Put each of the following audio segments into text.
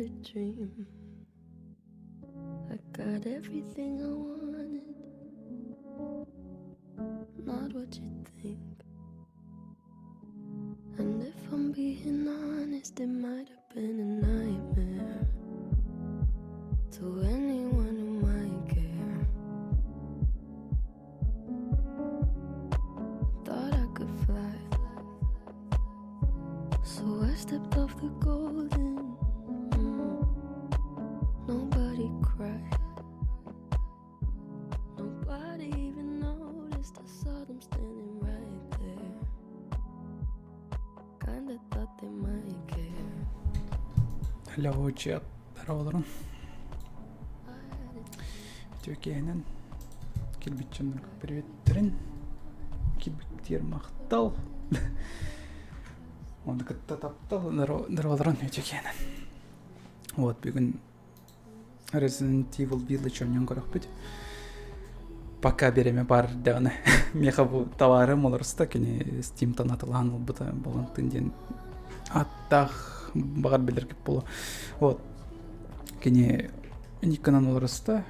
a dream. I got everything I wanted. Not what you think. And if I'm being honest, it might have been a nightmare to anyone who might care. Thought I could fly, so I stepped off the golden. Mm. Nobody cried. Nobody even noticed. I saw them standing right there. Kinda thought they might care. Hello, chat. Здорово, Үтүөкээнэн килбиччэннэргэ приветтерин килбиктиэр махтал Оны кытта таптал здороволорун үтүөкээнэн Вот бүгүн Resident Evil Village оонньоон көрөхпүт. Пока бириэмэ баар даҕаны миэхэ бу товарым олоруста кини Steamтан атылаан ылбыта Балантын диэн ааттаах баҕар билэргит буолуо. Вот кини никкынан олоруста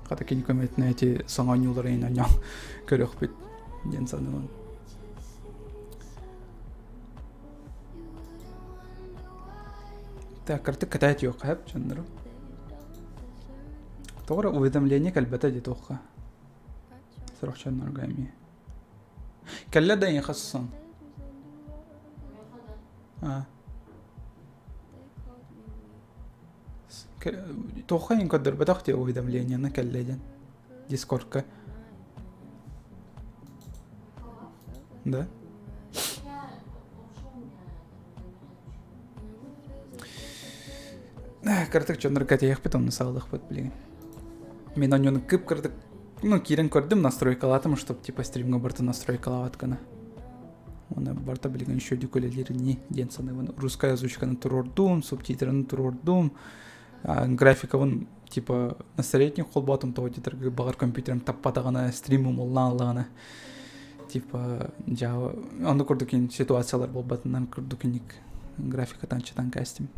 хата кини көмөтүнэн эти саҥа оонньуулары оонньоон көрүөхпүт диэн саныыбын. Так, кырдьык кэтээт үөххэ сөп дьоннору. Тоҕо эрэ уведомление кэлбэтэ дии туохха. Сорох дьоннорго эмиэ. Кэллэ да эйиэхэ сон. А. Туохха иһин көрдөрбөтөх дии уведомлениены кэллэ диэн. Дискордка. Да? Кыратык дьоннор кэтэһиэхпит, онно саҕалыахпыт билигин. Мин онньону кып-кыратык ну, киирэн көрдүм, настройкалаатым, чтоб типа стримҥа барыта настройкалаабат гына. Оны барыта билигин еще үлэлиир диэн саныыбын. Русская озвучканы туруордум, субтитрын туруордум, графикабын типа на средних холботум того диэтэргэ баҕар компьютерым таппатаҕына стримым уллаан ыллаҕына типа Java онно курдук ситуациялар буолбатынан курдук инник графикатан чытан кэстим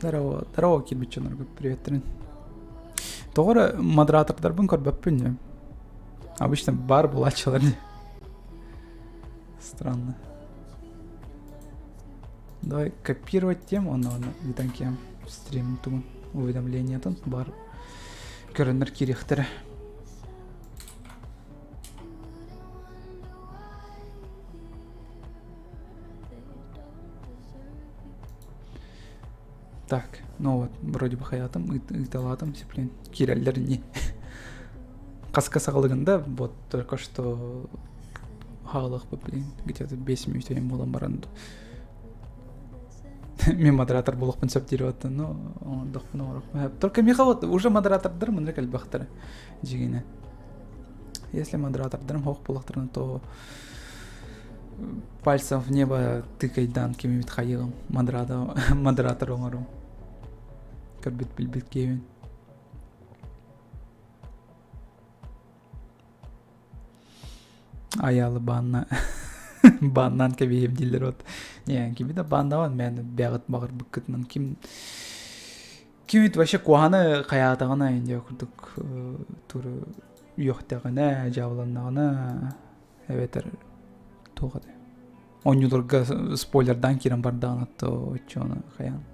Здорово, здорово, кирбиччонорго приветтерин. Тоҕо эрэ модератордарбын көрбөппүн дии. Обычно бар булааччылар дии. Странно. Давай копировать тему, онно ыытан киэм стрим тугун уведомлениетын бар көрөннөр киириэхтэрэ. Так, ну вот, вроде бы хаятым, ыыталаатым, сиплин киирэллэр не. Хаска саҕалыгында вот только что хаалыахпыт блин где-то 5 мүнүүтэ буолан баран мен модератор буолуохпун сөп диир вот но оҥордохпун оҥоруохпун только миэхэ вот уже модератордар мындыр элбэхтэрэ дьигинэ если модератордарым хоох буоллахтарына то пальцем в небо тыкайдаан кимибит хайыгым модератор оҥорум көрбүт билбит киһибин Айаалы баанна бааннаан кэбиһиэм дииллэр вот. Не, кими да бааннаабат мээнэ бэҕит баҕарбыккытынан ким кимит вообще куһаҕаны хайаатаҕына индия курдук туру үөхтэҕинэ, дьаабыланнаҕына эбэтэр туох этэй оонньууларга спойлердаан киирэн бардаҕына то оччону хайаан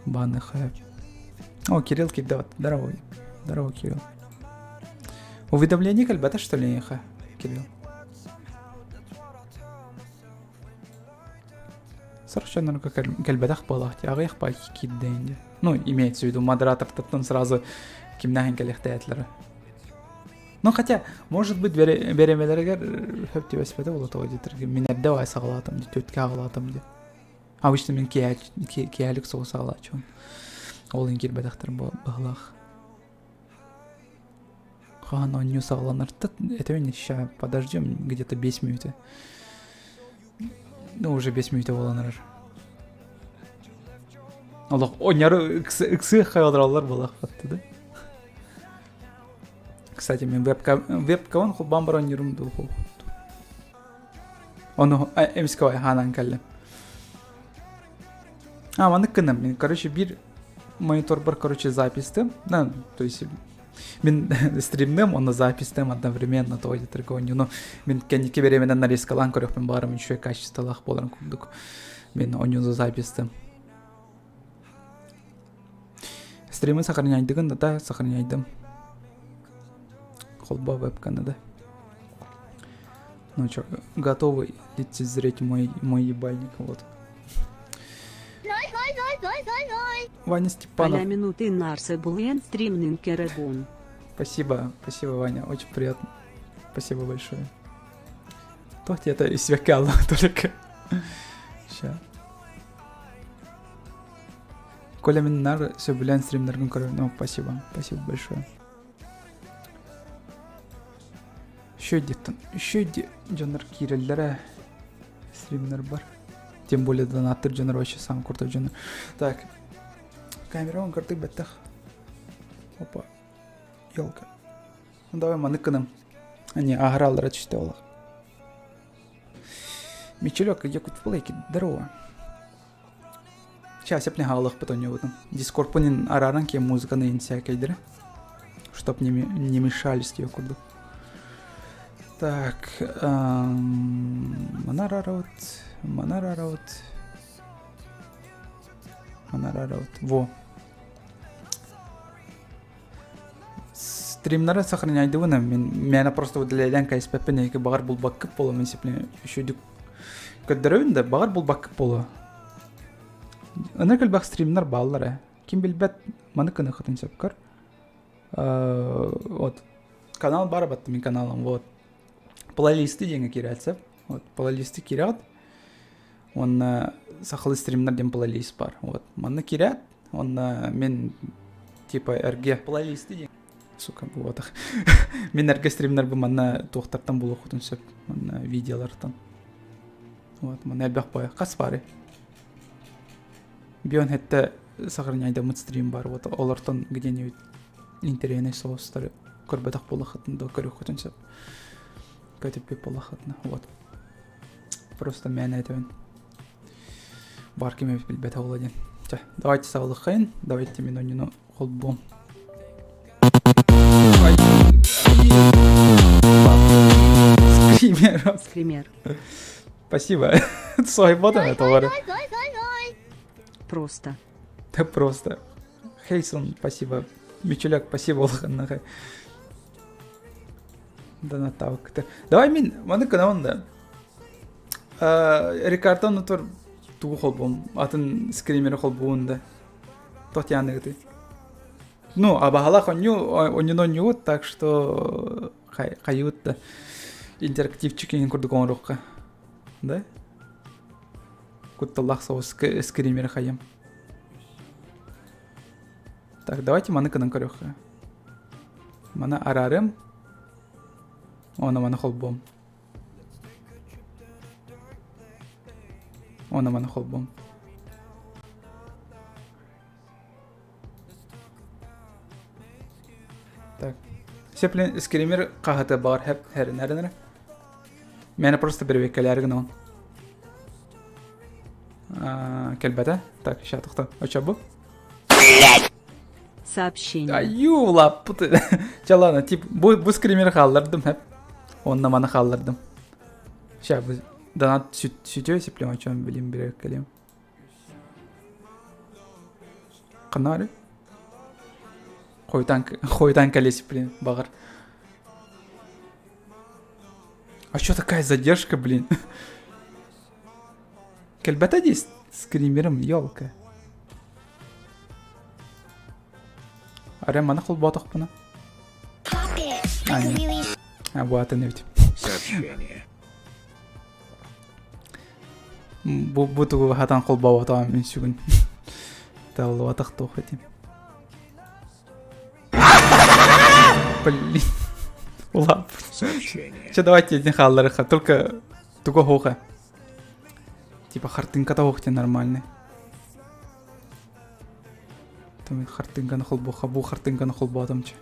баанныха О, Кирилл кирдэ Здорово. Здорово, Кирилл. Уведомление кэлбэтэ, что ли, эйиэхэ, Кирилл? Сорох дьоннорго кэлбэтэх буолаах дии, аҕыйах баай киирдэ инде. Ну, имеется в виду, модератортан сразу кимнээхин кэлиэхтээтилэр. Ну, хотя, может быть, беремелеригэр хөп түбэспэтэ буолуо тоҕо диэтэр мин эрдэ баай саҕалаатым дии, түөткэ аҕалаатым дии. Обычно мин киэһэлик соҕус аҕалааччыбын. Ол иһин киирбэтэхтэр быһылаах. Хаһан оонньуу саҕаланар это ща подождем где-то 5 минут. Ну, уже 5 минут буолан эрэр. Олох оонньоору ыксыах хайалараллар буолаахпатты да. Кстати, мен вебка вебкабын холбоон баран оонньуурум дуу Ону эмискэ хаанан кэллим. А, маннык гынным. Мин, короче, биир мониторбар, короче, записьтым. Да, то есть мин стримным, онно записьтым одновременно то оонньууну мин кэнники бириэмэнэн нарезкалаан көрүөхпүн баҕарым үчүгэй качестволаах буоларын курдук мин оонньууну записьтым. Стримы сохраняйдыгын да, сохраняйдым. Холбоо вебканы да. Ну что, готовы лицезреть мой, мой ебальник, вот. Ваня Степанов. Аля минуты нарсы булен стримнин керебун. Спасибо, спасибо, Ваня, очень приятно. Спасибо большое. То это из векала только. Сейчас. Коля мин нар сөбүлээн стримнэргин көрөр. Ну, спасибо, спасибо большое. Еще диттен, еще дьоннор киирэллэрэ стримнер бар. Тем более донаттыр дьоннор вообще сам крутой дьоннор. Так, камера он картык бэттэх. Опа, елка. Ну давай маннык гыным. Не, аһараллара түстэ олох. Мичелек, Якутплейки, здорово. Сейчас я хаалыахпыт оонньуубутун. Дискорпунин арааран киэн музыканы иһин сээкэйдэрэ. Чтоб не, не мешались диye курдук. Так, Манара Манара Манара Во. Стримнары сохраняйдыбын мин мээнэ просто выделяйдан кайспэппин эһиги баҕар булбаккыт буолуо мин сипле үчүгдүк көрдөрөбүн да баҕар булбаккыт буолуо ынырык элбэх стримнар бааллар ээ ким билбэт маны кыныхытын сөпкөр вот канал баар батты мин каналым вот плейлисты диэҥҥэ киирээт вот плейлисты киирэҕит уонна сахалыы стримнар диэн плейлист бар вот манна киирээт Онно мин типа эргэ плейлисты диэн сука буотах. Мин эргэ стримнербин манна туохтартан булуоххутун сөп. Манна видеолартан. Вот, манна элбэх бой. Хас бары? Бион хетте сохраняйдаммыт стрим бар. Вот олортон где-нибудь интэриэһинэй соустары көрбөтөх буолаххытын да көрүөххүтүн сөп. Көтүппүт буолаххытына. Вот. Просто мээнэ этэбин. Бар ким эбит билбэтэ буолуо диэн. Чэ, давайте саҕалыаххайын, давайте мин оонньууну холбуом. Скример. Скример. Спасибо. Сойботом это говорю. Просто. Да просто. Хейсон, спасибо. Мичуляк, спасибо улаханнаха. Донаттаабыккыта. Давай мин маны гынабын да. Рикардо нутур тугу холбуум атын скримери холбуун да. Тотьяныгыты. Ну, абаһалах онньу онньуну онньугут, так что хайыбыт да интерактивчик иҥин курдук оҥоруохха. Да? Кутталлаах соҕус скримери хайым. Так, давайте маны кынан көрүөххэ. Маны араарым. Оны маны холбуом. Оны маны холбуом. Так. Сеплин скример хаһыты бар хеп херин Мені просто бирбеккелер гынан. Кэлбэтэ. Так, сейчас тохто. Оча бу. Сообщение. Аю, лаппыты. Чэ, ладно, тип, бу, бу скример хааллардым, хэп. Онно маны хааллардым. Ща, бу донат сүтүө сиплем, о чем билим биреккелем. Канары? Хойтан, хойтан кэлэ блин, баҕар. А что такая задержка, блин? Кэлбэтэ дии скримерым, елка. Арай маны холбоотохпуна? А, нет. А, бу атын эбит. Сообщение. Бу, бу тугу хатан холбооботоҕум мин сүгүн. Таллыбатах туох этим. Блин. Улап. Сообщение. Че, давайте этин хаалларыха. Только тугу хоха. Типа хартыҥката суох диэн нормальный. Там хартыҥканы холбуохха, бу хартыҥканы холбоотум чэ.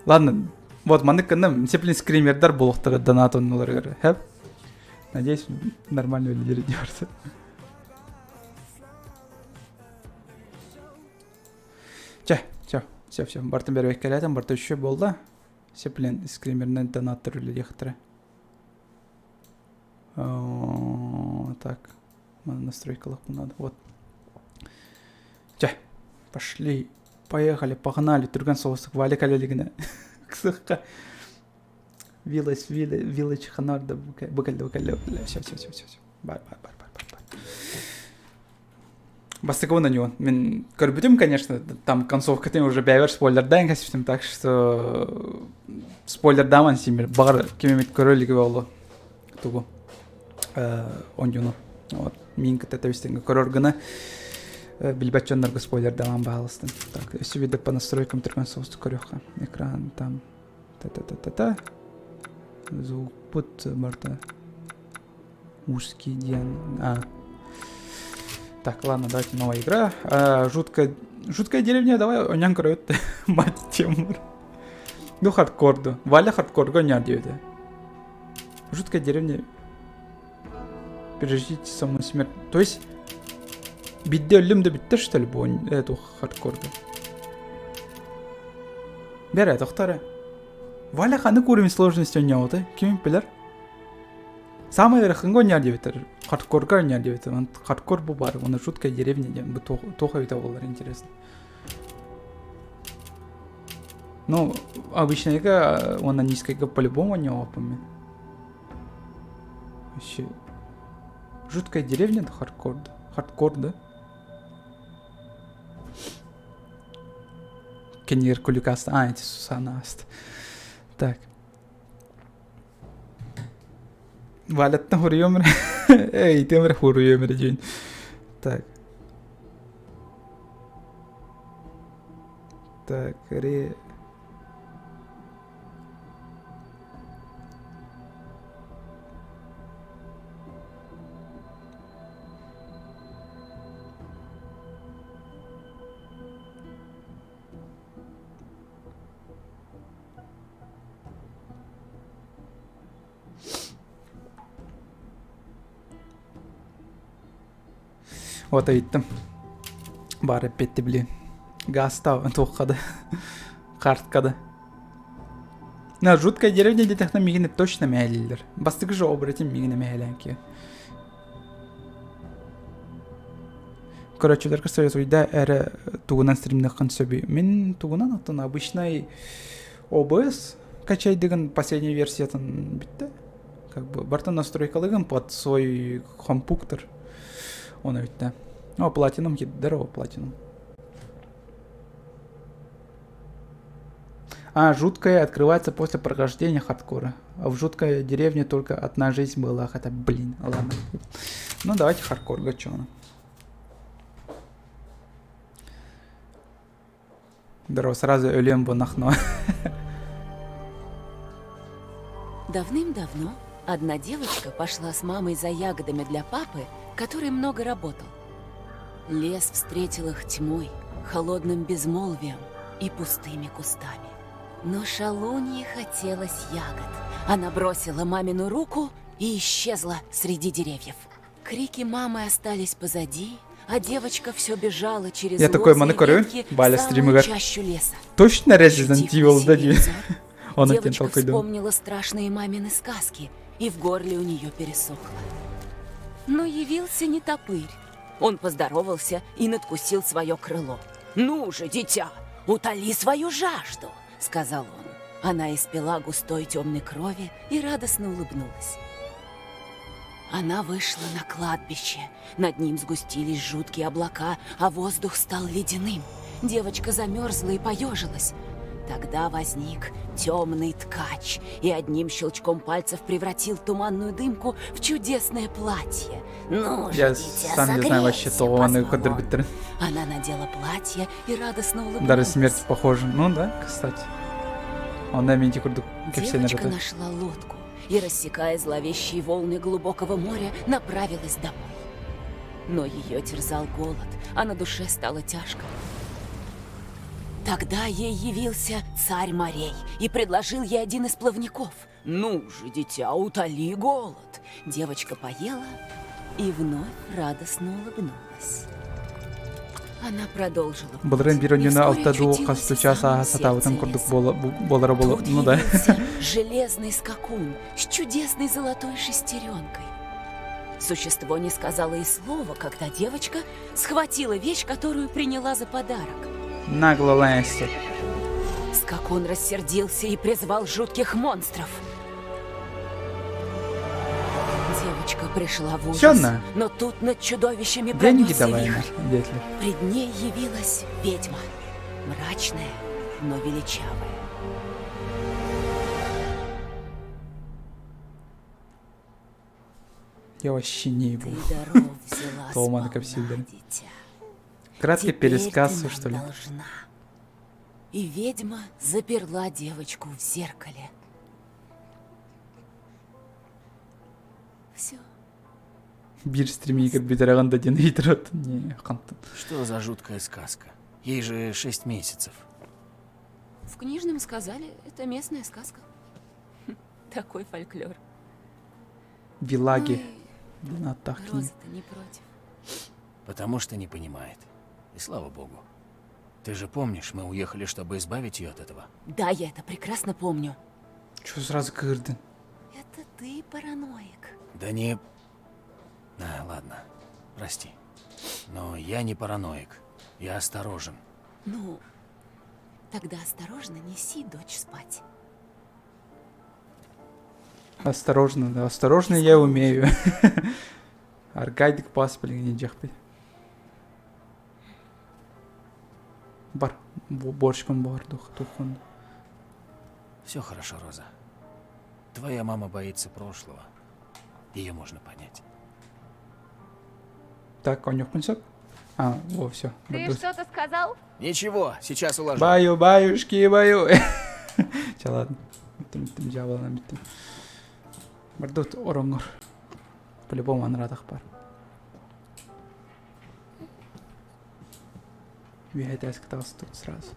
Ладно, вот маннык гынным, сеплин скримердар буолуохтара донат оннуларыгар. Хэп. Надеюсь, нормально үлэлиир диэн. Все, все, бартын бэрбэккэлээтим, барта үчүгэй буолла. Все, блин, скримернэн донаттар үлэлиэхтэрэ. Так, настройкалах надо. Вот. Чэ, пошли, поехали, погнали, түргэн соҕустук Валя кэлэлигинэ. Кысыкка. Вилась, вилочка ханарда, бу кэллэ, бу кэллэ, все, все, все, все, все. Бар, бар, бар, бар, бар, бар. Бастакыбын оонньуон. Мин көрбүтүм, конечно, там концовкатын уже бэйэбэр спойлердаан кэспитим, так что спойлердааман сиимир. Баҕар ким эмит көрө илигэ буолуо тугу оонньууну. Вот миин кытта тэбистиҥҥэ көрөр гына билбэт дьоннорго спойлердааман баһаалыстын. Так, өссө биирдэ по настройкам түргэн соҕустук көрүөххэ. Экран там та-та-та-та-та. Звукпут барыта Узкий диэн. А. Так, ладно, давайте новая игра. А, жуткая, жуткая деревня, давай оонньоон көрөбүт. Мать Тимур. Ну, хардкор ду. Валя хардкорга оонньоор диэбитэ. Жуткая деревня. Переждите саму смерть. То есть, биирдэ өллүм да бүттэ, что ли, бу эту хардкорга? Бэрэ, тохтор. Валя ханнык уровень сложности оонньообута? Ким билэр? Самый ыарахаҥҥа оонньоор диэбиттэр. Хардкорга оонньоор диэбиттэр. Хардкор бу баар, уонна жуткая деревня диэн бу туох эбитэ буоллар интересно. Ну, обычныйга уонна низкайга по-любому оонньообуппун мин. Вообще. Жуткая деревня это хардкор, да? Хардкор, да? Кеннигер куликаста. А, эти Сусана аст. Так. Валяттан хуруйуом эрэ. Эй, итиэм эрэ хуруйуом эрэ дьиэн. Так. Так, ре... Вот ыйыттым. Баар эппиэтти блин. Гаста туохха да. Картка да. На жуткая деревня диэтэхтэн миигин точно мэһэлииллэр. Бастакы же оборотень миигин мэһэлээн киэ. Көрөөччүлэргэ советуйда эрэ тугунан стримныаххын сөбүй? Мин тугунан оттон обычный OBS качайдыгын последняя версиятын бүттэ. Как бы барытын настройкалыгын под свой компьютер. Оны бүттэ. О, платинум здорово, платинум. А, жуткая открывается после прохождения хардкора. А в жуткой деревне только одна жизнь была, хотя, блин, ладно. Ну, давайте хардкор, гачона. Здорово, сразу өлүөм бу нахно. Давным-давно одна девочка пошла с мамой за ягодами для папы, который много работал. Лес встретил их тьмой, холодным безмолвием и пустыми кустами. Но шалунье хотелось ягод. Она бросила мамину руку и исчезла среди деревьев. Крики мамы остались позади, а девочка все бежала через Я такой лозы маны и көрөбүн, ветки в Валя самую стримыгар. чащу леса. Точно Resident Ощутив на Evil да себе дии. взор, Оны тен Девочка толкуйдум. вспомнила страшные мамины сказки, и в горле у нее пересохло. Но явился не топырь. Он поздоровался и надкусил свое крыло. «Ну же, дитя, утоли свою жажду!» — сказал он. Она испила густой темной крови и радостно улыбнулась. Она вышла на кладбище. Над ним сгустились жуткие облака, а воздух стал ледяным. Девочка замерзла и поежилась. Тогда возник темный ткач и одним щелчком пальцев превратил туманную дымку в чудесное платье. Ну же, Я дитя, сам не знаю вообще согрейся, того, оны позвал он. көрдөрбүттэрин. Она надела платье и радостно Дары улыбнулась. смерти похожи. Ну да, кстати. Онно мин курдук кэпсэнэр Девочка этэ. нашла лодку и, рассекая зловещие волны глубокого моря, направилась домой. Но ее терзал голод, а на душе стало тяжко. Тогда ей явился царь морей и предложил ей один из плавников. «Ну же, дитя, утоли голод!» Девочка поела и вновь радостно улыбнулась. Она продолжила путь. Былырын биир И онньуну вскоре алта дуу очутилась хас в да чаас самом ааһа сатаабытын сердце курдук леса. буола буолара буолуо. Тут Ну да. явился железный скакун с чудесной золотой шестеренкой. Существо не сказало и слова, когда девочка схватила вещь, которую приняла за подарок. Нагло Лэнси. Скакун рассердился и призвал жутких монстров. Девочка пришла в ужас, Сённа. но тут над чудовищами Деньги пронесся давай, вихрь. детлер. Пред ней явилась ведьма, мрачная, но величавая. Я вообще не ебу. Ты даров взяла Толман сполна, капсюльдер. дитя. Краткий Теперь пересказ, ты нам что ли? должна. И ведьма заперла девочку в зеркале. Все. Биир стримигер бүтэрэҕин да диэн ыйытырат. Не, хантан. Что за жуткая сказка? Ей же шесть месяцев. В книжном сказали, это местная сказка. Такой фольклор. Вилаги. Ну Диэн ааттаах и кини. Роза-то не против. Потому что не понимает. И слава богу. Ты же помнишь, мы уехали, чтобы избавить ее от этого. Да, я это прекрасно помню. Чё сразу кыырдын? Это ты параноик. Да не... А, ладно. Прости. Но я не параноик. Я осторожен. Ну, тогда осторожно неси дочь спать. Осторожно, да, осторожно я умею. Аркадик пас, блин, не дьэхпит. Бар, борщком бар, дух, тухон. Все хорошо, Роза. Твоя мама боится прошлого. Ее можно понять. Так, оонньуохпун сөп? А, во, все. Ты что-то сказал? Ничего, сейчас уложу. Баю, баюшки, баю. Чэ, ладно. Бүттүм, бүттүм, дьаабыланан бүттүм. Бардут ороҥҥор. По-любому анараатах бар. Үөһэ тут сразу.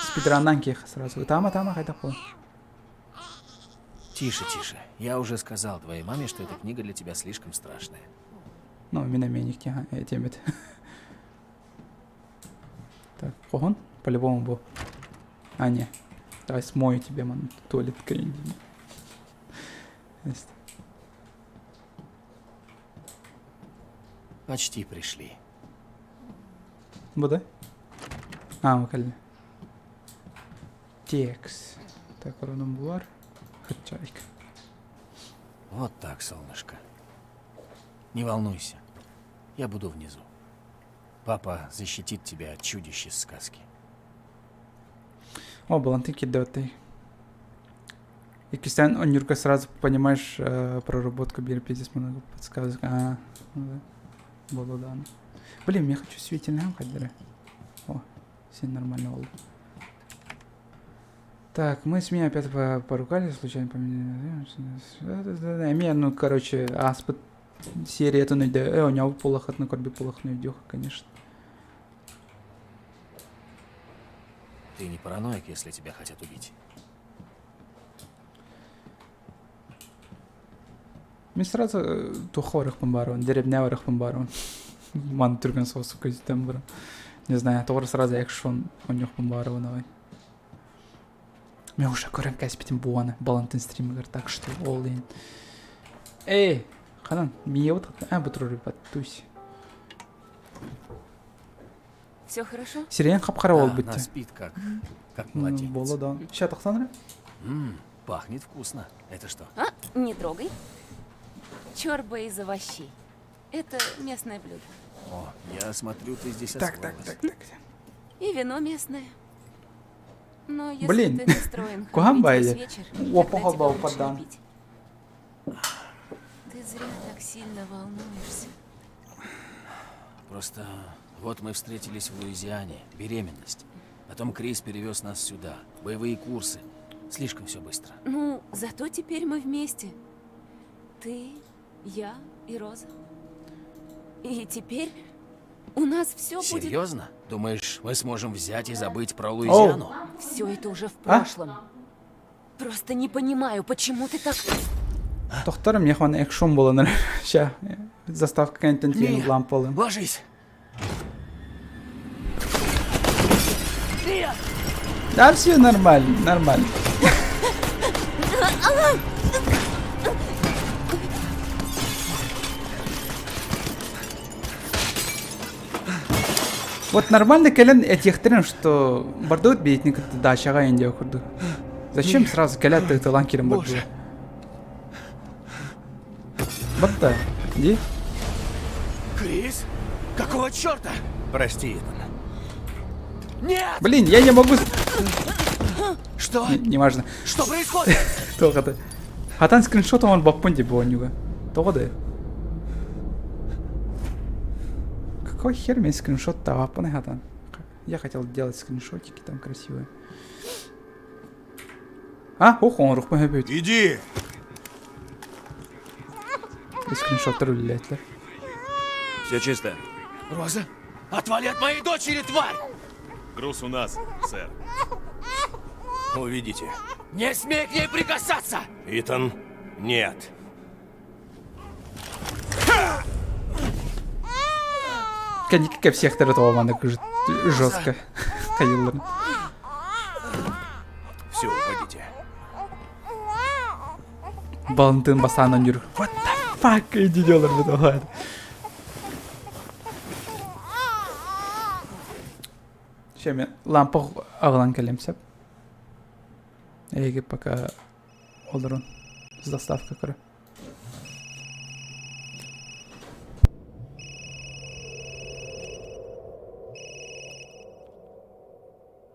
Спидраннан киэх сразу. Тама, тама, хайдах буолан. Тише, тише. Я уже сказал твоей маме, что эта книга для тебя слишком страшная. Ну, мин эмиэ этиэмит. Так, хоһун, по-любому был. А, не. Давай смою тебе, ман, туалет Почти пришли. Бу да? А, кэллэ. Текст. Так, оронум булар. Хачайк. Вот так, солнышко. Не волнуйся. Я буду внизу. Папа защитит тебя от чудищ из сказки. О, балантын кирдебеттэй. Иккистээн оонньуурга сразу понимаешь проработку биир пиздец много подсказок. А, ну да. Было да. Блин, я хочу светильник хаддера. О, все нормально болды. Так, мы с Мией опять поругались, случайно поменяли. Мия, ну, короче, ааспыт сериятын өйдө, э, оонньообут буоллаххытына көрбүт буоллаххытына өйдүөх, конечно. Ты не параноик, если тебя хотят убить. Мин сразу туохха барыахпын баарабын, дэриэбинэҕэ барыахпын баарабын. Маны түргэн соҕус көстөн баран. Не знаю, тоҕо сразу экшн оонньуохпун баарабын давай. Мин уже көрөн кээспитим буоны Балантын стримигэр, так что all in. Эй, ханан, миэбит а, бу турар тусь. Все хорошо? Сирэйин хап-хара Да, буолбут она дии. спит, как, как младенец. Буолла да. Ща тахсан эрэ? М, пахнет вкусно. Это что? А, не трогай. Чорба из овощей. Это местное блюдо. О, я смотрю, ты здесь Так, так, освоилась. так, так. И вино местное. Но если Блин, ты настроен куһаҕан хандрить весь баайы. вечер, Уоппа тогда тебе холбоо лучше не падаан. пить. Ты зря так сильно волнуешься. Просто вот мы встретились в Луизиане, беременность. Потом Крис перевез нас сюда, боевые курсы. Слишком все быстро. Ну, зато теперь мы вместе. Ты, я и Роза. И теперь у нас все будет... Серьезно? Думаешь, мы сможем взять и забыть про Луизиану? Все это уже в А? прошлом. Просто не понимаю, почему ты так... Тохтор миэхэ экшн буолан эрэр. Ща, заставка кэнниттэн тиийэн Мия, лампалым. Ложись! Да все нормально, нормально. Вот нормально кэлэн этиэхтэрин, что бардыбыт биһитини кытта дачаҕа индия курдук. Зачем сразу кэлэ тыытылан киирэн бардылар? Батта, ди? Крис? Какого черта? Прости, Итан. Нет! Блин, я не могу... Что? Не, неважно. Что происходит? Тоҕо да. Хатан скриншот он баппын деп оонньууга. Тоҕо да? Какой хер мен скриншот табаппын хатан? Я хотел делать скриншотики там красивые. А, ох, оҥоруохпун сөп Иди! Скриншоттар үлэлээтилэр. Все чисто. Роза, отвали от моей дочери, тварь! Груз у нас, сэр. Увидите. Не смей к ней прикасаться! Итан, нет. Кэнники кэпсиэхтэрэ тоҕо маннык жестко хайыылларын. Все, уходите. Балантын бастаан оонньуур. What the fuck иди делар бит Ща лампа аҕалан кэлиэм сөп. Эһиги пока олорун с доставка көрө.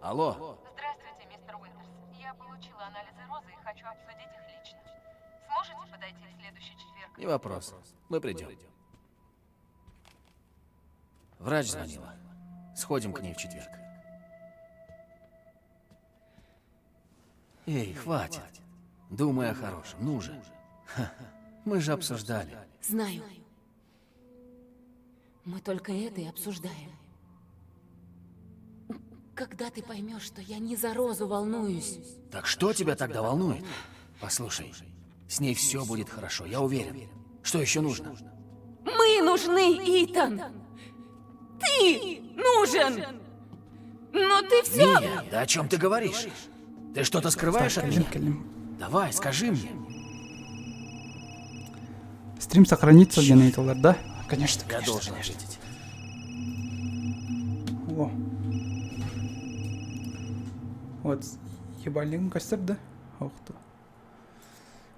Алло. Здравствуйте, мистер Уинтерс. Я получила анализы Розы и хочу обсудить их лично. Сможете подойти в следующий четверг? Не вопрос. Мы придем. Врач звонила. Сходим к ней в четверг. Эй, хватит. Думай о хорошем. Ну же. Ха, Мы же обсуждали. Знаю. Мы только это и обсуждаем. Когда ты поймешь, что я не за Розу волнуюсь? Так что тебя тогда волнует? Послушай, с ней все будет хорошо, я уверен. Что еще нужно? Мы нужны, Итан! Ты нужен! Но ты все... Мия, да о чем ты говоришь? Ты что-то скрываешь от Кэлим меня? кэлим. Давай, скажи мне. Стрим сохранится диэн ыйыталлар да? Конечно, Я конечно, должен конечно. ответить. О. Вот, ебальник костер, да? Ох ты.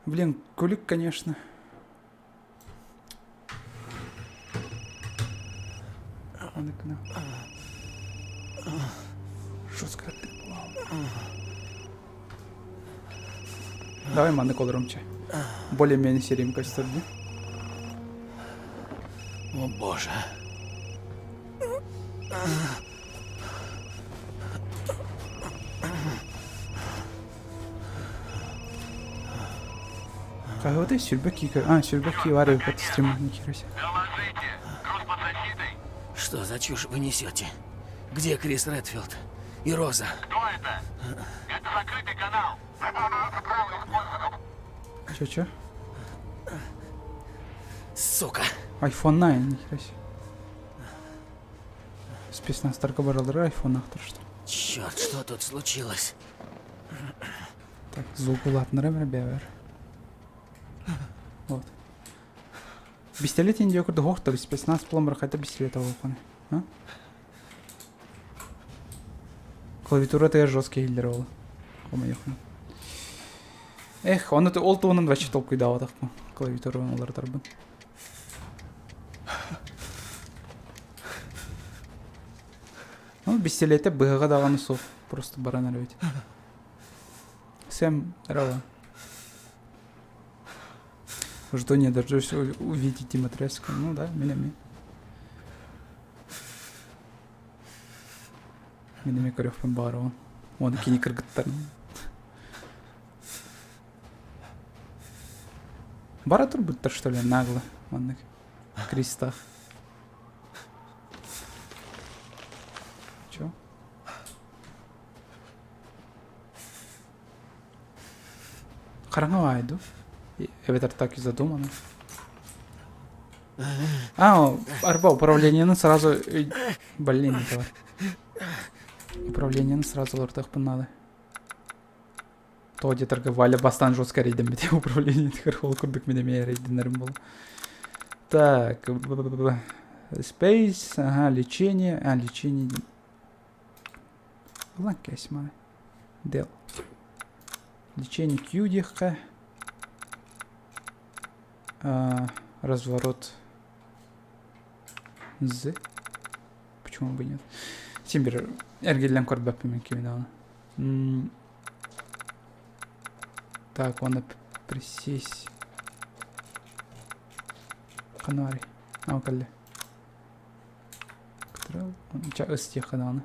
Блин, кулик, конечно. Жестко ты Давай маннык олоромча. Более-менее серийм көстөр дии. О боже. Хаһыатай сүрбэ кии а сүрбэ кии баар эбит стрим нихера себе. Что за чушь вы несете? Где Крис Редфилд? И Роза? Чё чё? Сука! iPhone 9 нихера себе. Спецназтарга бараллара iPhone ахтар что. Черт, что тут случилось? Так, звук улаатыннара бэбэр. Вот. Пистолет инде курдук охтор спецназ пломбар хайта пистолет оҕуоххуна. А? Клавиатура тыгар жесткий иһиллэр ол. Хомойохуна. Эх, ону ол туһунан вообще толкуйдаабатахпын. Клавиатураны уларытарбын. Ну, пистолете быһаҕа даҕаны суох. Просто баран эрэ эбит. Сэм, здорово. Жду не дождусь увидеть Димитреску. Ну да, мин эмиэ. Мин эмиэ көрүөхпүн баҕарабын. Уонна кини кыргыттарын. Бара турбуттар, что ли, нагло? Маннык. Кристах. Чё? Хараҥа баайду. Эбэтэр так и задумано. А, арба управлениены сразу... Блин, это Управлениены сразу олордохпун надо. То где торговали бастан жестко рейдеммит управление ол курдук мин эмиэ рейденерим был. Так, Space, ага, лечение, а, лечение. Ылан кэсманы. Дел. Лечение Q диэххэ. А, разворот З. Почему бы нет? Син бир эргиллэн көрбөппүн мин кимин аны. Так, оны присесть. Ханна А, кэллэ. Ча ыс диэххэ даҕаны.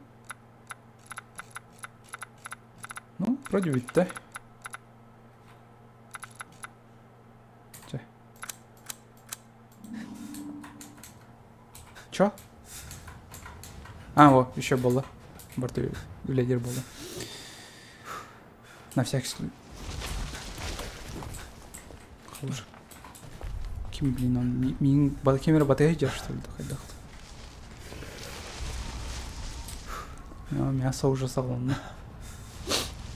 Ну, вроде бүттэ. Чэ. Чё? А, о, еще было. Барты үлэлиир буолла. На всякий случай. Холор. Ким, блин, он мин кемер батыһы дьар, что ли, хайдах. Мясо уже салонно.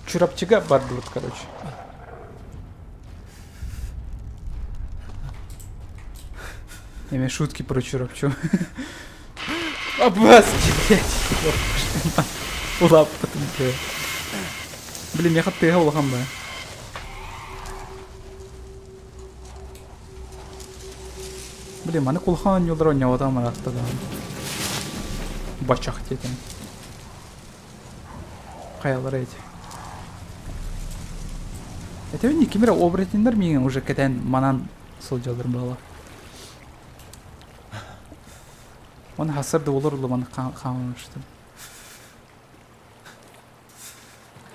Чурапчыга бардыбыт, короче. Эме шутки про Чурапчу. Аббас, блядь. Улаппытым Блин, миэхэ тыаһа улахан баа. Блин, маны кулахан оонньуулар оонньообото амараатта даҕаны. Бачах диэтим. Хайалара эти. Это не ким эрэ оборотеннар миигин уже кэтээн манан сылдьаллар буолла. Он хасар да олор уламаны хаамышты.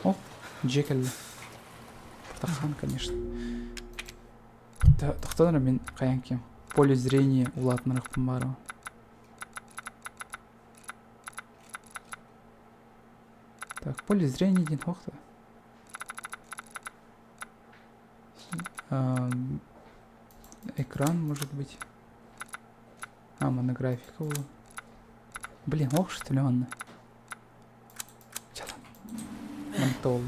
О, дьиэ кэллэ. Птахан, конечно. Тохтон эрэ мин хайаан ким. Поле зрения улаатынарахпын баарым. Так, поле зрения диэн суох да? Экран, может быть. А, монографика была. Блин, ох, что ли он. Мантол.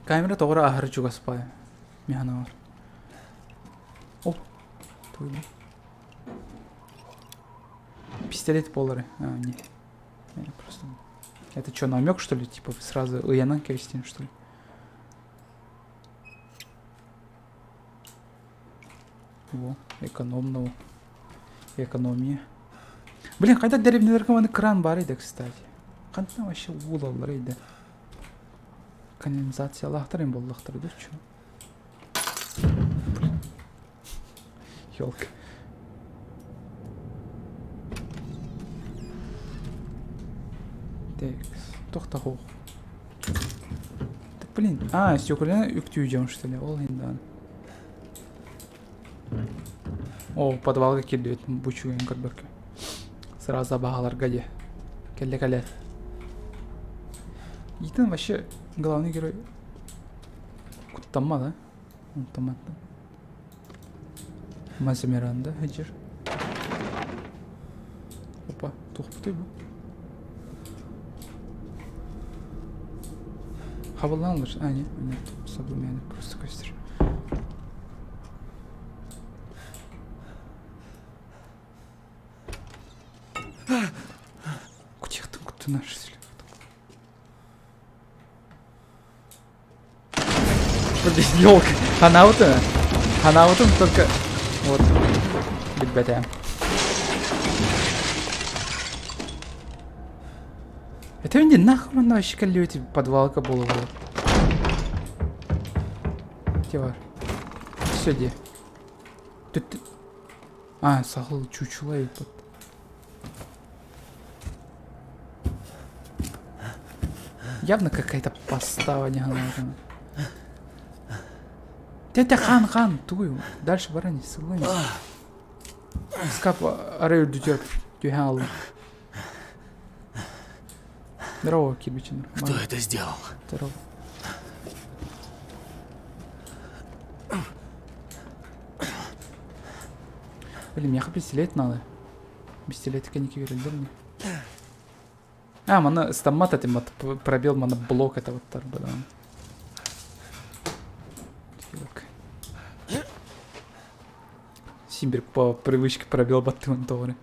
Камера тоҕо аһары чугас баай. Миһанаар. О, туйда. Пистолет буолары. А, не. Я просто... Это что, намек, что ли? Типа сразу ыйанан кэбистин, что ли? Во, экономного. Экономия. Блин, хайда дэриэбинэлэргэ маны кран баар да, кстати. Хантан вообще уулаллар да. Канализациялаахтар им буоллахтар да, чё? Ёлка. Так, тохтоһуох. Так, блин, а, стеклянный үктүү что ли? Ол иһин О, подвалга киирдибит бу үчүгэйин көрбөккө. Сразу абаһаларга дии. Кэллэ кэлэ. Итан вообще главный герой куттамма да? Онтоматтан. Мазамиранда хадьыр. Опа, туохпутуй бу? Хабыллаан А, нет, нет, сабылмайны просто көстөр. Кутихтан куттунар Блин, елка. Ханаабытым. Ханаабытым только... Вот. Билбэтэ. Это не нахуй манна вообще кэллибит подвалка буола буола. Где бар? Все де. Тут... А, сахал чучула и тут. Явно какая-то постава не гана. Тетя хан хан тую. Дальше барани сылын. Скап арай үрдүтүөр түһэн аллым. Здорово, кирбичин. Кто это сделал? Здорово. Блин, миэхэ пистолет надо. Пистолет кэнники береллэр ини. А, маны ыстаммат этим, вот пробел маны блок это вот тарбадан. Симбир по привычке пробел баттымын тоҕо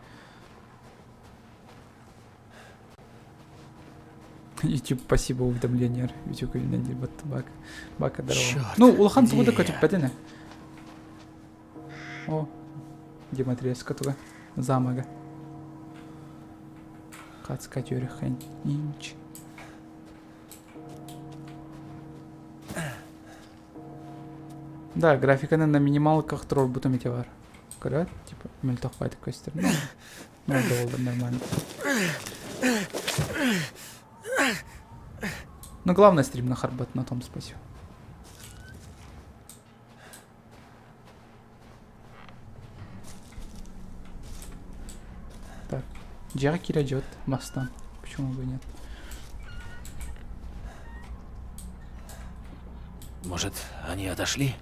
YouTube спасибо уведомлениялар YouTube күнүнэн диир бак бака здорово. Ну, улахан тугу да көтүппэтин О, Диматреска туга замага. Хацка тюрехен инч. Да, графиканы на минималках туруорбутум ити бар. Көрөөт, типа, мөлтөх байтык көстөр. Ну, ну, доллар нормально. Но главное стрим на харбат, на том спасибо. Так, дьиэҕэ киирэ дьиэт мастан. Почему бы нет? Может, они отошли?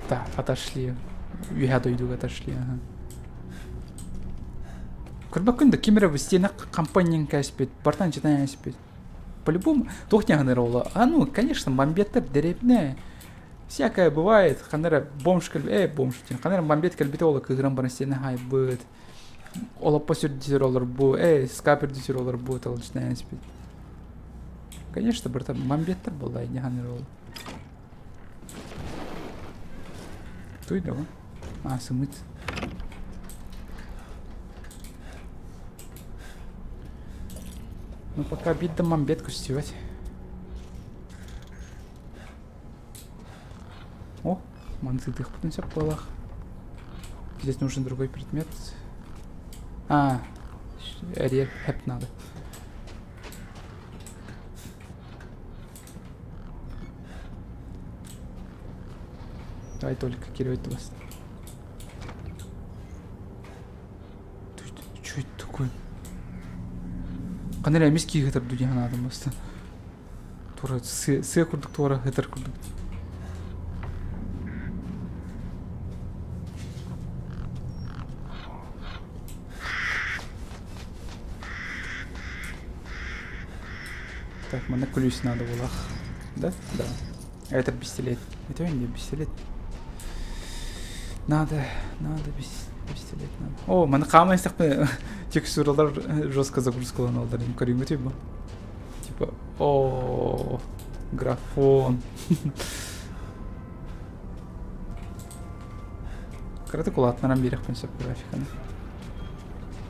Да, отошли. Үһэ дойдуга отошли, ага. Көрбөккүн да ким эрэ стена компаниян кээспит, бартан чытан эспит. По-любому, туох диэн ола. А ну, конечно, мамбеттер дэриэбинэ Всякое бывает, ханна эрэ бомж кэлбит, э бомж диэн, ханна эрэ мамбет кэлбитэ ол кыыһыран баран сиэнэ хаайбыт, олоппо сүрдүсүр олорбу, э скапер дүсүр олорбу толчная испит. Конечно, братан, мамбеттер буолла ини ханна эрэ ол. Туй да А, сымыт. Ну пока бит да мамбет көстүбэт. О, мансытыхпытын сөп буолах. Здесь нужен другой предмет. А, хэп надо. Давай только кировать вас. Что это такое? Ханна эрэ эмис киһи ытар дуу дии санаатым баста. Туора сыа, сыа курдук туора ытар курдук. Так, манна ключ надо булах. Да? Да. А это пистолет. Это не пистолет. Надо, надо пистолет надо. О, маны хааман истэхпинэ текстуралар жестко загрузкаланаллар көрүҥҥүтүй бу. Типа, о, графон. Кыратык улаатынаран биэрэхпин сөп графиканы.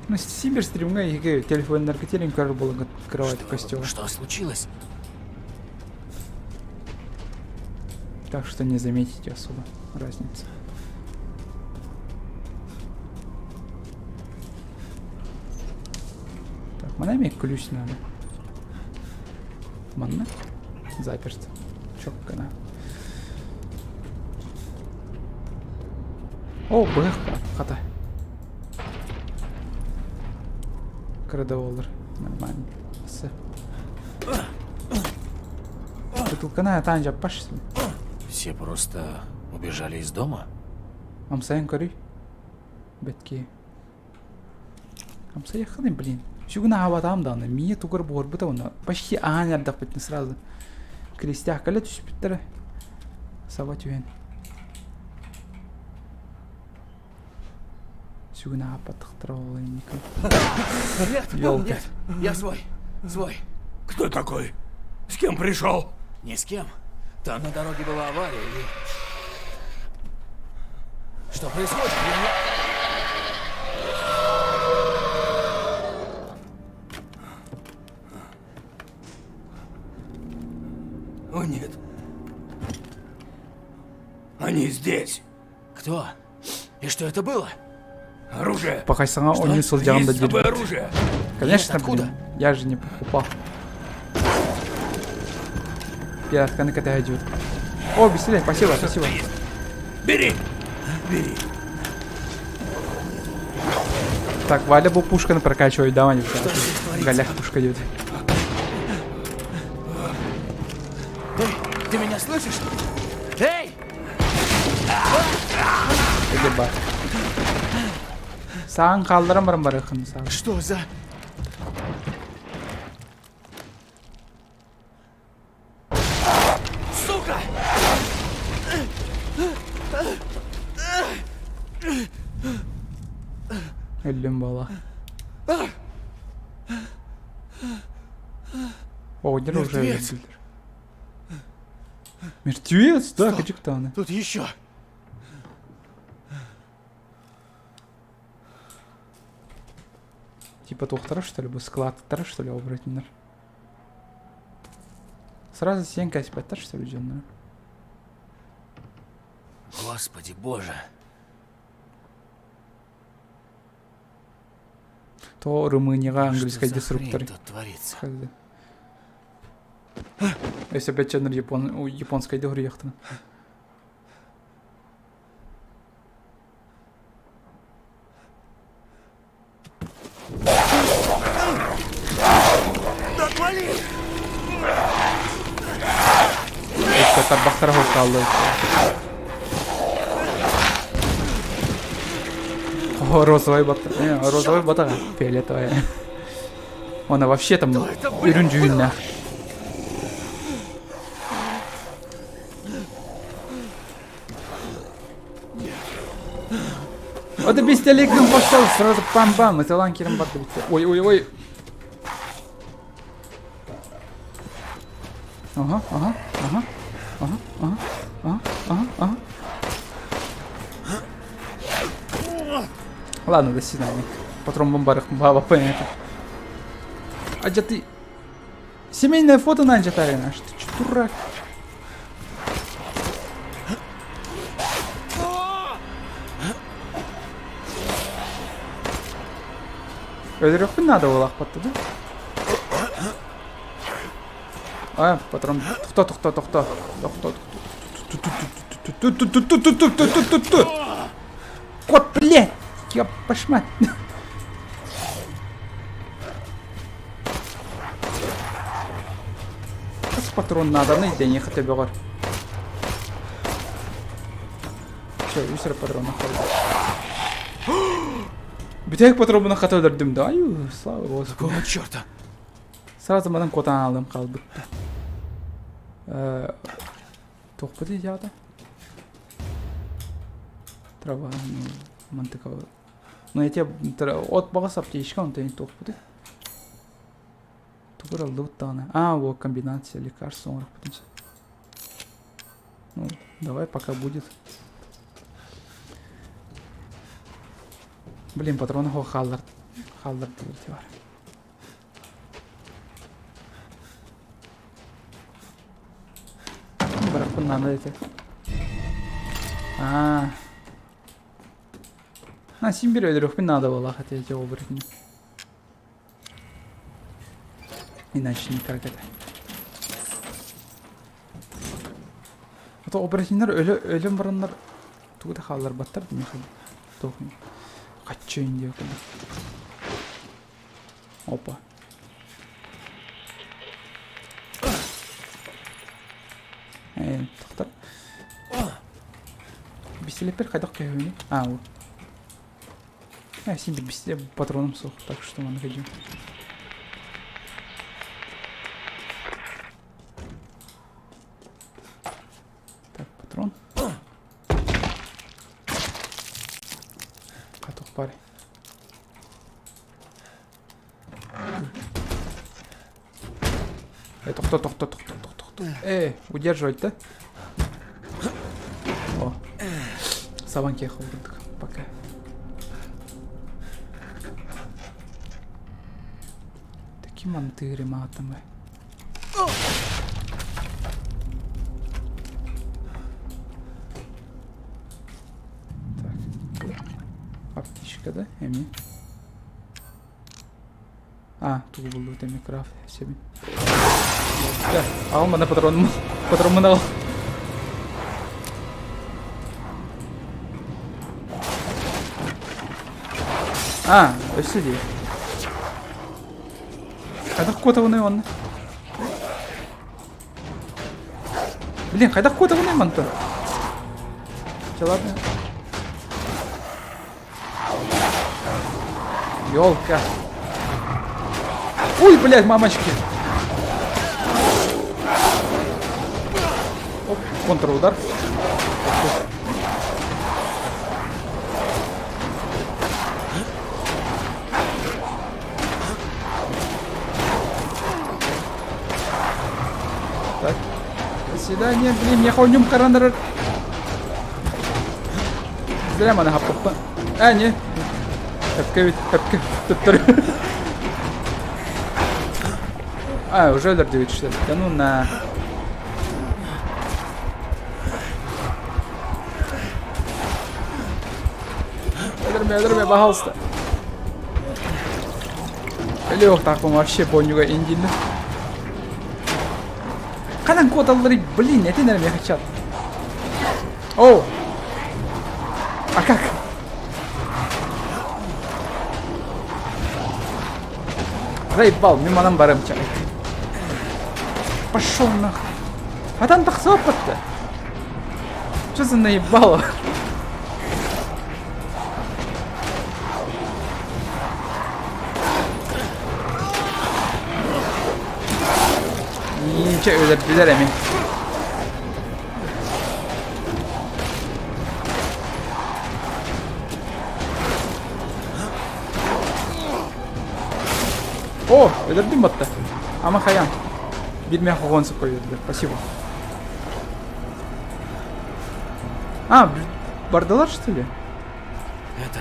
Ну, Сибир стримҥа эһиги телефоннарга телен көрөр буолан кровать костюма. Что случилось? Так что не заметите особо разницы. Так, манами ключ надо. Манна заперт. Чоккана. О, быһах хата. Кыра олар. Нормально. С. Бутылканы атаан жаппаш. Все просто убежали из дома? Амсайын көрүй. Бэтки. Амсайаххыный, блин. Сүгүн аһаабатаҕым даҕаны, миэ тугар буһарбыта уонна почти аһаан эрдэхпитинэ сразу крестях кэлэ түспүттэрэ. Саба түһэн. Сүгүн аһааппатахтара ол инники. Нет, Ёлка. нет, я свой, свой. Кто такой? С кем пришел? Ни с кем. Там на дороге была авария и... Что происходит? Я не... О, нет. Они здесь. Кто? И что это было? Оружие. Пока саҥа оонньуу сылдьаҕын да Есть с собой диир. оружие. Конечно, Нет, откуда? блин, я же не покупал. Пиратканы кэтэһэ идет. О, беседай, спасибо, спасибо. Бери! Бери. Так, Валя бу пушканы прокачивай, давай. Галях пушка идет. Эй, ты меня слышишь? Эй! Где ба? Саан хаалларан баран барыаххын саан. Что за... Сука! Өллүм буола. Оҕонньор уже Мертвец. өлбүллэр. Мертвец? Да, Стоп. кыдьык даҕаны. Тут еще. Типа туохтара что ли, бу складтара что ли оборотннар? Сразу сиэн кэспэттэр что ли дьоннору? Господи боже. То Румынияҕа Что английскайда за хрень суруктар. тут творится? Өссө бэччэнэр япон японскайда уруйахтана. Отвали! Өссө тарбахтара хаалла. О, розовый бата. Э, розовый батаға. Фиолетовая. Она вообще там үрүн дьүһүннээх. Вот и пистолетом пошел, сразу пам-пам, и ланкером барды. Ой-ой-ой. Ага, ага, ага, ага, ага, ага, ага, ага. Ладно, до свидания. Патрон бомбарых баба понятно. А где ты? Семейное фото на Анджатарина. Что ты чё, дурак? Өлөрүөхпүн наада буолаахпатта да? А, патрон. Тохто, тохто, тохто. Тохто, тохто. Кот, блядь! Ёб башмат. Хас патрон нааданы дэниэхэ төбөҕөр. Все, үс эрэ патрона хаалла. Бүтэһик патроммун хата өлөрдүм да. Аю, слава Господу. Какого черта? Сразу манан куотан аалым хаалбыт. Туохпут идеята? Трава, ну, мантыка. Ну, я тебе от баҕас аптечка, онтон туохпутуй? Тугу ыллыбыт даҕаны. А, вот комбинация лекарств оҥорохпутун сөп. Ну, давай пока будет. Блин, патроны хааллар хааллардылар бар. Барахпын надо это. А. А, син бир өлөрүөхпүн наада буоллах этэ ити оборотни. Иначе никак это. А то оборотнилар өлө өлөн бараннар тугу да хаалларбаттар димиэхэ туох хаччыын диэки Опа. Э, тохтор. Бистилеппер хайдах көһүнүй? А, вот. Э, син бистиле патроном суох, так что манна кэдьим. Так, патрон. Каток бар. Э, тохто, тохто, тохто, тохто, тохто. Э, удерживать, да? О. Сабан киэхэ курдук пока. Таким антыгриматом. Так. Аптечка, да? Эми. А, тугу буллубут эми крафт себин. Да, аҕам мана патронум патроммун аҕал. А, өссө дии. Хайдах куотабыный онно? Блин, хайдах куотабыный мантан? Чэ, ладно. Ёлка. Ой, блядь, мамочки. Оп, контрудар. Так. До свидания, блин, я хонюм карандар. Зря маны хаппаппа. А, не. Хөпкө бит, хөпкө туттар. А, уже өлөрдүбүт что ли? Да ну на. Өлөрмө, өлөрмө, пожалуйста. Өлүөх таахпын вообще боннюга индинни. Ханан куоталларый, блин, этин эрэ миэхэ чат. О! А как? Заебал, мин манан барым чай. Пошел нахуй. Хатан тахсыаппатта. Что за наебало? Ниче өлөрдүлэр эми. О, өлөрдүм батта. Ама хаян. Бир меха хоҕон сыппа Спасибо. А, бардылар что ли? Это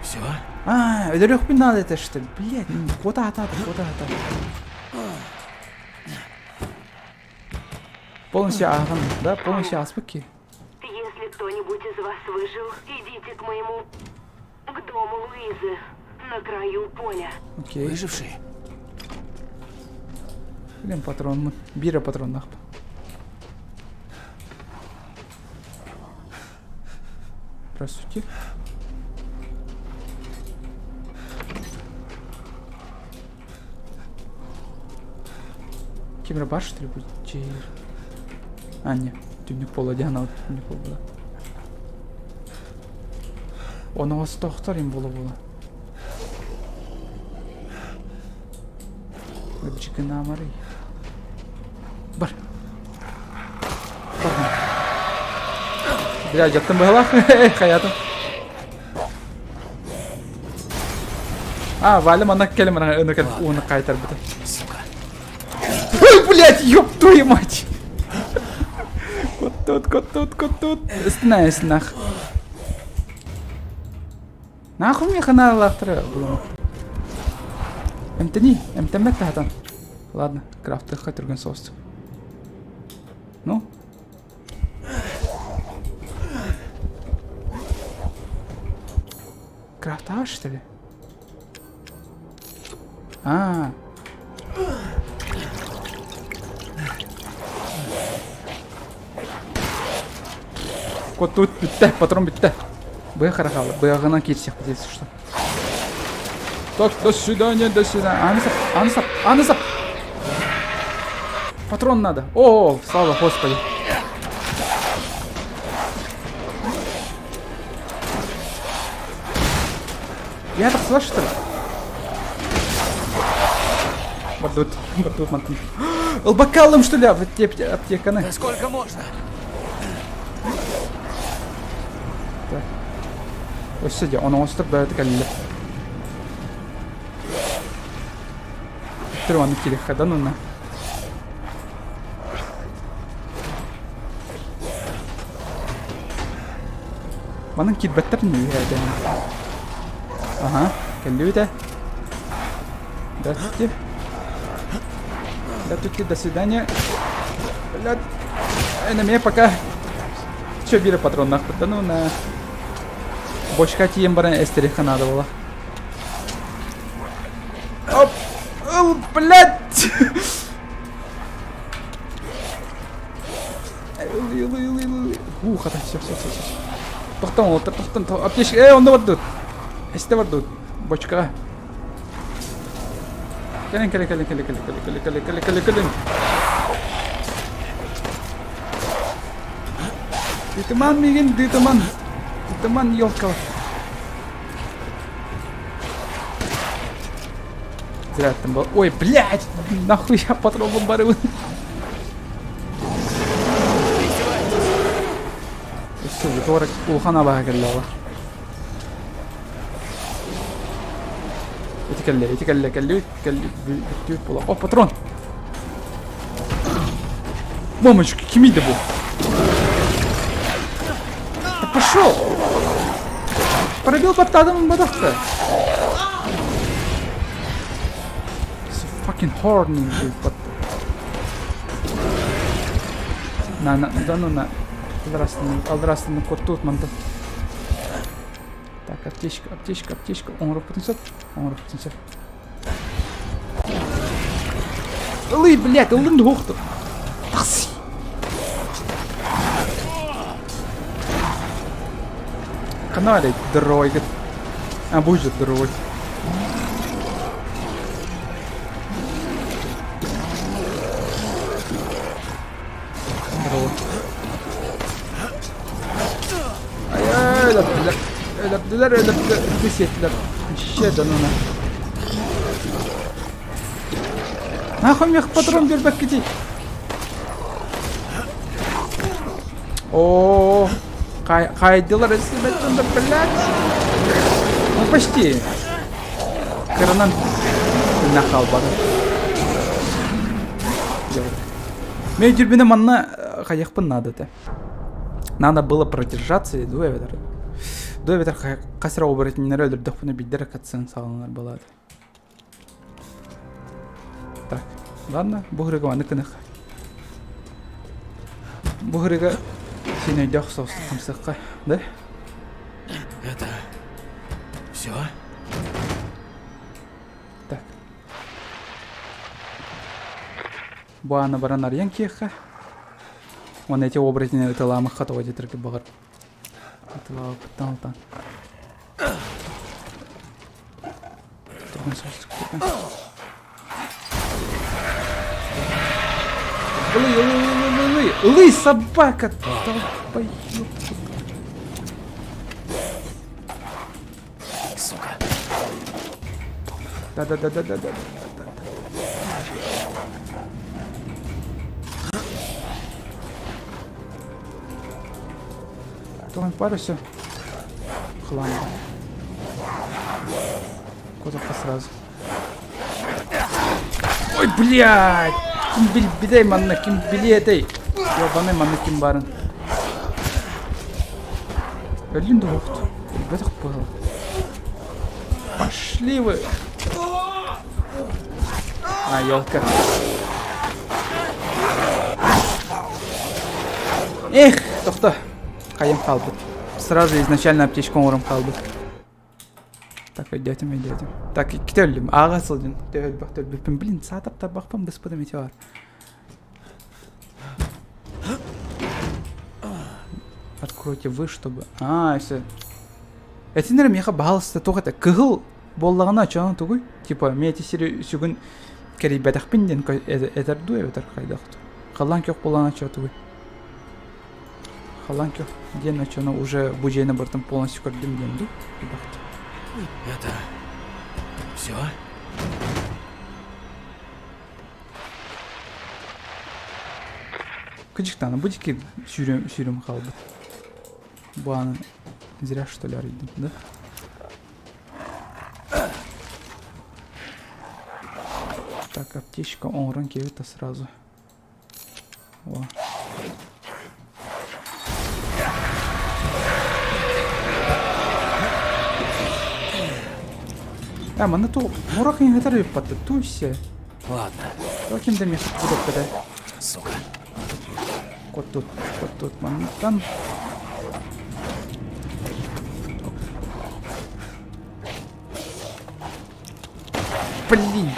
все? А, өлөрүөхпүн надо это что ли? Блядь, куота атаата, куота атаата. Полностью ааҕан, да, полностью ааспыт ки. Если кто-нибудь из вас выжил, идите к моему... к дому Луизы, на краю поля. Окей. Выжившие? Блин, патронмын. Биир патроннаахпын. Здравствуйте. Ким эрэ баар что ли будет? А, не. Түннүк буолла диэн түннүк буолла. Оноҕостоохтор им буола-буола. Ыдьыкынаамарый. Бар. Бар. Бля, дьаттым быһалаах. Хайатым. А, Валя манна кэлим аны кэл ууну кайтарбыта. Сука. Ой, блядь, ёб твою мать! Вот тут, вот тут, вот тут. Снайс нах. Нахуй мне ханаалаахтара булан. Эмтэни, эмтэммэт таһатан. Ладно, крафтыхха түргэн соҕустук. Ну? Крафтаҕа что ли? Аа. Кот тут бүттэ, патрон бүттэ. Быа харахалы, быаҕынан киирсиэхпит если что. Так, до свидания, до свидания. Аны сап, аны сап, аны сап. Патрон надо. О, слава господи. Я тахсыла что ли? Бардут, бардут мантын. Ылбакалым что ли аптеканы? Да сколько можно? Так. Өссө дьэ, оноҕостор бэйэтэ кэллэ. Өттөр маннык киириэххэ да нуна. Манан киирбэттэр ини үһээтээн. Аха, кэллибит ээ. Здравствуйте. Здравствуйте, до свидания. Блядь. Э, пока. Че биир патроннаахпыт да ну на. Бочка тиийэн баран эстериэххэ наада буолла. Оп! Ол, блядь! Ылый, ылый, ылый, ылый. Уу, хата, все, все, все, все. Тохтон, олтар, тохтон, аптечка, э, онно бардыбыт. Эстэ бардыбыт. Бочкаҕа. Кэлин, кэлин, кэлин, кэлин, кэлин, кэлин, кэлин, кэлин, кэлин, кэлин. Дытыман миигин, дытыман. Дытыман, елка. Зря там был. Ой, блядь! Нахуй я патроном барыбын. Өссө бутугар улахан абаһа кэллэ оҕо. Ити кэллэ, ити кэллэ, кэллибит, кэлли, бүттүбүт була. О, патрон! Мамочки, кимий да бу? Да пошел! Пробил баттадым бадахта. It's fucking horny, but... На, на, да ну на. Алдрастыны, алдрастыны куттуут мантан. Так, аптечка, аптечка, аптечка. Оҥоруохпутун сөп, оҥоруохпутун сөп. Ылый, блядь, ыллын дуохту. Такси. Канале дорогой. А будет дорогой. Здорово. Ай, өлөрдүлэр. Өлөрдүлэр, өлөрдүлэр. Өлдү сиэтилэр. Ещё да ну на. Нахуй мех патрон биэрбэккитий? О, хайдылар өссө блядь. Ну почти. Кыранан нахалбады. Мен жүрбүнэ манна хайахпын надо этэ. Надо было продержаться и дуэ эбэтэр. Дуэ эбэтэр хас эрэ оборотеннары өлөрдөхпүнэ биирдэ эрэ катсын саҕаланар буолаат. Так, ладно, бу ырыга маннык гыныах. Бу ырыга син өйдөөх соҕус хамсыахха, да? Это все? Так. Бу ааны баран арыйан киэххэ. Уонна эти оборотни ытылаамахха тоҕо диэтэргэ баҕар. Ытылаабыттан алтан. Ылый, ылый, ылый, ылый, ылый, собака! Долбоёб. Сука. Да-да-да-да-да-да. Туган пара все. Хлам. Козака сразу. Ой, блядь! Ким билбитэй манна, ким билиэтэй? Ёбаный манна ким барын. Өллүн да уохт. Өлбөтөх буолла. Пошли вы! А, елка. Эх, тохто. Хайым хаалбыт. Сразу изначально аптечка оҥорон хаалбыт. Так, өйдөөтүм, өйдөөтүм. Так, иккитэ өллүм. Ааҕа сылдьын. Төһөлбөх төлбүппүн. Блин, саатап тарбахпын быспытым ити бар. Откройте вы, чтобы... А, все. Этинер миэхэ баһаалыста туох этэ? Кыһыл буоллаҕына оччоҕуна тугуй? Типа, мин эти сири сүгүн кэрийбэтэхпин диэн этэр дуу эбэтэр хайдах Халлаан күөх буоллаҕына оччо тугуй? Халлаан күөх диэн оччону уже бу дьиэни барытын полностью көрдүм диэн дуу? Это все? Кыдьыктаана бу диэки сүүрүм сүүрүм хаалбыт. Бу ааны зря что ли арыйдым, да? Так, аптечка оҥорон киэбит сразу. О. А, манна ту мурах иҥэтэр ыыппатта туй-се. Ладно. Ким да миэхэ будаппата. Сука. Куттут, куттут манныктан. Блин!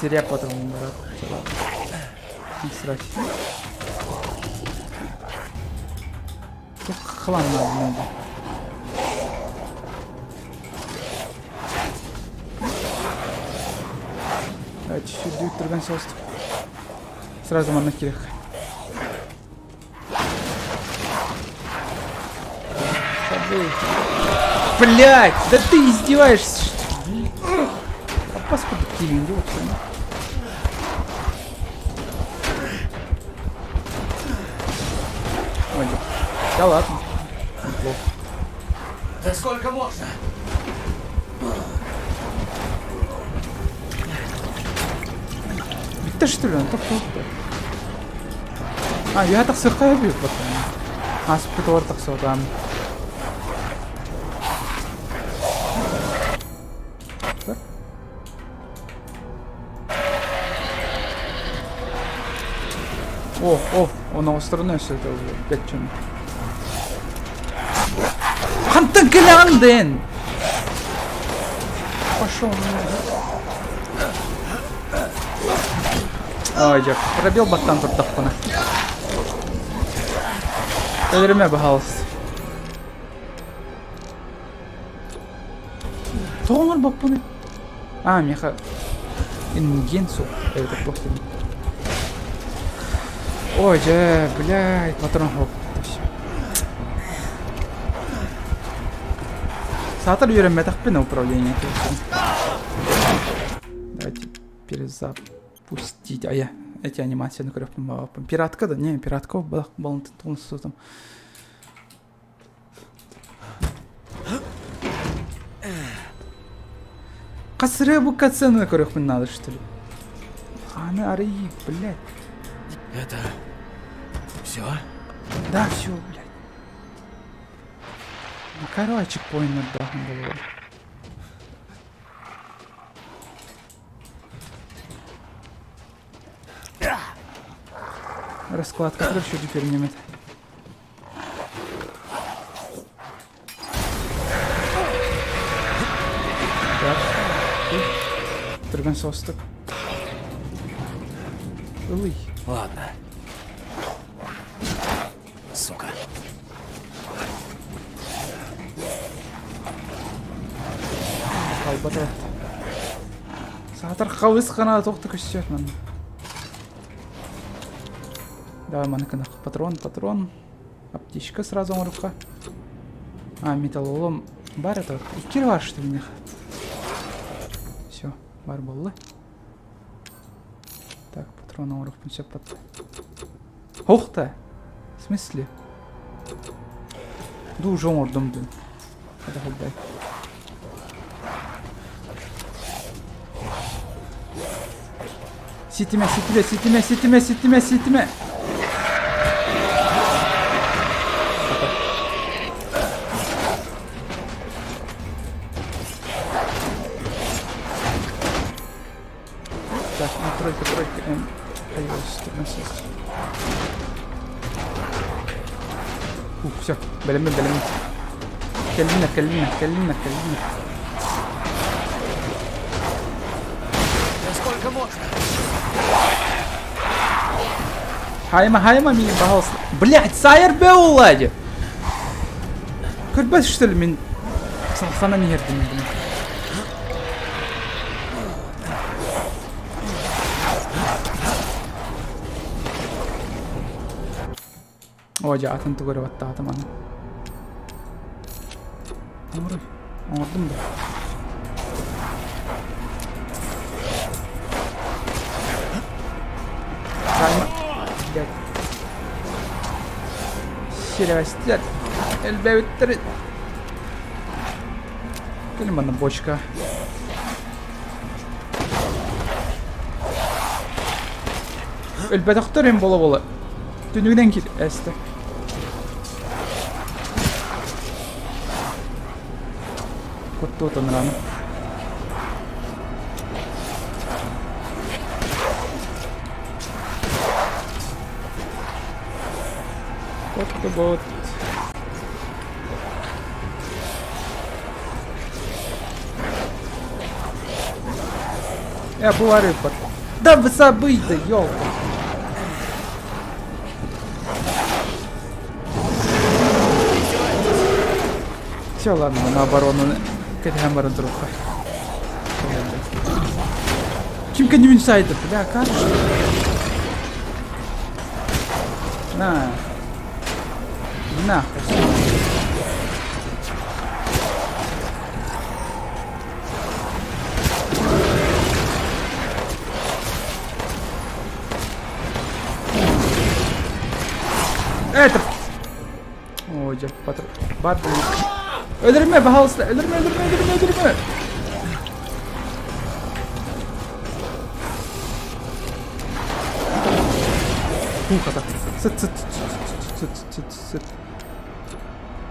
Зря потом брат. Срать. Хлам надо, надо. Давайте сюда түргэн соҕустук. Сразу манна киирэх. Блять, да ты издеваешься, что ли? Опас. киирин дии уопсайынан. Ой, да ладно. Неплохо. Да сколько можно? Бүттэ что ли? Тоқтоқты. А, я тахсыахха эбит баттан. Ааспыт тахсыатаан. О, о, оноҕосторун өссө бэччүн. Хантан кэлэҕин дэн? Пошел. Ой, дьэ, пробел баттан турдахпына. Өлөрүмэ, пожалуйста. Тоҕо оҥорбоппунуй? А, миэхэ ингиэн суох. Это плохо. Ой, дьэ, блядь, патрон хоп. Все. Саатар үөрэммэтэхпин управление. Давайте перезапустить. А я эти анимации көрөппүн баҕаппын. Пиратка да? Не, пиратка балын там. Хас эрэ бу катсценаны көрүөхпүн наада что ли? Аны арый, блядь. Это все? Да, все, блядь. Короче, чекпоиннардаахын буолуо. Раскладка короче теперь немет. Так. Түргэн соҕустук. Ылый. Ладно. Сука. Халбата. Саатар хабыс хана туох да көстүөт манна. Давай маны гынах. Патрон, патрон. Аптечка сразу оҥоруохха. А, металлолом бар это. Икки бар что ли у них? Все, бар буолла. Так, патрон оҥоруохпун сөп пат. Ох та! В смысле? Дуу уже оҥордум дуу. Это холбай. Ситимэ, ситимэ, ситимэ, ситимэ, ситимэ, ситимэ! Так, ну тройка, тройка, М. Появилась, Ух, все, бэлэммин, бэлэммин. Кэллиннэр, кэллиннэр, кэллиннэр, кэллиннэр. Насколько можно? Хайма, хайма, мини, пожалуйста. Блять, Сайер Беулади! Көрбөт, что ли, мин салханан иһэрдим, блин. Оо дьэ атын тугу эрэ баттаатым аны. Оҥоруй. Оҥордум да. Хайма. Блядь. Сирэбэстэр. Элбэбиттэр. Кэлин манна бочка. Өлбөтөхтөр им бола-бола. Түнүгүнэн кир эстэ. Куттуутун раны. Куттубут. Я бу арыппат. Да забыть да ёлка. Все, ладно, на оборону кэтэһэн баран туруохха. Ким кэннибин сайда, бля, как же? На. На. О, дьэ, патрон. Бар Өлөрүмэ, пожалуйста, өлөрүмэ, өлөрүмэ, өлөрүмэ, өлөрүмэ. Фу, хата. Сыт, сыт, сыт, сыт, сыт, сыт.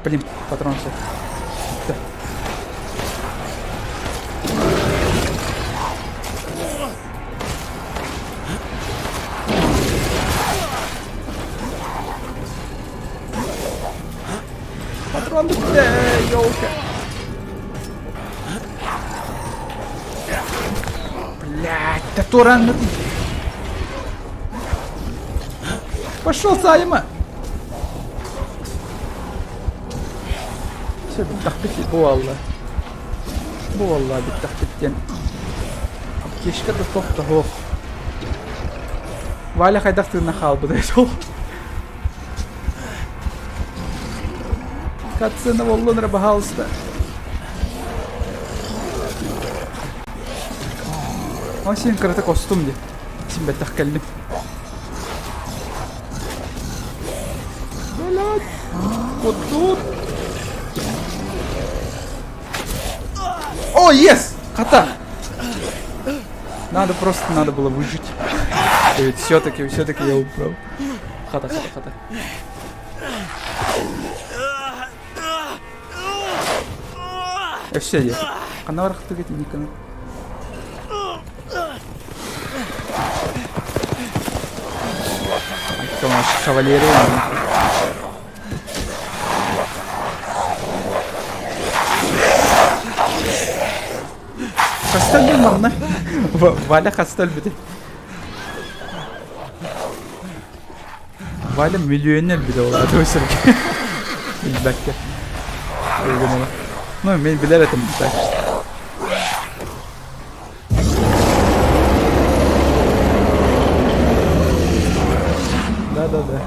Блин, патрон все. Да. Патрон бүттэ, елка. Блять, да туран. Пошел, Сайма! Все, бүттахпит буолла. Буолла бүттахпит диэн. Аптечка да тохтоһуох. Валя хайдах тыынна хаалбытай сол. Катсцена буоллун эрэ, пожалуйста. Ой, син кырата костум дии. Син бэттэх кэллим. Блядь! Вот тут! О, yes! Хата! Надо просто, надо было выжить. И ведь все-таки, все-таки я убрал. Хата, хата, хата. Өссө дии. Ханна барахтыгыт Никаны? Томаш кавалерия. Хаста өлбүт манна? Валя хаста өлбүтэ? Валя миллионер өлбүтэ ол аата сиргэ. Билбэккэ. Ну, мен билэр этим так что. Да-да-да.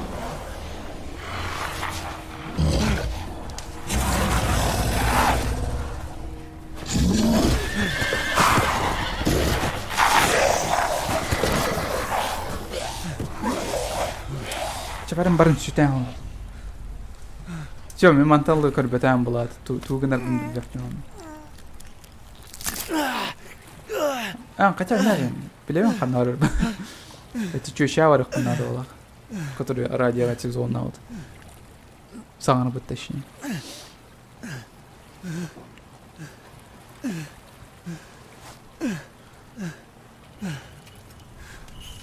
Чэ барын барын сүтэн ол. Все, мен манталлы көрбөтөөн булаат. Туу гынарбын билбэппин оны. А, хотя знаю, билэбин ханна барар. Эти чүөчээ барыахпын наада буолаах. Который радиоға сезонна вот. Саҥарбыт точнее.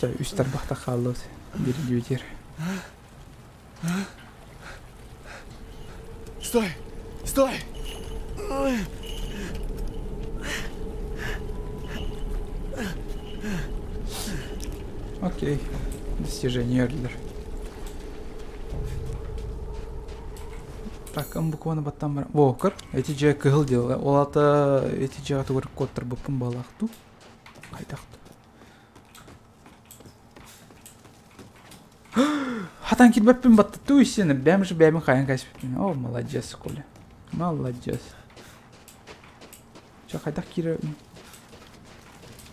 Чэ, үс тарбахта хааллыбыт. Биир Стой! Стой! Окей. Достижение Эрлер. Так, ым букваны баттан бар. Во, көр. Эти же кыһыл дела. Ол ата эти же тугар коттар буппун балахту. Хайдахту. Хатан кирбэппин баттаттуу истиэнэ бэйэм же бэйэбин хайан кэспиппин. О, молодец, Коля. Молодец. Чэ, хайдах киирэ...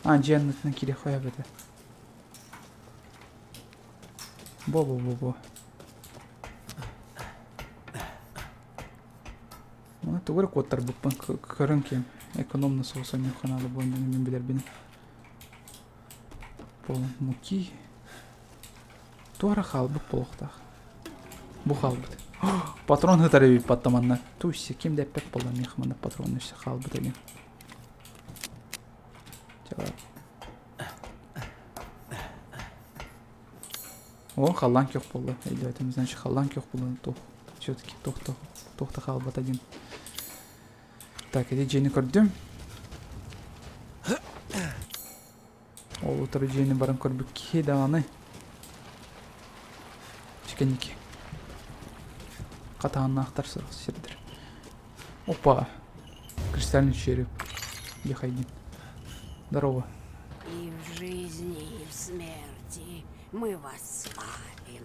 А, дьиэ аннытынан киириэх эбэтэ. Бо-бо-бо-бо. Оны тугу эрэ куоттарбыппын көрөн киэм. Экономно соҕус онньуохха наада буолан мин билэрбин. Пол муки. Туора хаалбыт буолуохтаах. Бу хаалбыт. Патрон ытар эбит баттаманна. Туй ким да эппэт буолла миэхэ манна патрон өссө хаалбыт эбит. О, халлаан күөх буолла. Өйдөөтүм, значит, халлаан күөх буолла. Туох, все-таки туох да хаалбата диэн. Так, ити дьиэни көрдүм. Ол утары дьиэни баран көрбүт киһи даҕаны. Чикэнники. Хатааннаахтар сорох сирдэр. Опа! Кристальный череп. Ехайдин. Здорово. И в жизни, и в смерти мы вас славим.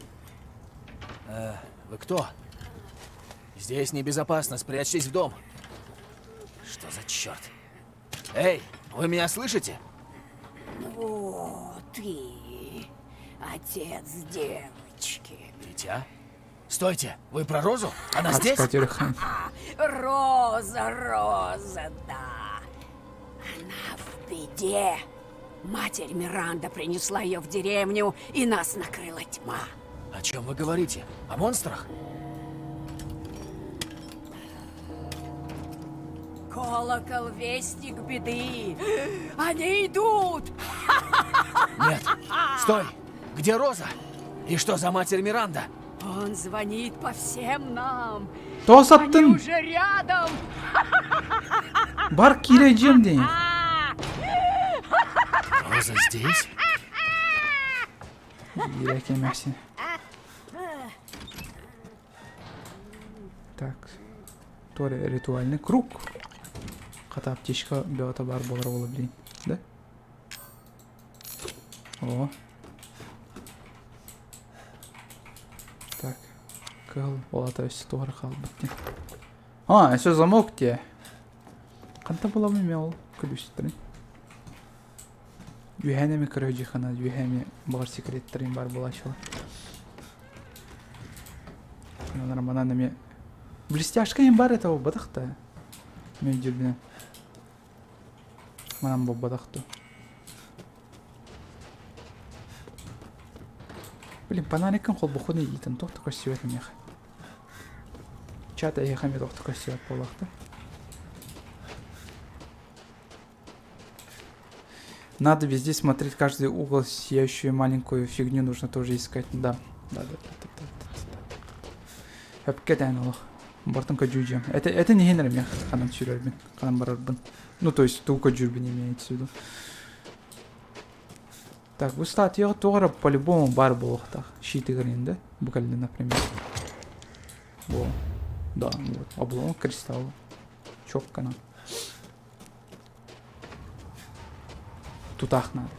Вы кто? Здесь небезопасно, спрячьтесь в дом. Что за черт? Эй, вы меня слышите? Вот ты, отец девочки. Дитя? Стойте, вы про Розу? Она здесь? Роза, Роза, да. Она в беде. Матерь Миранда принесла ее в деревню, и нас накрыла тьма. О чем вы говорите? О монстрах? Колокол вестник беды. Они идут! Нет! Стой! Где Роза? И что за матерь Миранда? Он звонит по всем нам. Тоҕо саптын? Они уже рядом. Бар киирэ дьиэм дии. Роза здесь? Ирэки эмээхсин. Так. Торе ритуальный круг. Хата аптечка бөҕөтө баар буолар буола блин. Да? О. Так. Кыһыл олата өссө туора хаалбыт дии. А, өссө замок дии. Ханта буламын мен ол күлүстэрин. Үөһээн эми көрө дьиэхана үөһэ эми баҕар секреттэрин баар буолааччылар. Манан эми блестяшка им бар это буолбатах да. Мен дьүрбүнэн. Манан буолбатах дуо. Блин, фонариккын холбоххун илиитин туох да көстүбэт миэхэ. Чат эһиэхэ эмиэ туох да көстүбэт буолуох да. Надо везде смотреть каждый угол, сияющую маленькую фигню нужно тоже искать. Да, да, да, да, да, да, да, да. Өпкэ олох. Бартын көдьүүдьем. Это, это не хенер мех ханан сүүрэрбин, ханан барарбын. Ну, то есть, туу көдьүүрбүн имеется в виду. Так, бу статьяҕа туох эрэ по-любому баар буолуохтаах. Щитыгырын да? Бу кэллэ, например. Во. Да, вот. Обломок кристалла. Чоккана. Тутаах надо.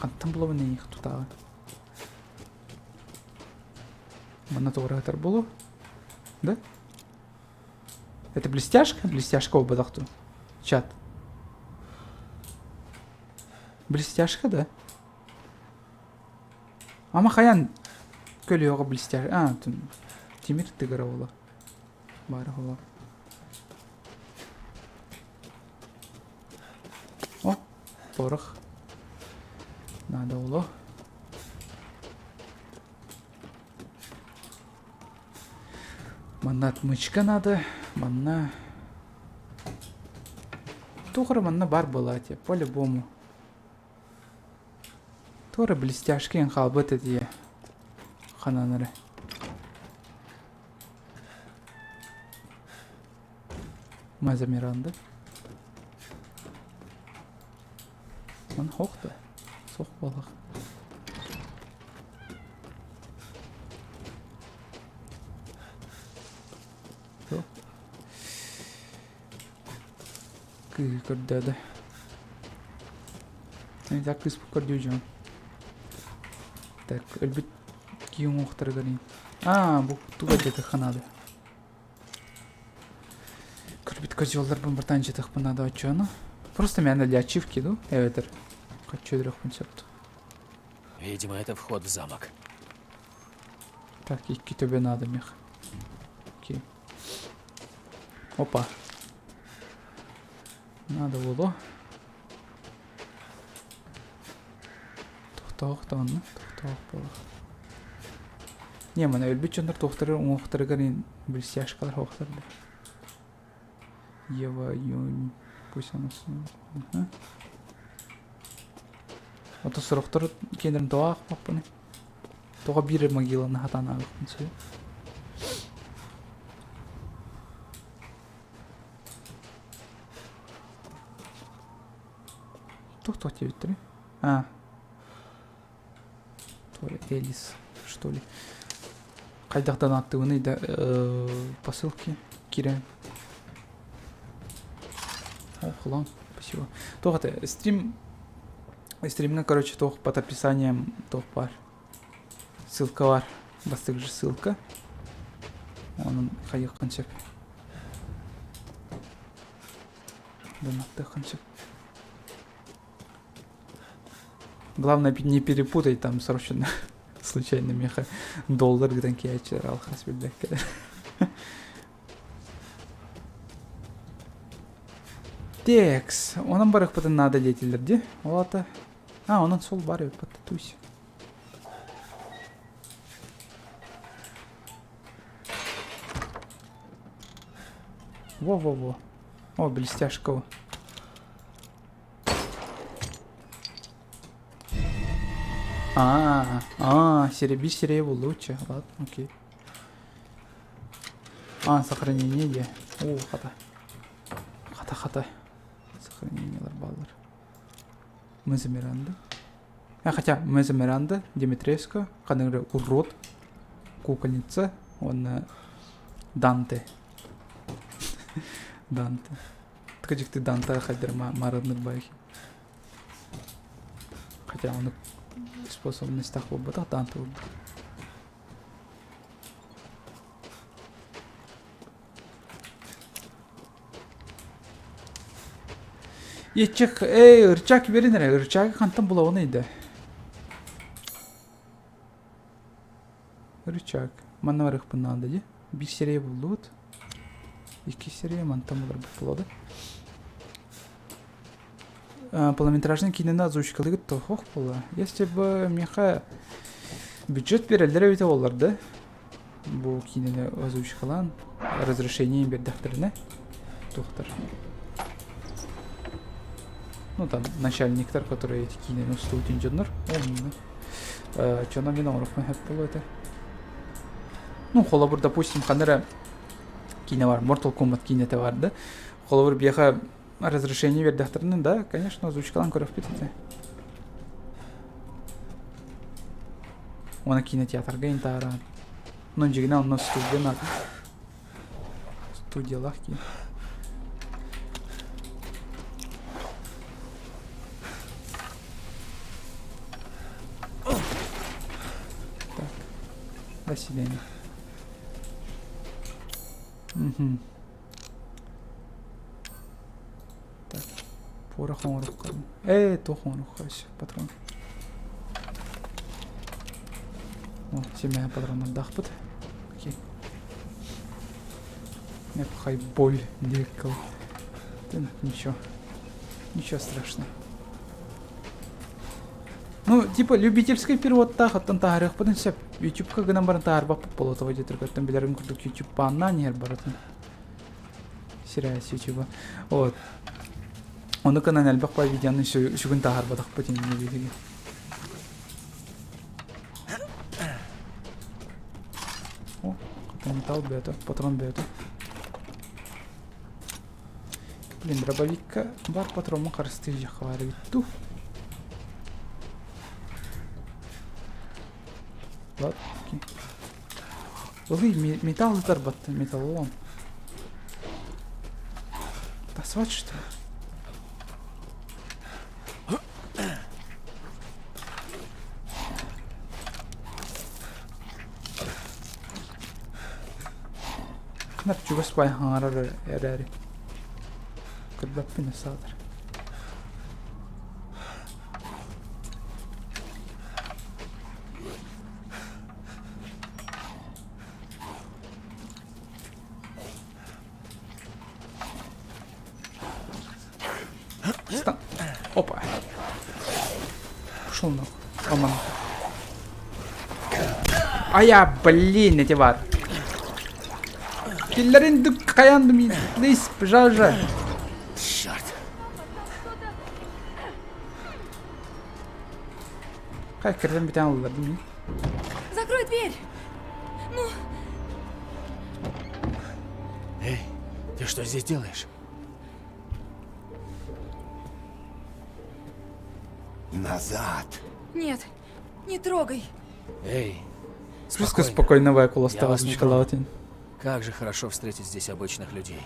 Хантан булабын эйиэх тутааҕы? Манна туораатар буолуо. Да? Это блестяшка? Блестяшка буолбатах дуу? Чат. Блестяшка, да? Ама хайан көлүөҕэ блестяшка. А, тимир тыгара буола. Баара буола. О, порох. Надо было. Манна отмычка надо. Манна... Туох манна бар была те, по-любому. Туора блестяшки хаалбыт этие. Ханан эрэ. Маза Миранда. Ман хоох да. Суох буолах. Суох. Кыыһы көрдөөдө. Так кыыс көрдүү дьон. Так, өлбүт кии уҥуохтарыгар Аа, бу туга дьэтиххэ наада. Көрбүт козелларбын братан дьэтихпин наада оччону. Просто мээнэ для ачивки ду, эбэтэр хочу өлөрөхпүн сөп. Видимо, это вход в замок. Так, икки төбө надо мех. Окей. Опа. Надо было. Тохтоох даҕаны, тохтоох буолар. Не, маны өлбүт дьоннор туохтары уҥуохтарыгар блестяшкалар суохтар да. Ева, Юнь, пусть она... Ага. Ото сорохтор киэнэрин тоҕо аахпаппыный? Тоҕо биир могиланы хатаан ааҕыахпын сөбүй? Туох-туох диэбиттэрий? А. То ли Элис, что ли. Хайдахтан ааттыыбыный да посылки киирэн. О, хлам, спасибо. Туох это, стрим... Стримҥа, короче, туох под описанием туох баар. Ссылка баар. Бастакы же ссылка. Онон хайыаххын сөп. Донаттыаххын сөп. Главное не перепутай там срочно. Случайно миэхэ доллар гытан киһээччилэр алхас билбэккэлэр. Текс. Онон барыахпытын наада диэтилэр дии. Ол ата. А, онон сол бар эбит тусь. Во-во-во. О, блестяшка. А, а, сереби сирэйэ лучше. Ладно, окей. А, сохранение де. О, хата. Хата, хата. Сохранениелар баллар. Меза Миранда. А, хотя Меза Миранда, Димитреско, кадыңры урод, кукольница, он Данте. Данте. Ткачикты Данте хадер марыныр байхи. Хотя он способностях буолбатах Данте буолбут. Иччик, эй, ырчак берин эрэ, ырчагы хантан булабын ыйда. Рычаг. Манна барыахпын наада дии. Биир сирэйэ буллубут. Икки сирэйэ мантан буларбыт буолуо Полнометражный киинэни озвучкалыгыт тоһох буолла. Если бы миэхэ бюджет биэрэллэр эбитэ буоллар да, бу киинэни озвучкалаан разрешение биэрдэхтэринэ туохтар. Ну там начальниктар, которые эти киинэни устубут дьоннор, ол Чоно мин оҥоруохпун сөп буолуо этэ. Ну, холобур, допустим, ханна эрэ киинэ бар, Mortal Kombat киинэтэ бар да. Холобур, биэхэ разрешение биэрдэхтэринэ, да, конечно, озвучкалаан көрөхпүт этэ. Уонна кинотеатрга интааран. Ну, дьигинэ онно студия на студиялаах киин. Так, до свидания. Угу. Так, порох оҥорукка. Ээ, туох оҥорукка өссө патрон. О, семья патроннардаахпыт. Окей. Непхай боль лекал. Ничего. Ничего страшного. Ну, типа, любительский переводтаах оттон таһаарыахпытын сөп. Ютубка гынан баран таһаарбаппыт болотова диэтэр оттон билэрин курдук YouTube бааннаан иһэр барытын. Сирээс ютуба. Вот. Ону гынан элбэх бай видеоны сүгүн таһаарбатахпыт инньэ биһиги. О, металл бөтө, патрон бөтө. Блин, дробовикка бар патроммун харыстыыр дьахха баар эбит дуу. Ладно, окей. Ылый, металл ытарбатты, металлолом. Тасвать что ли? Ханар чугас бай хаҥарар эрээри көрбөппүн саатар. Стан. Опа. Пошел нахуй. Роман. А я, блин, эти бар. Киллерин дүк каянды мин. Лис, пожалуйста. Черт. Хай кирден битен алылар мин. Закрой дверь! Ну! Эй, ты что здесь делаешь? Назад! Нет, не трогай. Эй, Спокойно, спокойно Я вас не трону. Как же хорошо встретить здесь обычных людей.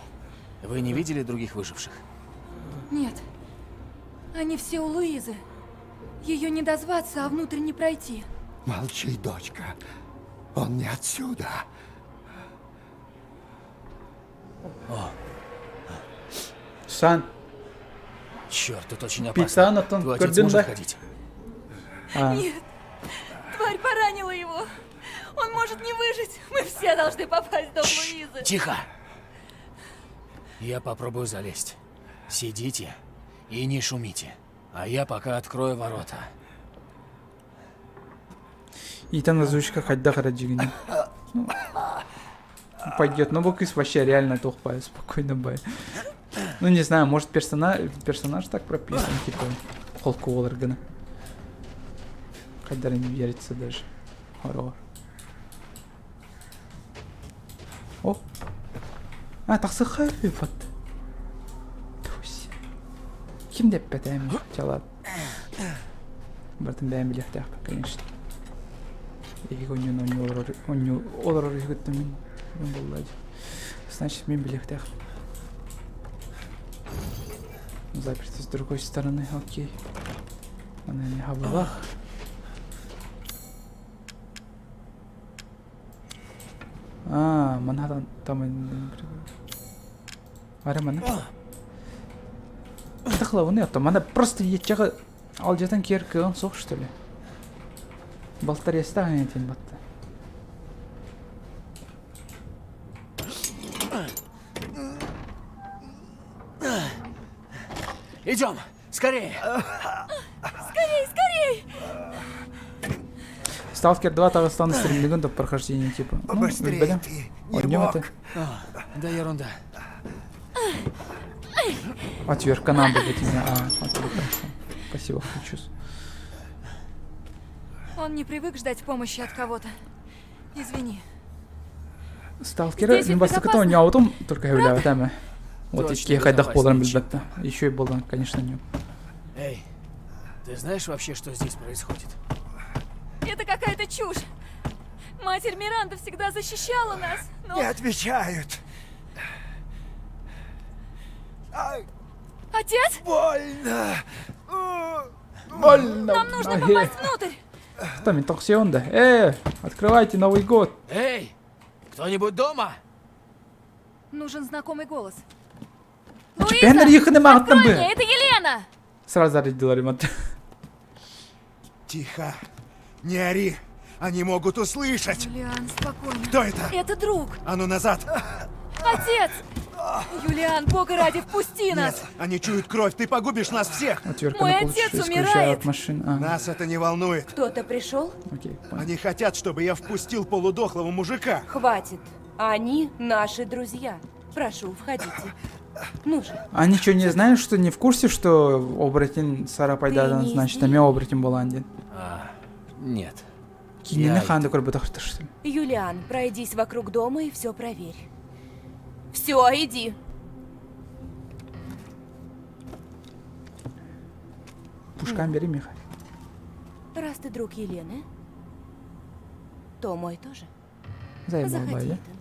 Вы не видели других выживших? Нет. Они все у Луизы. Ее не дозваться, а внутрь не пройти. Молчи, дочка. Он не отсюда. О. Сан. Черт, тут очень опасно. Пиццан, Твой отец может ходить? А. Нет. Тварь поранила его. все должны попасть в дом Луизы. Тихо! Я попробую залезть. Сидите и не шумите. А я пока открою ворота. Итан озвучка хайдах эрэ дьигини. Ну, пойдет. Но бу кыыс вообще реально туох спокойно бай. Ну не знаю, может персонаж, персонаж так прописан, типа холку гына. Хайдах не верится даже. Хоррор. О! А, тахсыха вот. Ким дэппэтээм чалат. Бартын бэйэм билиэхтээхпин, конечно. Эһиги онньуун онньуу олорор онньуу олорор үһүгүттэн мин мин буолла дии. Значит, мин билиэхтээхпин. Заперто с другой стороны, окей. Она не хабалах. А, манхатан там Ара мана. Тахлавыны это мана просто ечеҕи алдьатан киэр кыаҕын суох что ли? Балтарестаах этин батта. Идем, скорее! Скорей, скорей! Сталкер 2 Таҕыстан стримнигын до прохождения типа. Ну, Быстрее ты, не мог. А, да ерунда. Отвертка надо быть меня. А, окей, хорошо. Спасибо, включусь. Он не привык ждать помощи от кого-то. Извини. Сталкеры Здесь ведь мин бастакыта безопасно. оонньообутум только сөбүлээбэтэ Вот Точно икки хайдах буоларын безопаснее, билбэттэ. Еще и буолан, конечно, не. Эй, ты знаешь вообще, что здесь происходит? Это какая-то чушь. Матерь Миранда всегда защищала нас, но... Не отвечают. Ай, Отец, больно. Больно! нам нужно попасть внутрь. Что, мен токсионда? Открывайте Новый год! Эй, кто-нибудь дома? Нужен знакомый голос. Бэннер еханы мағыттан Открой бы! мне, это Елена! Сразу зарядилар им. Тихо. Не ори. Они могут услышать. Юлиан, спокойно. Кто это? Это друг. А ну назад. Отец! Юлиан, бога ради, впусти нас! Нет, они чуют кровь. Ты погубишь нас всех. Отвертка Мой на отец полчаса умирает. исключает машин. А, Нас это не волнует. Кто-то пришел? окей, понял. Они хотят, чтобы я впустил полудохлого мужика. Хватит. Они наши друзья. Прошу, входите. Ну же. Они что, не знают, что не в курсе, что оборотень Сара Пайдадан, не из значит, них? ами оборотень Баландин? А, нет. Кинини Я ханды көрбөтөх что ли? Юлиан, пройдись вокруг дома и все проверь. Все, иди. Пушкам бери, Миха. Раз ты друг Елены, то мой тоже. Заебал, Заходи, бай, Итан.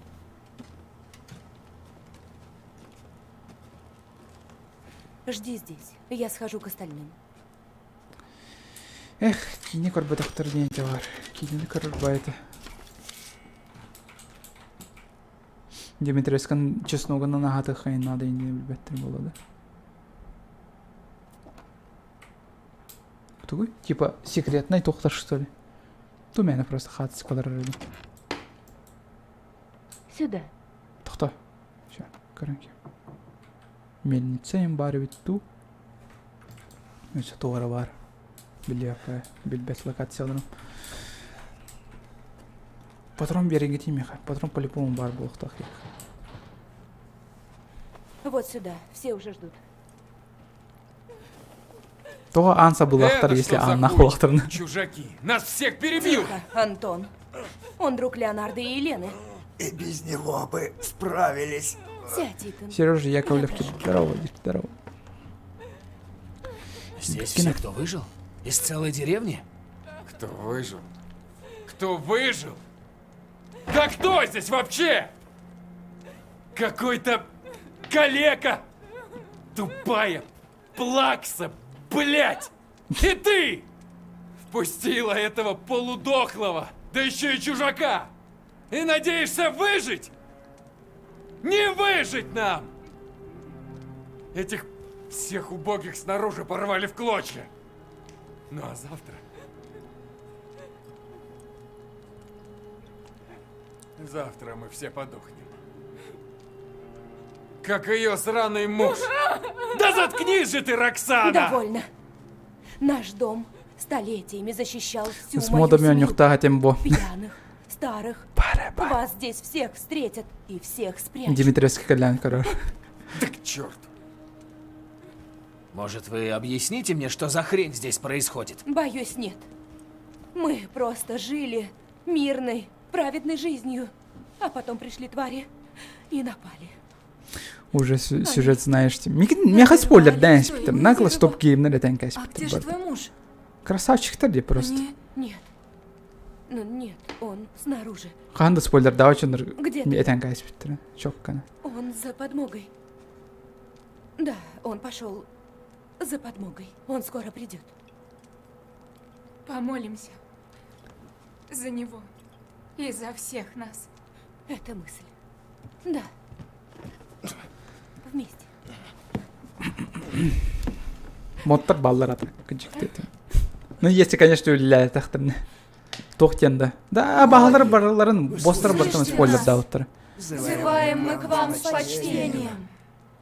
Жди здесь. Я схожу к остальным. Эх, кини көрбөтөхтөр диэн бар. Кинини көрөр байты. Дмитриевскан чесногунан аһатыххайын наада иннин билбэттэр буолуо да. Тугуй? Типа секретный тухтар что ли? Ту мээнэ просто хаатыскалар эрэ. Сюда. Тохто. Все, көрөн Мельница им баар эбит дуу. Өссө туора баар. Билиэххэ билбэт локацияларым. Патрон биэрэҥҥитий миэхэ. Патрон по-любому баар буолуохтаах Вот сюда. Все уже ждут. Тоҕо аан сабыылаахтар, Это если что за ааннаах хуй? буоллахтарына. Чужаки! Нас всех перебьют! Тихо, Антон. Он друг Леонардо и Елены. И без него бы справились. Сядь, Итан. Сережа Яковлев, здорово, здорово. Здесь Кино. все, кто выжил? Из целой деревни? Кто выжил? Кто выжил? Да кто здесь вообще? Какой-то калека! Тупая плакса, блять! И ты! Впустила этого полудохлого, да еще и чужака! И надеешься выжить? Не выжить нам! Этих всех убогих снаружи порвали в клочья. Ну а завтра... Завтра мы все подохнем. Как ее сраный муж! Да заткнись же ты, Роксана! Довольно. Наш дом столетиями защищал всю С мою модами семью. оонньуохтаах этим бо. Пьяных, старых. Вас здесь всех встретят и всех спрячут. Дмитриевский кэлэн көрөр. Так черт! Может, вы объясните мне, что за хрень здесь происходит? Боюсь, нет. Мы просто жили мирной, праведной жизнью. А потом пришли твари и напали. Уже сюжет знаешь. Меха спойлердаан испитим. Нагло стоп геймнер этэн А где же кэспитим. твой муж? Красавчиктар дии просто. Нет. Ну, нет, он снаружи. Хаһан да спойлердаабат дьоннор Где ты? этэн кээспиттэрэ. Чоккана. Он за подмогой. Да, он пошел за подмогой. Он скоро придет. Помолимся. За него. И за всех нас. Это мысль. Да. Вместе. Модтар бааллар ата. Кыдьык Ну, если, конечно, үлэлээтэхтэринэ. Туох диэн да. Да, баһалар барыларын, босстар барытын спойлердаабыттара. Взываем мы к вам с почтением.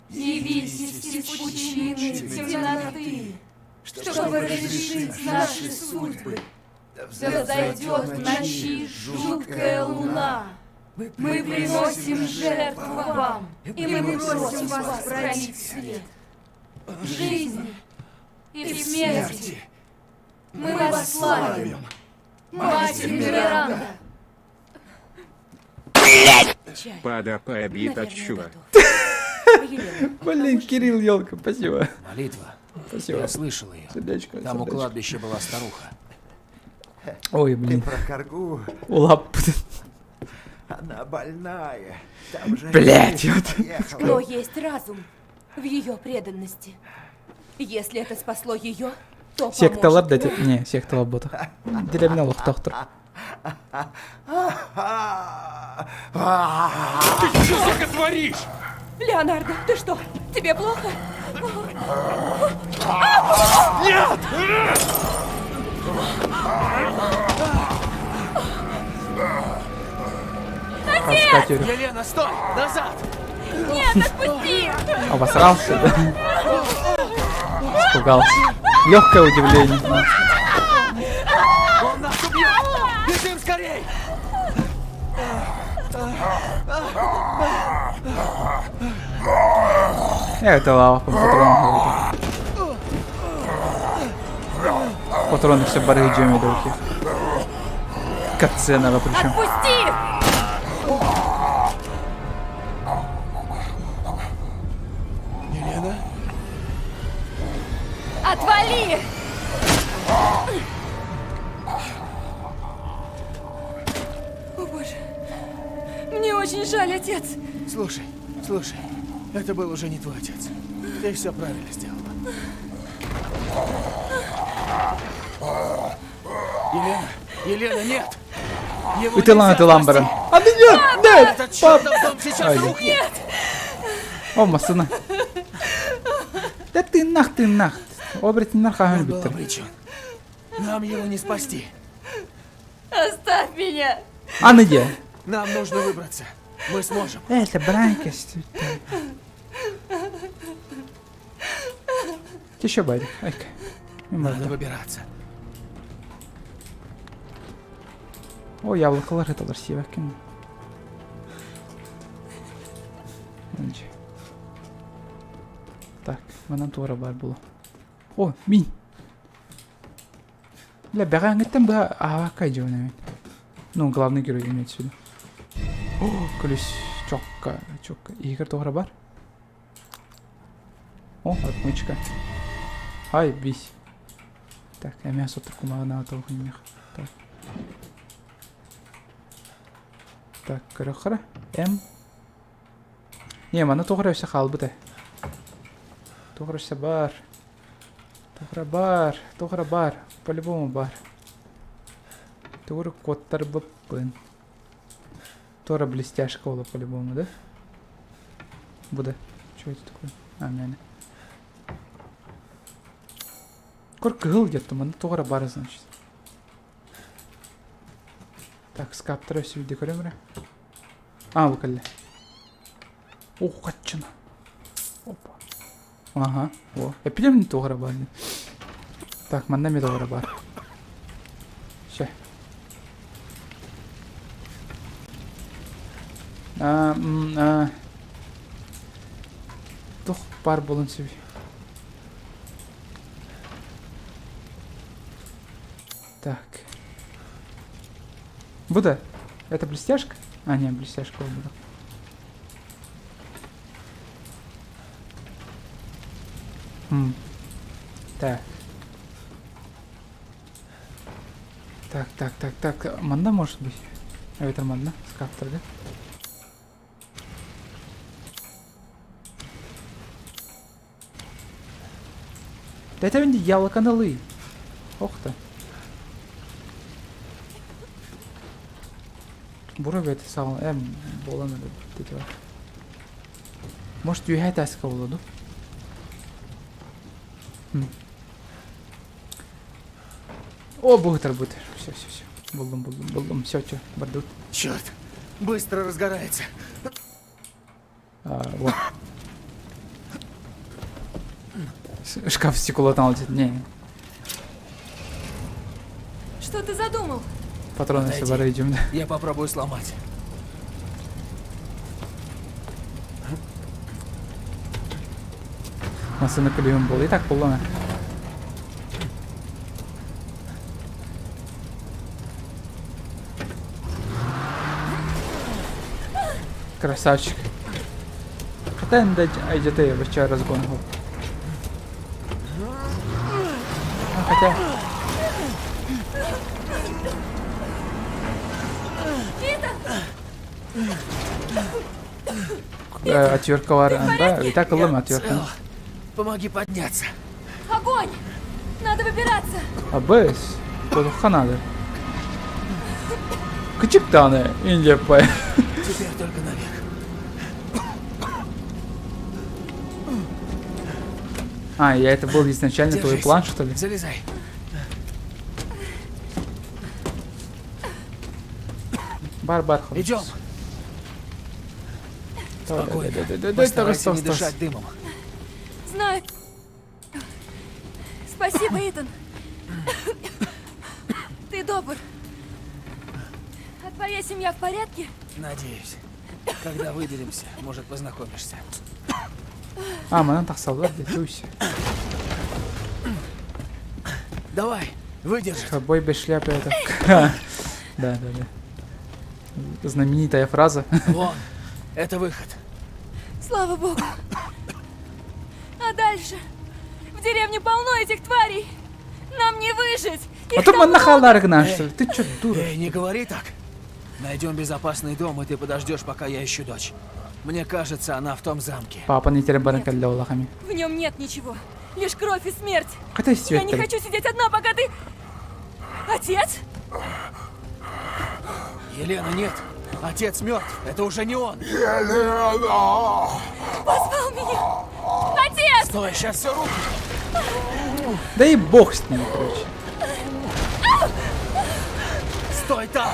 Явитесь из пучины темноты, чтобы разрешить наши судьбы. Да взойдет в ночи жуткая луна. Мы приносим жертву вам, и мы просим вас пролить свет. В жизни и в смерти мы вас славим, Матерь Миранда. Пада побит от чува. Блин, Кирилл, елка, спасибо. Молитва. Спасибо. Я слышал ее. Сердечко, Там у сердечко. кладбища была старуха. Ой, блин. Ты про каргу. Улап. Она больная. Там же Блядь, вот. Но есть разум в ее преданности. Если это спасло ее, то Секталар поможет. да Не, секталар буолбатах. Дэриэбинэ олохтоохтор. Ты что, сука, творишь? Леонардо, ты что? Тебе плохо? Нет! Отец! Елена, стой! Назад! Нет, отпусти! Обосрался, да? Испугался. Легкое удивление. Он нас убьет! Бежим скорей! Это лава по патронам. Патроны все бары идем руки. Катсцена причем. Отпусти! Елена? Отвали! О боже, мне очень жаль, отец. Слушай, слушай, это был уже не твой отец. Ты все правильно сделала. Елена, Елена, нет! Его Ыталаан нельзя ыталаан баран. спасти! А нет, нет! Этот чертов Пап! дом сейчас Ай. рухнет! О, массыына. Да ты нах, ты нах. Оборотеннар хаһан Он был бүттэр. обречен. Нам его не спасти. Оставь меня! Аны дьэ. Нам нужно выбраться. Мы сможем. Это бранка. Еще байда. Айка. Надо выбираться. О, яблокалар эталар сиэбэккин. Онче. Так, манан туора баар буолуо. О, мин. Бля, бэҕэһээҥҥиттэн быһа аһаабакка дьиэбин эбит. Ну, главный герой имеется в виду. О, ключ чокка, чокка. Иһигэр туора бар. О, отмычка. Ай, бись. Так, эмиэ сотор кумаҕына тоҕуһунньах. Так. Так, көрөххөрө. М. Не, манна туох эрэ өссө хаалбыт ээ. Туох эрэ өссө баар. Туох эрэ баар. Туох эрэ баар. По-любому баар. Тугу эрэ куоттарбыппын. Туора блестяшка буолла по-любому, да? Бу да. Что это такое? А, мээнэ. Көр кыһыл где-то, манна туох эрэ баар значит. Так, скаптара өссө биирдэ көрөм эрэ. А, бу кэллэ. Ух, хаччына. Опа. Ага, о. Эпидемия туох эрэ баар. Так, манна эмиэ туох эрэ баар. Все. А, а. Туох баар буолан сөбүй? Так. Бу да? Это блестяшка? А, не, блестяшка буду. М. Так. Так, так, так, так. Манна может быть? А это манна? Скафтер, да? Да это яблоканалы. Ох ты. Бура бэт саҕал эм буолан эрэ Может үөһээ тааска буолуо дуу? О, быһытар бытыр. Все, все, все. Буллум, буллум, буллум. Все, все, бардут. Черт, быстро разгорается. А, вот. Шкаф стекло там летит. Не. Что ты задумал? Патроны все идем, да. Я попробую сломать. Массыына күлүһүн буол. И так буллана. Красавчик. Хотя айдете вообще разгон был. А, хотя... Отвертка бар, да, и так ылым отвертка. Помоги подняться. Огонь! Надо выбираться! Абыс, Кодуха надо. Кычык даҕаны Индия пай. Теперь только наверх. А, я это был изначально Держись. твой план, что ли? Залезай. Бар, бар, Идем. Спокойно. Постарайся не дышать дымом. Знаю. Спасибо, Итан. Ты добр. А твоя семья в порядке? Надеюсь. Когда выберемся, может, познакомишься. А, манан тахсаллар дии, Давай, выдержи. Ковбой без шляпы это... Да, да, да. Знаменитая фраза. Вон, это выход. Слава богу. А дальше? В деревне полно этих тварей. Нам не выжить. А то манна хааллаары гына, что ли? Ты чё, дура? Эй, не говори так. Найдем безопасный дом, и ты подождешь, пока я ищу дочь. Мне кажется, она в том замке. Папа не баран кэллэ улахами. В нем нет ничего. Лишь кровь и смерть. Хата Я не хочу сидеть одна, пока ты... Отец? Елена, нет. Отец мертв. Это уже не он. Елена! Позвал меня. Отец! Стой, сейчас все рухнет. Да и бог с ним, короче. Стой там!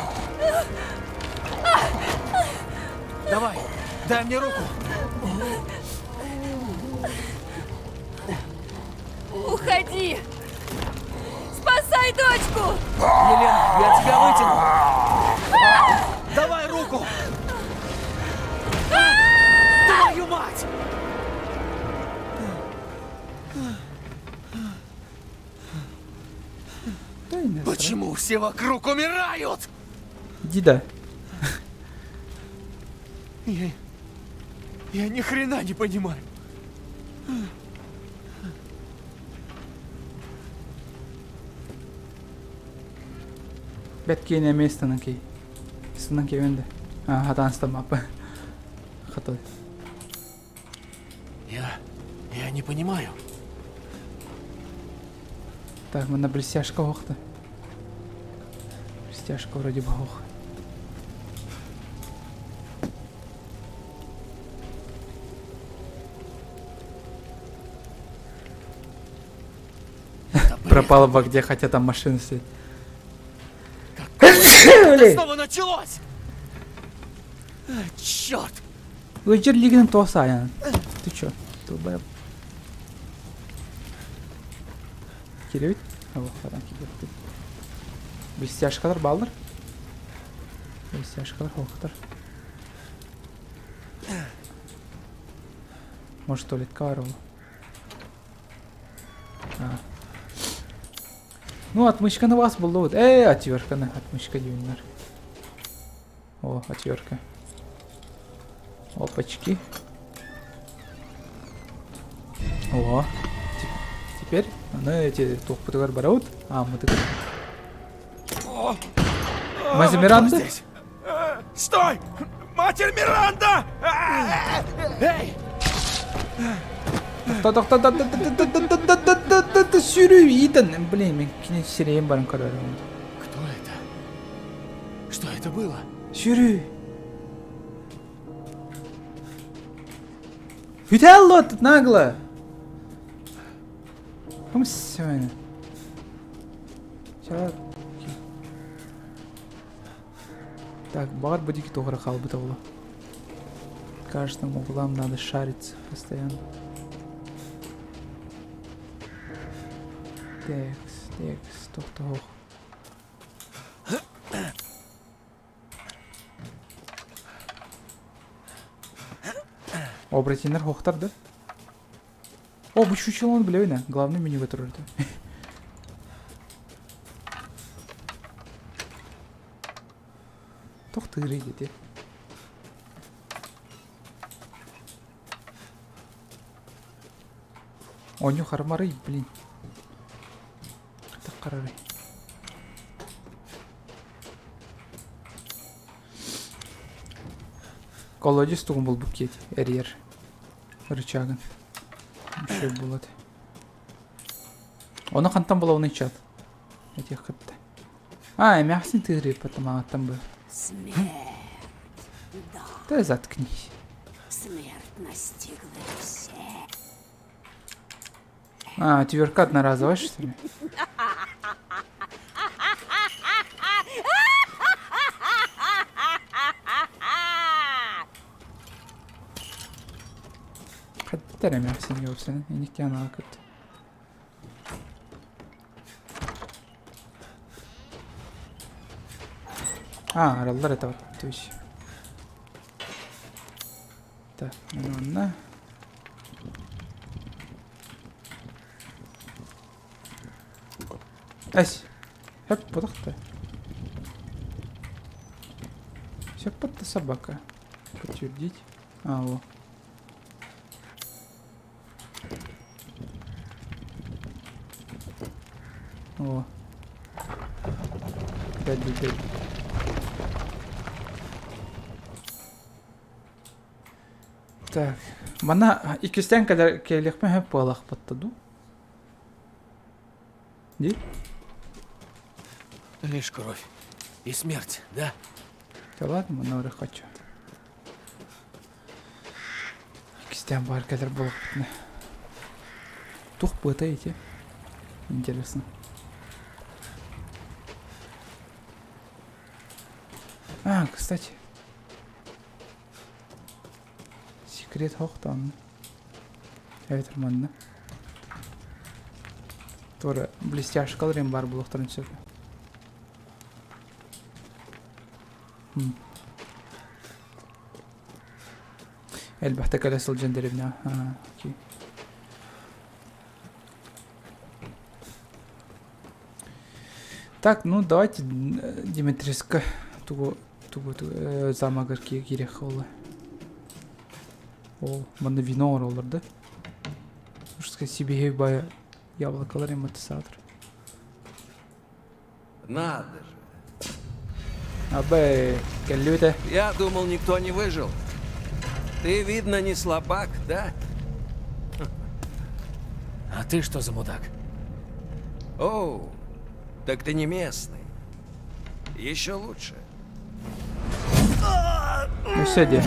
Давай, дай мне руку. Уходи! Спасай дочку! Елена, я тебя вытяну. Давай руку! Твою мать! Почему все вокруг умирают? Дида. Я... Я ни хрена не понимаю. Бэт киэнэ эмиэ ыстанан кий. Ыстанан киэбин да. А, хатаан ыстаммаппын. Хата. Я... Я не понимаю. Так, манна блестяшка оһохто. Блестяшка вроде бы ох. Пропала в огне, хотя там машина стоит. Это снова началось! Черт! Ыдьыр лигин туох саайан? Ты чё? Долбоеб. Кирэбит? Оҕохтаран киириэхпит. Блестяшкалар бааллар. Блестяшкалар хоохтар. Может, туалетка бар ол. А. Ну, отмычканы вас буллубут. Эй, отвертканы, отмычка диюннар. О, отвертка. Опачки. О, теперь аны эти туохпутугар барабыт. А, мытыгар. Мать Миранда? Здесь? Стой! Матерь Миранда! Эй! Тохто, тохто, тохто, сүүрүү, Итан. Блин, мен кини сирэйин баран көрөрүм. Кто это? Что это было? Сүүрүү. Бүтэлло нагло. Кым сегодня? Так, баҕар бу диэки туох эрэ хаалбыта буолуо. Каждым углам надо шариться постоянно. Текс, текс, тохтоох. Оборотеннер хоохтар да? О, бу чучелоны билэбин ээ. Главный менюга турар этэ. Тохтыырый диэти. Оонньуу хармарый, блин. Хатах харарый. Колодец тугун булбут киэт эрийэр рычагын. Еще булат. Ону хантан булабыный чат? Этиэх кытта. А, эмээхсин тыырыыппат маҕаттан бы. Смерть. Да. Да заткнись. Смерть настигла всех. А, отвертка одноразовая, что ли? Хаттар эмээхсин ёпсен, иникке анаакыт. А, араллар это вот, то есть. Так, манна. Эс. Хөп бодохтой. Все под собака. Подтвердить. А, во. О. Дядя, дядя. Так. Манна иккистээн кэлэр кэлиэхпин сөп буолахпытта дуу? Дии? Лишь кровь и смерть, да? Да ладно, манна уже хочу. Иккистээн баар кэлэр буолахпытына. Туох быата ити? Интересно. А, кстати. Секрет хохтон. Эбэтэр манна. Туора блестяшкалар эм баар буолуохтарын сөп. Элбэхтэ кэлэ сылдьан дэриэбинэҕэ. Аа, окей. Так, ну давайте Димитриска тугу тугу тугу замогар киириэх буолла. Ол манна вино оҥороллор да? Мужская сибиһи бая яблокалар эм саатыр. Надо же. Абы кэллибит ээ. Я думал, никто не выжил. Ты, видно, не слабак, да? А ты что за мудак? Оу, так ты не местный. Еще лучше. Өссө диэ.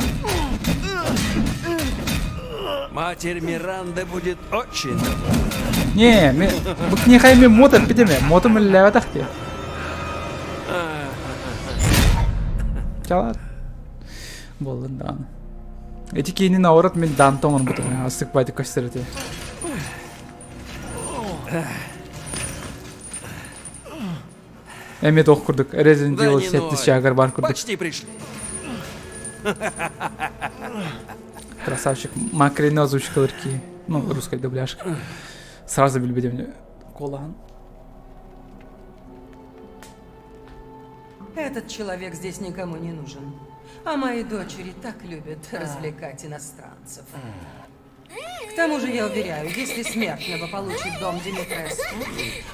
Матерь Миранда будет очень довольна. Не, мен бу киниэхэ мен муот эппитим ээ. Муотум үлэлээбэтэх дии. Чалат. Буоллун даҕаны. Ити киини наоборот мин Данте оҥорбутум. Астык байды көстөр этэ. Эмиэ туох курдук Resident Да Evil не 7 ной. чаагар бар курдук. Почти пришли. Красавчик. Макрины озвучкалар ки. Ну, русский дубляж. Сразу билбитим. Куолаһын. Этот человек здесь никому не нужен. А мои дочери так любят развлекать иностранцев. К тому же я уверяю, если смертного получит дом Димитреску,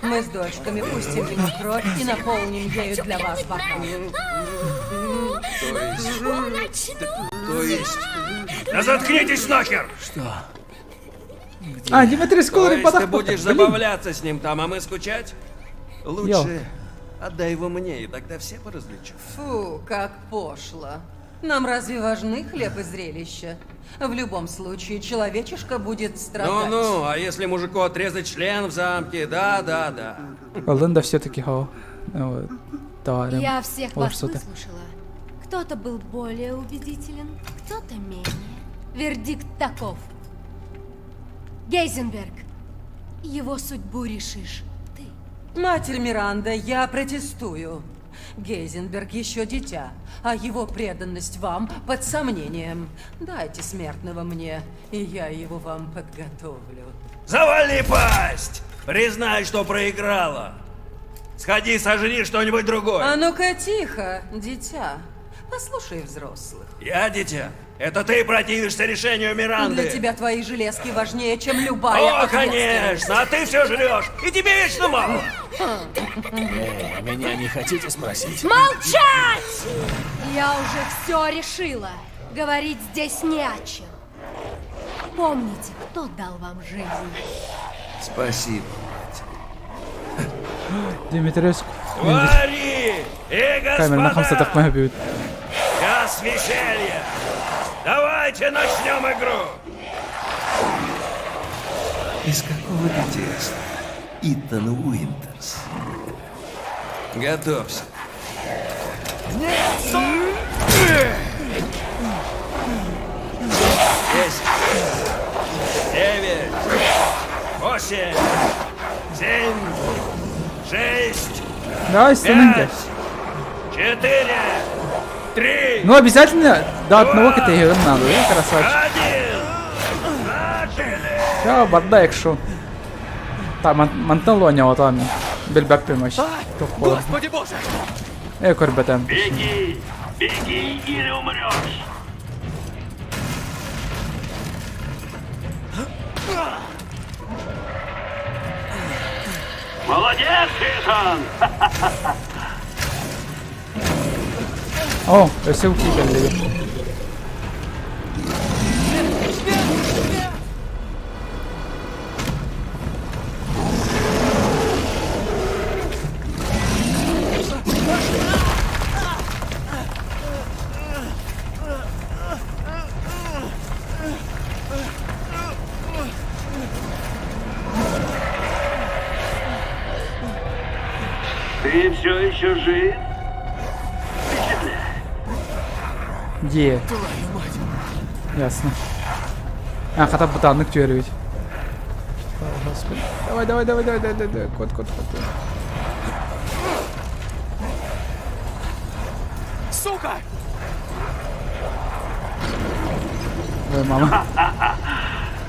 мы с дочками пустим ему кровь и наполним ею для вас бокал. То есть... То есть... Да заткнитесь нахер! Что? А, Димитреску То есть ты падах. будешь Блин. забавляться с ним там, а мы скучать? Лучше отдай его мне, и тогда все поразвлечем. Фу, как пошло. Нам разве важны хлеб и зрелище? В любом случае, человечишка будет страдать. Ну-ну, а если мужику отрезать член в замке, да-да-да. Ылын да все-таки хо. Товарым. Я всех вас Олорсута. выслушала. Кто-то был более убедителен, кто-то менее. Вердикт таков. Гейзенберг, его судьбу решишь ты. Матерь Миранда, я протестую. Гейзенберг еще дитя, а его преданность вам под сомнением. Дайте смертного мне, и я его вам подготовлю. Завали пасть! Признай, что проиграла. Сходи, сожри что-нибудь другое. А ну-ка тихо, дитя. Послушай взрослых. Я дитя. Это ты противишься решению Миранды. Для тебя твои железки важнее, чем любая О, ответственность. конечно, а ты все жрешь, и тебе вечно мало. Эй, меня не хотите спросить? Молчать! Я уже все решила. Говорить здесь не о чем. Помните, кто дал вам жизнь. Спасибо, мать. Димитреску. Твари и Камераны господа, хамсатахма бүт. час веселья. Давайте начнем игру. Из какого ты теста? Итан Уинтерс. Готовься. Десять. Девять. Восемь. Семь. Шесть. Давай, станыньте. Пять. Четыре. Три. Ну обязательно до одного категории надо, да, красавчик? Один. Начали. Я барда якшу. Та мантан лоня там. Билбәппем вообще. Господи боже! Э, көрбөтөм. Беги. Беги или умрешь. Молодец, Итан! О, өссө укикеллиги. Ты все еще жив? Впечатляет. Е. Ясно. А, хата бытаннык түөрүбүт. О, господи. Давай, давай, давай, давай, давай, давай, кот, кот, кот. Сука! Ой, мама.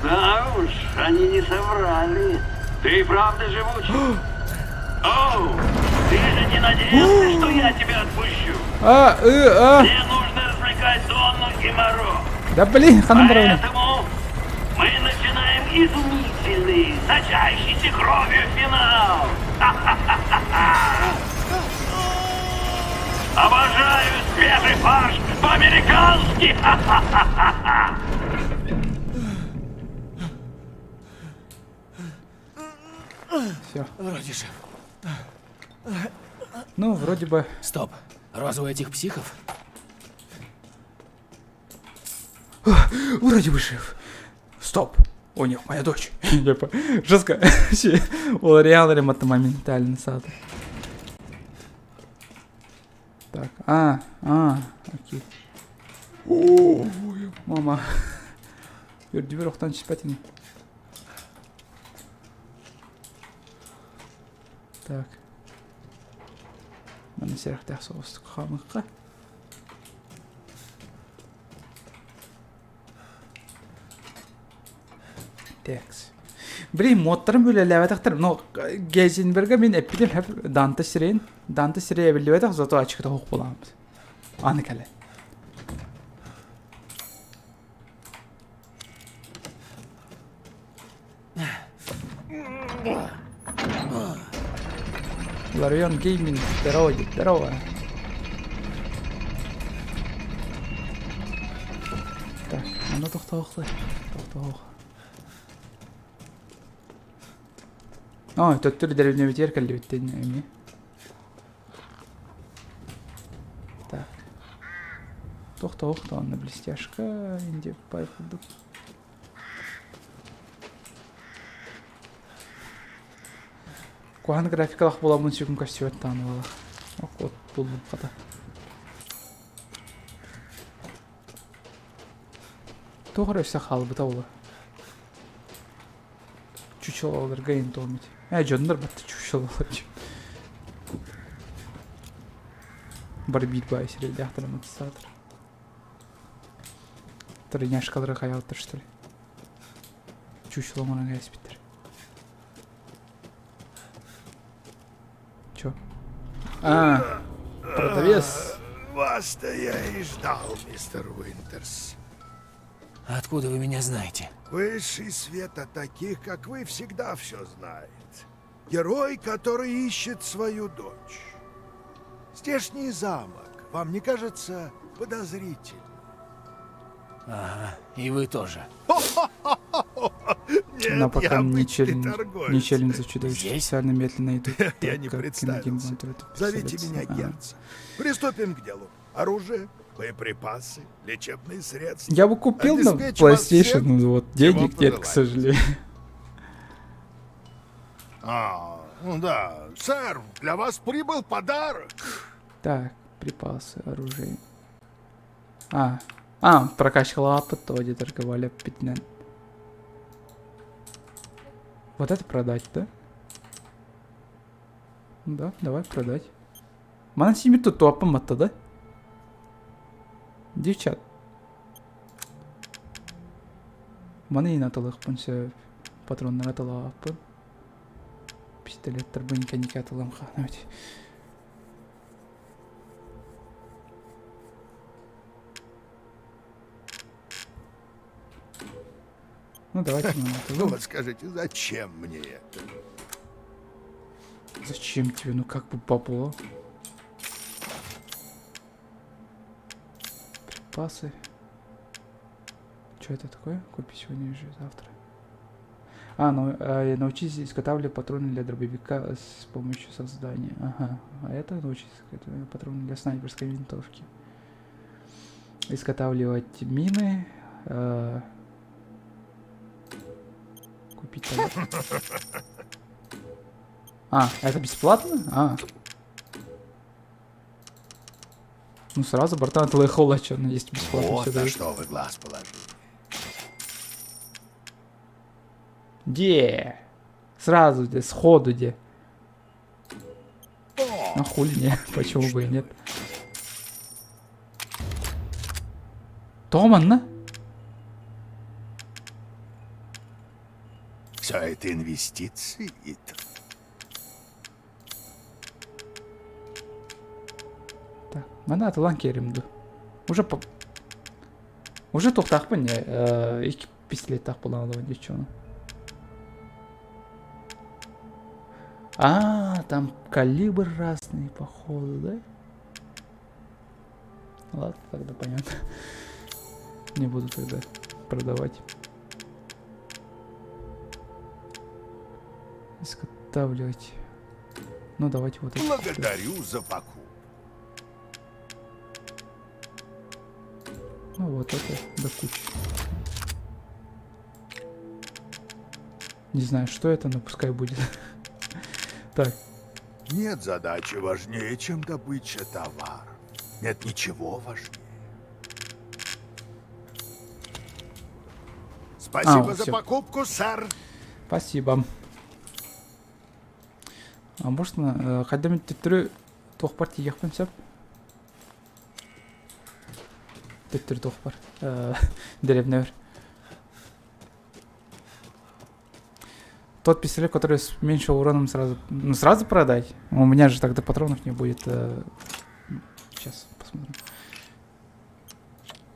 Да уж, они не соврали. Ты и правда живучий. Оу, ты же не надеялся, что я тебя отпущу? А, э, а. Мне нужно развлекать Донну и Моро. Да блин, ханам барабана. Поэтому мы начинаем изумительный, сочащийся кровью финал. Обожаю свежий фарш по-американски. Все. Вроде жив. Ну, вроде бы. Стоп. Роза у этих психов? Вроде бы жив. Стоп. У них моя дочь. Типа, жестко. Ол реал это моментально сад. Так, а, а, окей. Мама. Үрдүбэр охтон түспэт ини. Так. Маны сэрэхтээх соҕустук хаамыахха. Текс. Блин, модтарым үлэлээбэтэхтэр. Но Гейзенберга мин эппитим хэп Данте сирейин. Данте сирей эбиллибэтэх, зато ачыкыта хоқ буламмыт. Аны кэлэ. Ларион Гейминг, здорово, дед, здорово. Так, аны тохтоохтой. Тохтоох. Ой, төттөрү дэриэбинэбитигэр кэллибит эмиэ. Так. Тохтоох, онно блестяшка, инди пай курдук. Куһаҕан графикалаах буоламмын сүгүн көрсүбэт даҕаны буолар. От буллум хата. Туох эрэ өссө хаалбыта буолуо. Чучелоларга интомить. Э, дьоннор батта чучелолар. Бары биир баай сирэйдээхтэр аматыстаатар. Тройняшкалары хайаабыттар что ли? Чучело оҥорон кээспиттэр. Чё? А, продавец. Вас-то я и ждал, мистер Уинтерс. Откуда вы меня знаете? Высший свет о таких, как вы, всегда все знает. Герой, который ищет свою дочь. Здешний замок вам не кажется подозрительным? Ага, и вы тоже. Нет, Она пока я не, обычный челлендж, торговец. не челлендж за чудовище. Здесь? Специально медленно идут. Я не так как представился. киногейм это Зовите писалец. меня Ага. герцог. Приступим к делу. Оружие, боеприпасы, лечебные средства. Я бы купил на Обеспечу вас PlayStation, всем, но вот чего денег нет, к пожелаете. сожалению. А, ну да. Сэр, для вас прибыл подарок. Так, припасы, оружие. А, а, прокачка лапы, то где торговали пятнан. Вот это продать, да? Ну Да, давай продать. Манан симит тут топом атта, да? Девчат. Маны ин атылыхпын сөп. Патроннар атылааппын. Пистолеттер бын кэнники атылам хаанабит. Ну давайте мы Ну вот скажите, зачем мне это? Зачем тебе? Ну как бы бабло. Припасы. Что это такое? Купи сегодня же завтра. А, ну, э, научись изготавливать патроны для дробовика с помощью создания. Ага. А это научись изготавливать патроны для снайперской винтовки. Изготавливать мины. Э, купить товар. А, это бесплатно? А. Ну сразу, братан, это лайхола, что, ну есть бесплатно Вот все на дают. что вы глаз положили. Где? Сразу где, сходу где. А хули не, почему бы и нет. Томан, Все это инвестиции, Итан. Так, маны атылан керимду. Уже по... Уже туохтаахпын э, икки пистолеттаах буолан олоробун дичону. А, там калибр разный, походу, да? Ладно, тогда понятно. Не буду тогда продавать. Изготавливать. Ну, давайте вот это. Благодарю за покупку. Ну, вот это до кучи. Не знаю, что это, но пускай будет. Так. Нет задачи важнее, чем добыча товара. Нет ничего важнее. Спасибо А, за всё. покупку, сэр. Спасибо. А можно, хайдам төттөрү туохпар тиийиэхпин сөп? Төттөрү туохпар. Дэриэбинэбэр. Тот пистолет, который с меньшим уроном сразу... Ну, сразу продать? У меня же тогда патронов не будет. Сейчас посмотрим.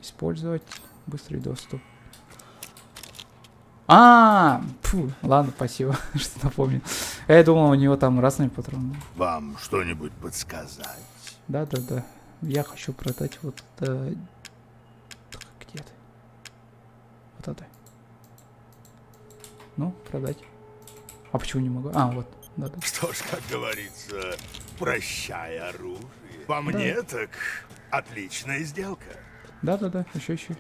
Использовать быстрый доступ. А, фу, ладно, спасибо, что напомнил. Я думал, у него там разные патроны. Вам что-нибудь подсказать? Да, да, да. Я хочу продать вот это. Где ты? Вот это. Ну, продать. А почему не могу? А, вот. Да, да. Что ж, как говорится, прощай оружие. По мне так отличная сделка. Да, да, да, еще, еще.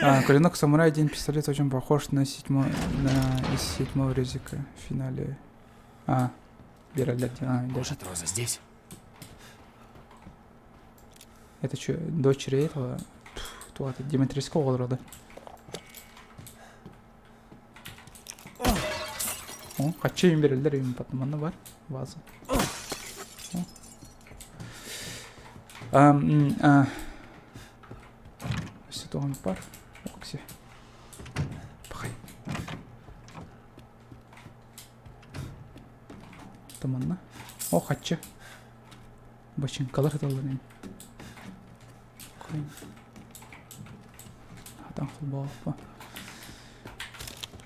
А, клинок самурая один пистолет очень похож на седьмой на из седьмого резика в финале. А, Бираль, а, Может, Роза здесь? Это что, дочери этого? Туата, Димитрийского рода. О, хочу им берелер им потом она бар ваза. А, Өссө бар. Окси. Пахай. Таманна. О, хаччы. Бачынкалар таллар Хатан холбооппа.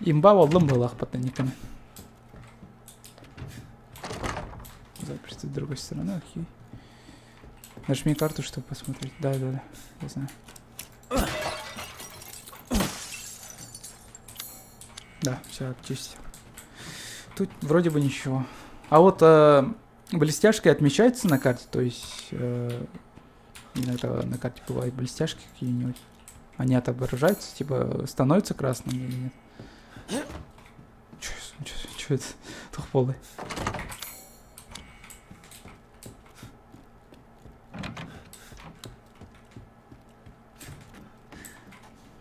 Имба боллум былаах никами. Заперто с другой стороны, окей. Нажми карту, чтобы посмотреть. Да, да, да, я знаю. Да, все, обчистил. Тут вроде бы ничего. А вот блестяшки отмечаются на карте, то есть иногда на карте бывают блестяшки какие-нибудь. Они отображаются, типа становятся красными или нет? Чё это? Тухполы.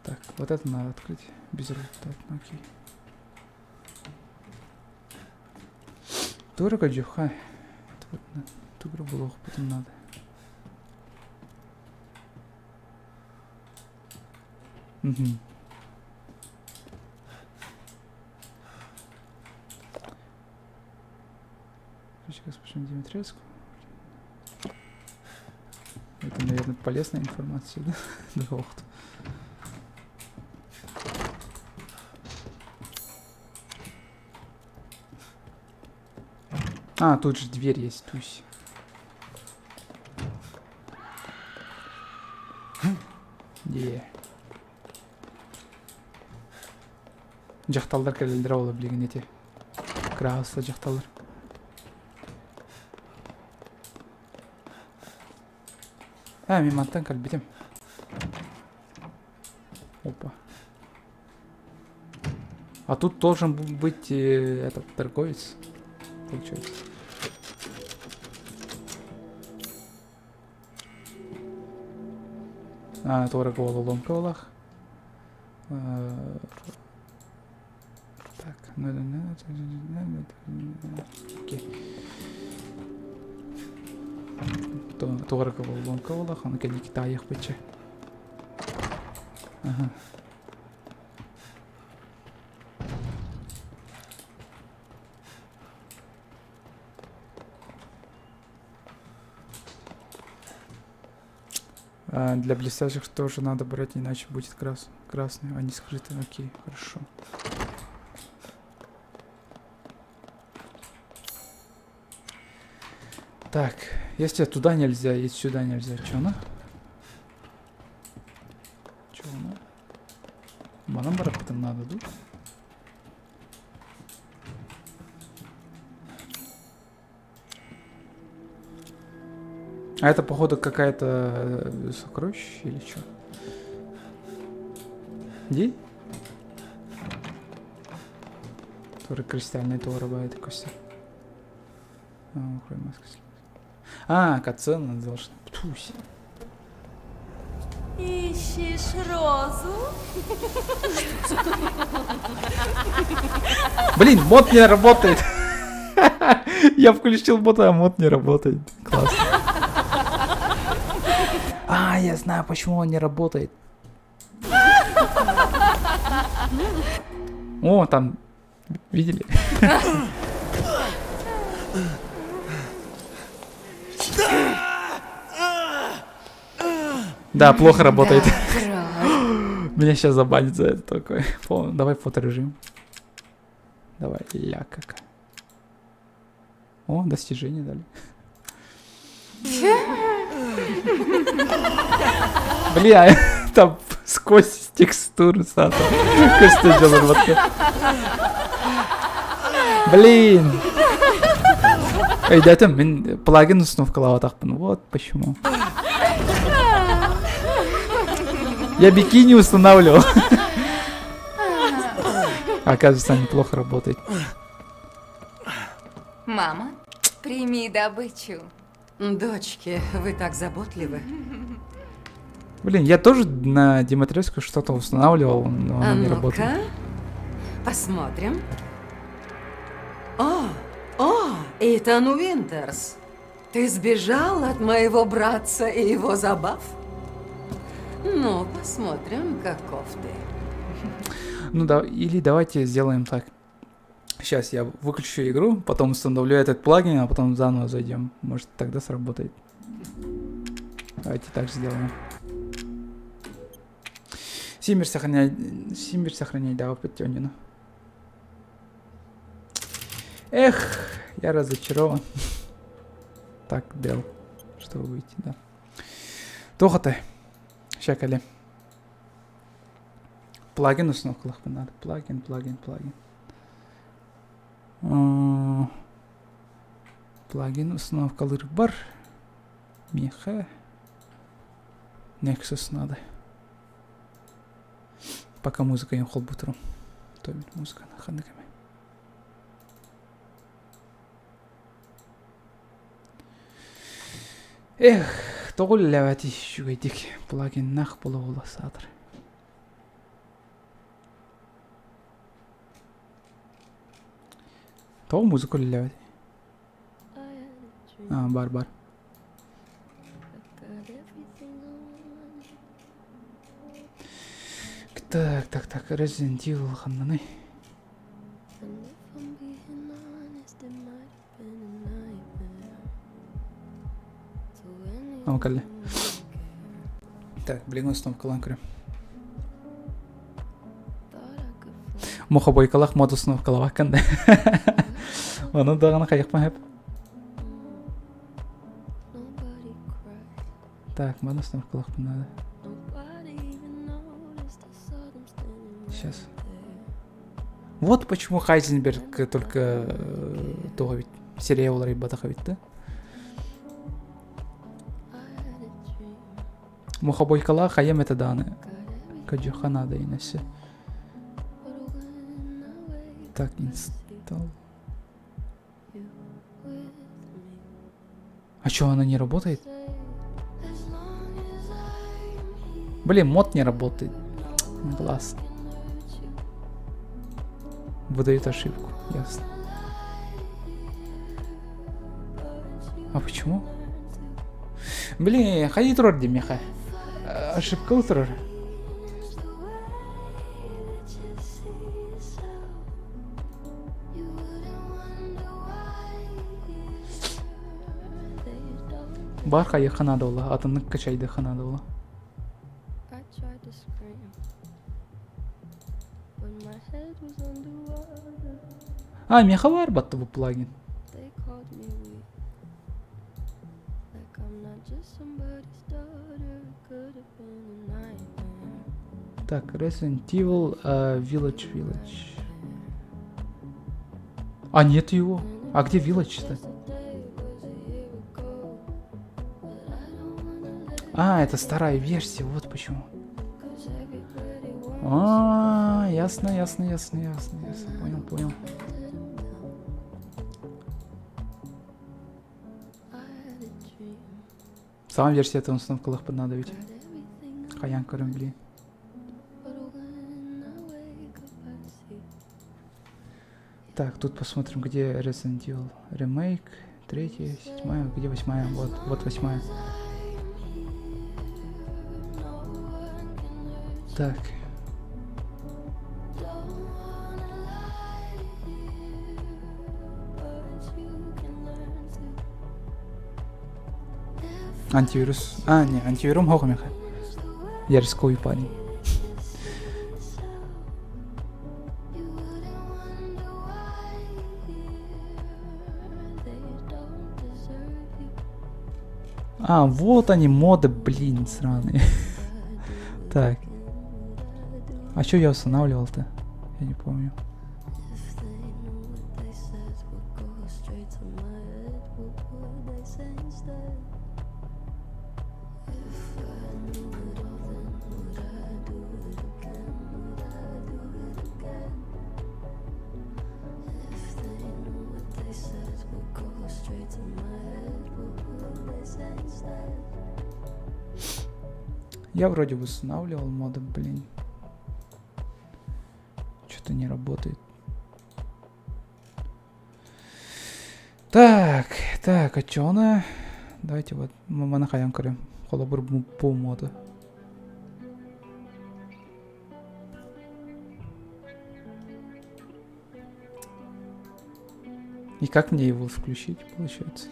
Так, вот это надо открыть. Безрезультатно, окей. Дорого дюха. Тугро было потом надо. Угу. Господин Димитреску. Это, наверное, полезная информация, да? Да, ох ты. А, тут же дверь есть, тусь. Е. Дьахталлар кэлэллэр ол билигин ити. Кыраһыста дьахталлар. А, мин мантан кэлбитим. Опа. А тут должен быть этот торговец, получается. А, туора головоломка Так, окей. Туора головоломка он кэлли Китайях бычы. Ага. А, для блестящих тоже надо брать, иначе будет красный, а не скрытый. Окей, хорошо. Так, если туда нельзя и сюда нельзя, чё на? Чё на? Манам барахтан надо, да? А это, походу, какая-то сокровище или чё? Где? Который кристальный тор бывает костер. А, катсцена должна. Тусь. Ищешь розу? Блин, мод не работает. Я включил бота, а мод не работает. Классно. А, я знаю, почему он не работает. О, там, видели? Да, плохо работает. Меня сейчас забанит за это такой. Давай фоторежим. Давай, ля какая. О, достижение дали. Бля, там сквозь текстуры сата. Блин. Эй, да мин плагин установкалаабатахпын. Вот почему. Я бикини устанавливал. Оказывается, неплохо работает. Мама, прими добычу. Дочки, вы так заботливы. Блин, я тоже на Димитреску что-то устанавливал, но оно а не работает. Посмотрим. О, о, Итан Уинтерс. Ты сбежал от моего братца и его забав? Ну, посмотрим, каков ты. Ну да, или давайте сделаем так. Сейчас я выключу игру, потом установлю этот плагин, а потом заново зайдем. Может, тогда сработает. Давайте так сделаем. Симмер сохраняй, Симмер сохраняй, да, Петёнина. Эх, я разочарован. Так, Дел, чтобы выйти, да. Туох ты. Ща кэлиэм. Плагин установкалыахпын надо. Плагин, плагин, плагин. Плагин установкалыыр бар. Миэхэ. Nexus надо. Пока музыка им холбутру. То музыка на ханыками. Эх, тоҕо үлэлээбэтий үчүгэйдик плагиннаах буола-буола саатар. Тоҕо музыка үлэлээбэтий? А, бар бар. Так, так, так, Resident Evil ханнаный. О, кэллэ. Так, билигин установкалаан көрөм. Мухобойкалаах мод установкалаабаккын да. Ону даҕаны хайыахпын сөп. Так, маны установкалаахпын надо. Сейчас. Вот почему Хайзенберг только туох эбит, сирэйэ уларыйбатах эбит да? Мухобойкалаах хайам этэ даҕаны көрдүөххэ наада инэсэ. Так, инсталл. А чё, она не работает? Блин, мод не работает. Глаз. Выдает ошибку, ясно. А почему? Блин, ходи турар дии миэхэ. Ошибка турар. Бар хайыахха наада буолла, атыннык качайдыахха наада буолла. А, миэхэ баар батта бу плагин. Так, Resident Evil uh, Village Village. А нет его. А где Village-то? А, это старая версия, вот почему. А, ясно, ясно, ясно, ясно, ясно. Понял, понял. Саҥа версиятын установкалыахпын наада эбит. Хайаан көрөн билиэн. Так, тут посмотрим, где Resident Evil ремейк, третья, седьмая, где восьмая, вот, вот восьмая. Так. Антивирус. А, не, антивирум суох миэхэ. Я рисковый парень. А, вот они, моды, блин, сраные. Так. А что я устанавливал-то? Я не помню. Я вроде устанавливал моды, блин. Что-то не работает. Так, так, а чё она? Давайте вот, маны хайан көрөм. Холобур бу моду. И как мне его включить, получается?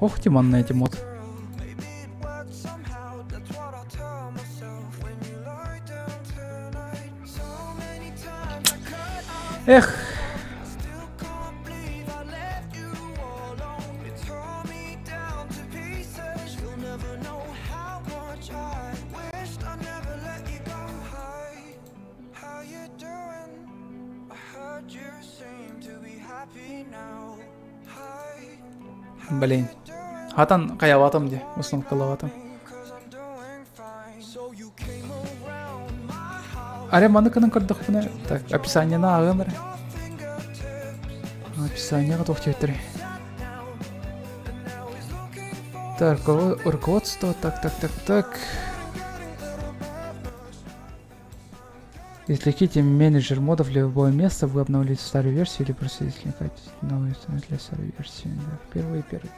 Ох, Тимон на эти мод. Эх. Блин. Хатан хайалаатым дии, установкалаабатым. Арэ маны гынан көрдөхпүнэ, так, описаниены ааҕыам эрэ. Описаниеҕа туох диэбиттэрий? Так, руководство, так, так, так, так. Извлеките менеджер модов для любого места, вы обновите старую версию или просто извлекать новую для старой версии. Да, первый первый.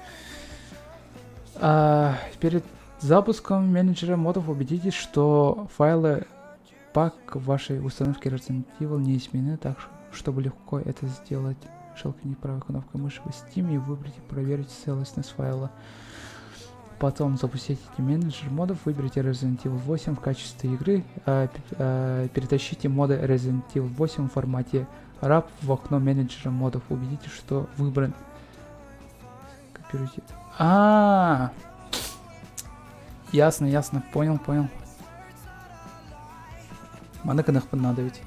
А, перед запуском менеджера модов убедитесь, что файлы pak вашей установки Resident Evil не изменены так, чтобы легко это сделать. Щелкните правой кнопкой мыши в Steam и выберите «Проверить целостность файла». Потом запустите менеджер модов, выберите Resident Evil 8 в качестве игры, перетащите моды Resident Evil 8 в формате RAP в окно менеджера модов. Убедитесь, что выбран. Копируйте. А, -а, -а. Ясно, ясно, понял, понял. Маны гыныахпын надо ведь.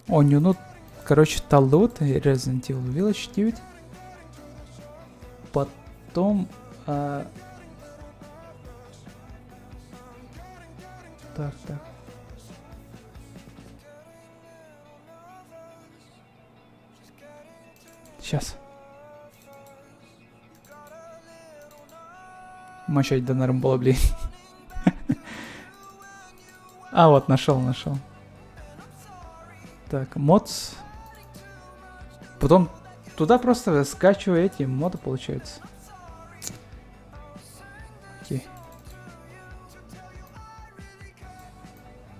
Оонньууну, короче, таллыбыт Resident Evil Village диэбит. Потом... А... Так, так. Сейчас. Мочать донором было, блин. А, вот, нашел, нашел. Так, mods. Потом туда просто скачиваю эти моды, получается. Окей.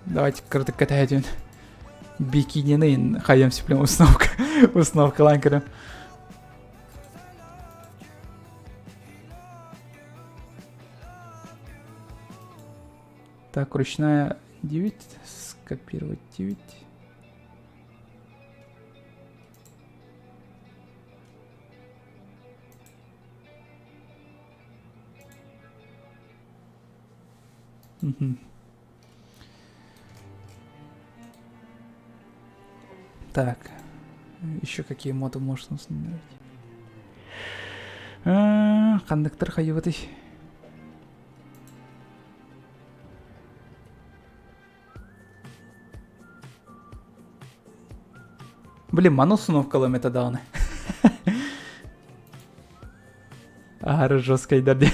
Давайте кратко Бикинины хайам сиплем установка. Установка ланкера. Так, ручная 9. Скопировать 9. Угу. Так, еще какие моды можно установить? Ханныктар хайыбытый. Блин, маны установкалыам этэ даҕаны. Аһары жесткайдар дии.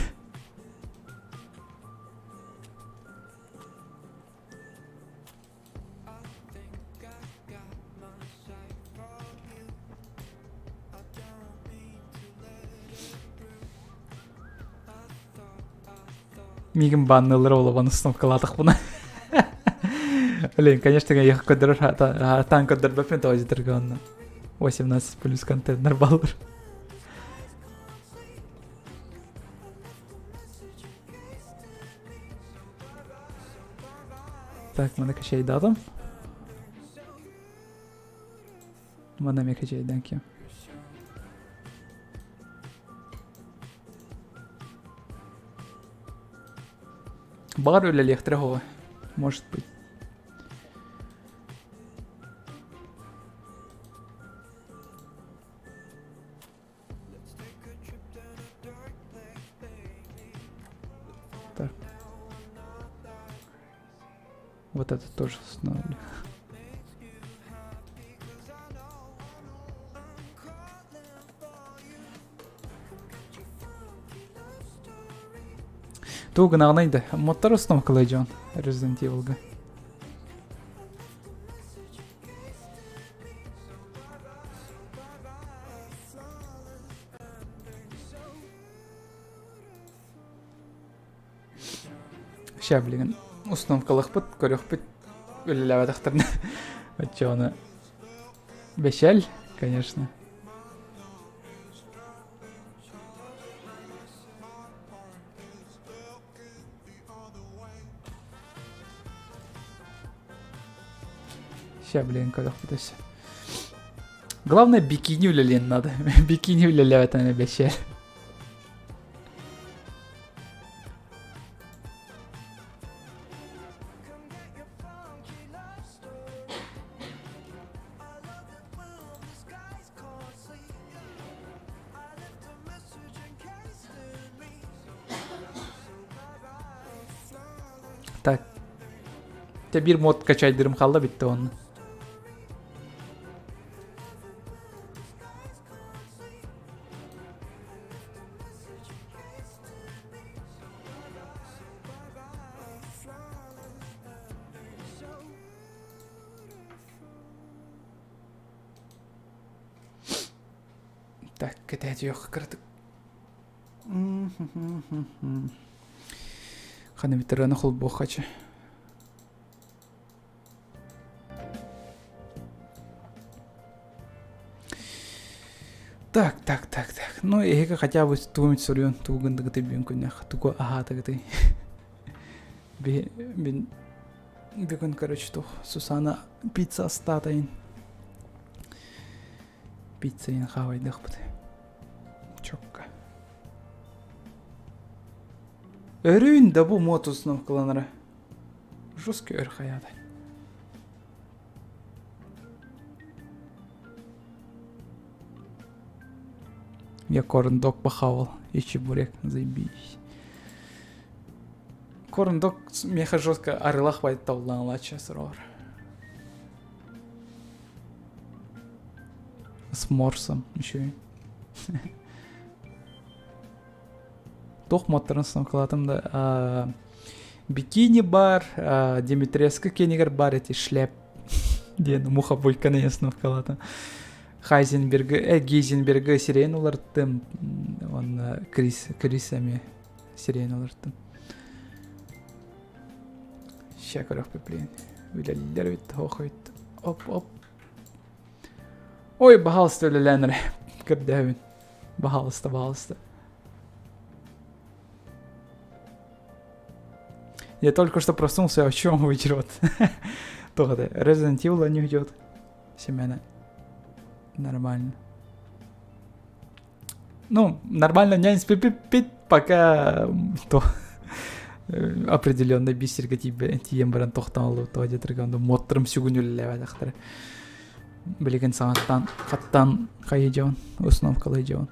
Мигин баннылар олобон установкалаатахпына. Блин, конечно, я көрдөрөр таан көрдөрбөппүн тоҕо дьитэргэ онно. 18 плюс контейнер баллар. Так, маны качайдадым. Маны ме качайдан кем. Бар үлэлиэхтэрэ оҕо. Может быть. Так. Вот это тоже установлю. Тугу гынаҕынай да, моттар установкалай дьон Resident Evil'га. Ща, билигин установкалахпыт, көрүөхпүт үлэлээбэтэхтэринэ оччоҕуна бэшэл, конечно. Ща, блин, көрөхпүт өссө. Главное, бикини үлэлиэн надо. Бикини үлэлээбэтэн бэшэл. Так. Те биир мод качайдырым хаалла бүтте онно. Так, кэтээтиэх кыратык. Хана ветерана холбуоххачы. Так, так, так, так. Ну, эһиги хотя бы тугу эмит суруйун, тугу гындыгыты бүгүн күннэх, тугу аһаатыгыты. Мин бүгүн, короче, тух Сусана пицца астаатайын. Пиццайын хаабайдыахпыт. Чокка. Өрүүн да бу мод установкаланара. Жестко өр хайаата. Я корн-дог похавал. И чебурек, заебись. Корн-дог меха жестко арылах байталланалача сорор. С морсом еще и. Туох моттарын установкалаатым да бикини бар, Димитреска кенигер бар эти шляп диэн муха бульканы установкалаатым. Хайзенберг, э, Гейзенберг сирен уларттым, он Крис, Крисами сирен уларттым. Ща көрөхпүт, блин. Үлэллэр бит, хохойт. Оп, оп. Ой, баһаалыста үлэлээн эрэ. Көрдөһөбүн. Баһаалыста, баһаалыста. Я только что проснулся, о чем вы идет? Тоҕо Resident Evil не идет. Семена. Нормально. Ну, нормально нянь спит, пока то определенный бисерге тиийэн баран тохтоон тоҕо диэтэргэ онно муоттарым сүгүн үлэлээбэтэхтэрэ билигин саҥаттан хаттаан хайы дьон установкалыы дьон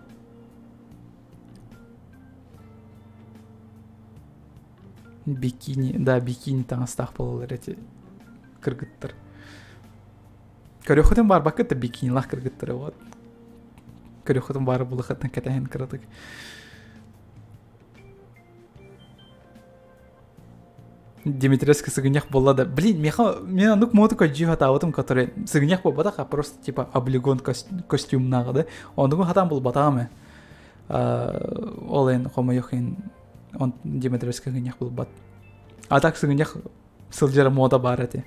бикини да бикини таҥастаах буолаллар эти кыргыттар. Көрүөххүтүн баарбаккыт да бикинилаах кыргыттары вот. Көрүөххүтүн баары булахаттан кэтэһэн кыратык. Димитреско сыгынньах буолла да. Блин, меха, мен оннук моду көдьүү хатаабытым, который сыгынньах буолбатах, а просто типа облигон костюмнааҕы да. Оннугу хатаан булбатаҕым ээ. Ол эн хомойох ин он Димитреско сыгынньах булбат. А так сыгынньах сылдьара мода баар этэ.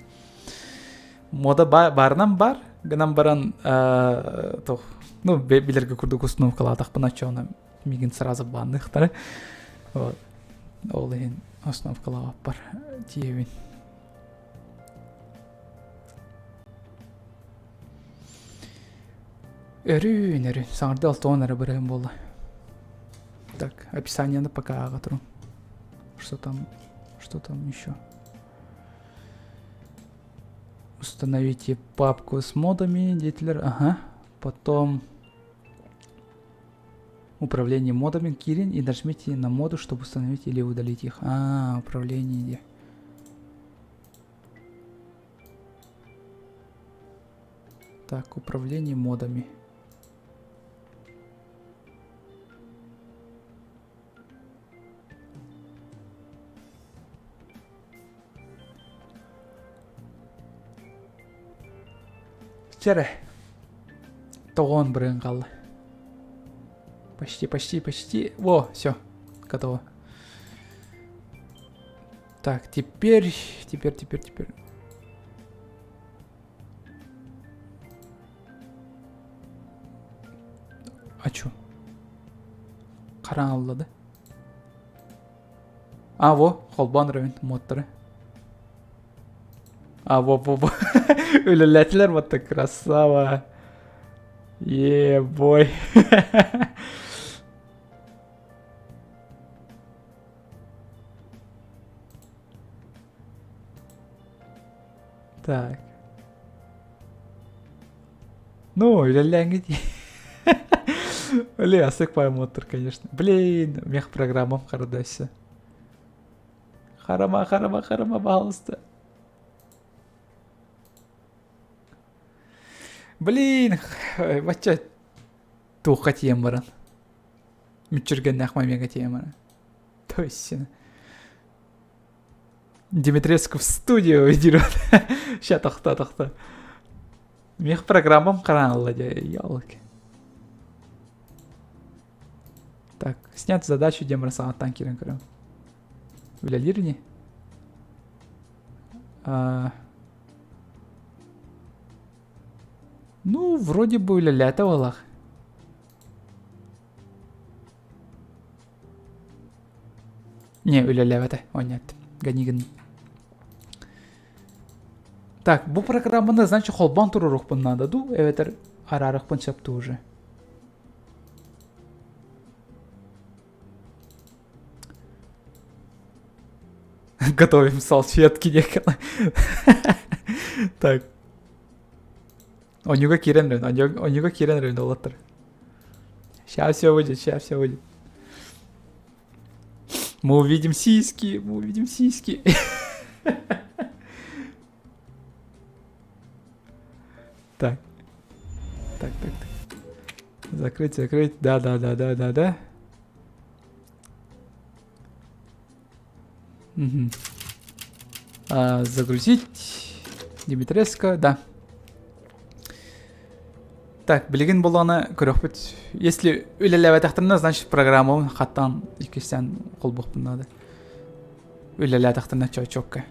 Мода баарынан бар, гынан баран туох, ну билэргэ курдук установкалаатахпына оччоҕуна миигин сразу баанныахтара. Вот. Ол иһин установкалаабаппар тиийэбин. Өрүүн, өрүүн. Саҥарды алтыан эрэ бырыһым буолла. Так, описаниены пока ааҕа турун. Что там, что там еще? Установите папку с модами, детлер. Ага. Потом управление модами Кирин и нажмите на моду, чтобы установить или удалить их. А, управление. Так, управление модами. Чэрэ. Тоҕоон бырыан хаалла. Почти, почти, почти. Во, все, готово. Так, теперь, теперь, теперь, теперь. А чё? Хараҥалла да? А, во, холбоон равен муоттары. А, во, во, во. Үлэлээтилэр батта красава. Е, бой. Так. Ну, үлэлээҥҥит. Блин, асык поймоттар, конечно. Блин, мех программам харада все. Харама, харама, харама, пожалуйста. Блин, бачча туохха тиийэн баран. Мүччүргэннээх момега тиийэн баран. То есть, Димитреску в студию идет. Ща тохта, тохта. Мех программам хараалла дьэ, елки. Так, снять задачу диэн баран саҥаттан киирэн көрөм. Үлэлиир ини? А... Ну, вроде бы үлэлээтэ буоллах. Не, үлэлээбэтэ, онньот. Ганигин. Так, бу программаны, значит, холбоон туруорукпун надо дуу, эбэтэр араарыахпын сөп дуу уже. Готовим салфетки некоторые. Так. Онюга киирэн рын, онюга киирэн рын олаттар. Сейчас все будет, сейчас все будет. Мы увидим сиськи, мы увидим сиськи. Так. Так, так, так. Закрыть, закрыть. Да, да, да, да, да, да. Угу. А, загрузить. Димитреска, да. Так, билигин буоллаҕына көрөхпүт. Если үлэлээбэтэхтэринэ, значит программабын хаттаан иккистээн холбуохпун наада. Үлэлээтэхтэринэ чочокка.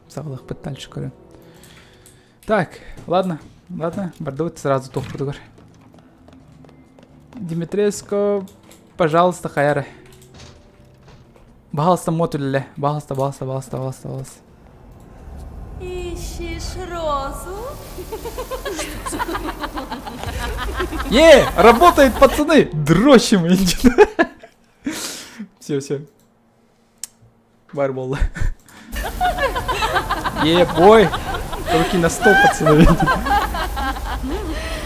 Саҕалыахпыт дальше көрөн. Так, ладно, ладно, бардыбыт сразу туохпутугар. Димитреско, пожалуйста, хайары. Пожалуйста, мод үлэлэ. Пожалуйста, пожалуйста, пожалуйста, пожалуйста, пожалуйста. Ищешь розу? Е, работает, пацаны! Дрочим! Все, все. Бар буолла. Е, бой! Руки на стол, пацаны.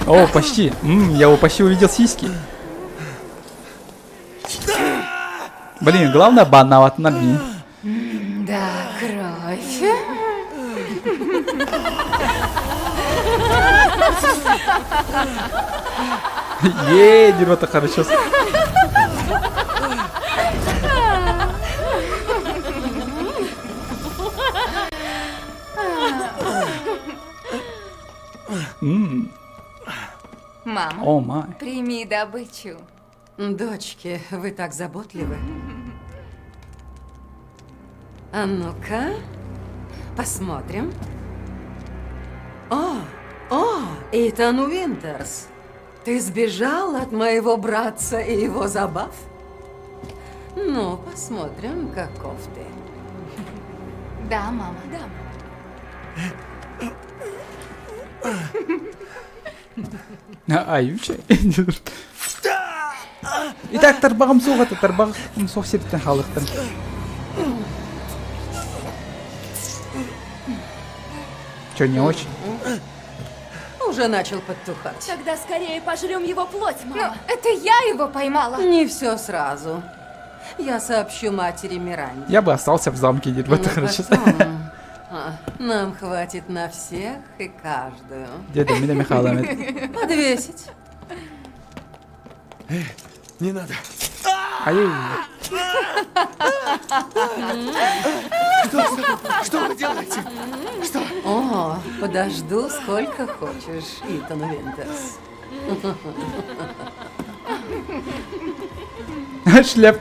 О, почти. М, я его почти увидел сиськи. Блин, главное банновать на дне. Да, кровь. Е, дерьмо хорошо. Мама, О, май. прими добычу. Дочки, вы так заботливы. А ну-ка, посмотрим. О, о, Итан Уинтерс. Ты сбежал от моего братца и его забав? Ну, посмотрим, каков ты. Да, мама. Да. Айуча. Итак, тарбаҕым суох этэ, тарбаҕым суох сириттэн хаалыахтан. Че, не очень? Уже начал подтухать. Тогда скорее пожрем его плоть, мама. Но это я его поймала. Не все сразу. Я сообщу матери Миранде. Я бы остался в замке, дед, вот Ну, хорошо. потом, а, Нам хватит на всех и каждую. Деда, меня Михайловна. Подвесить. Не надо. Ай, Что, что, что вы делаете? Что? О, подожду сколько хочешь, Итан Винтерс. Шляп,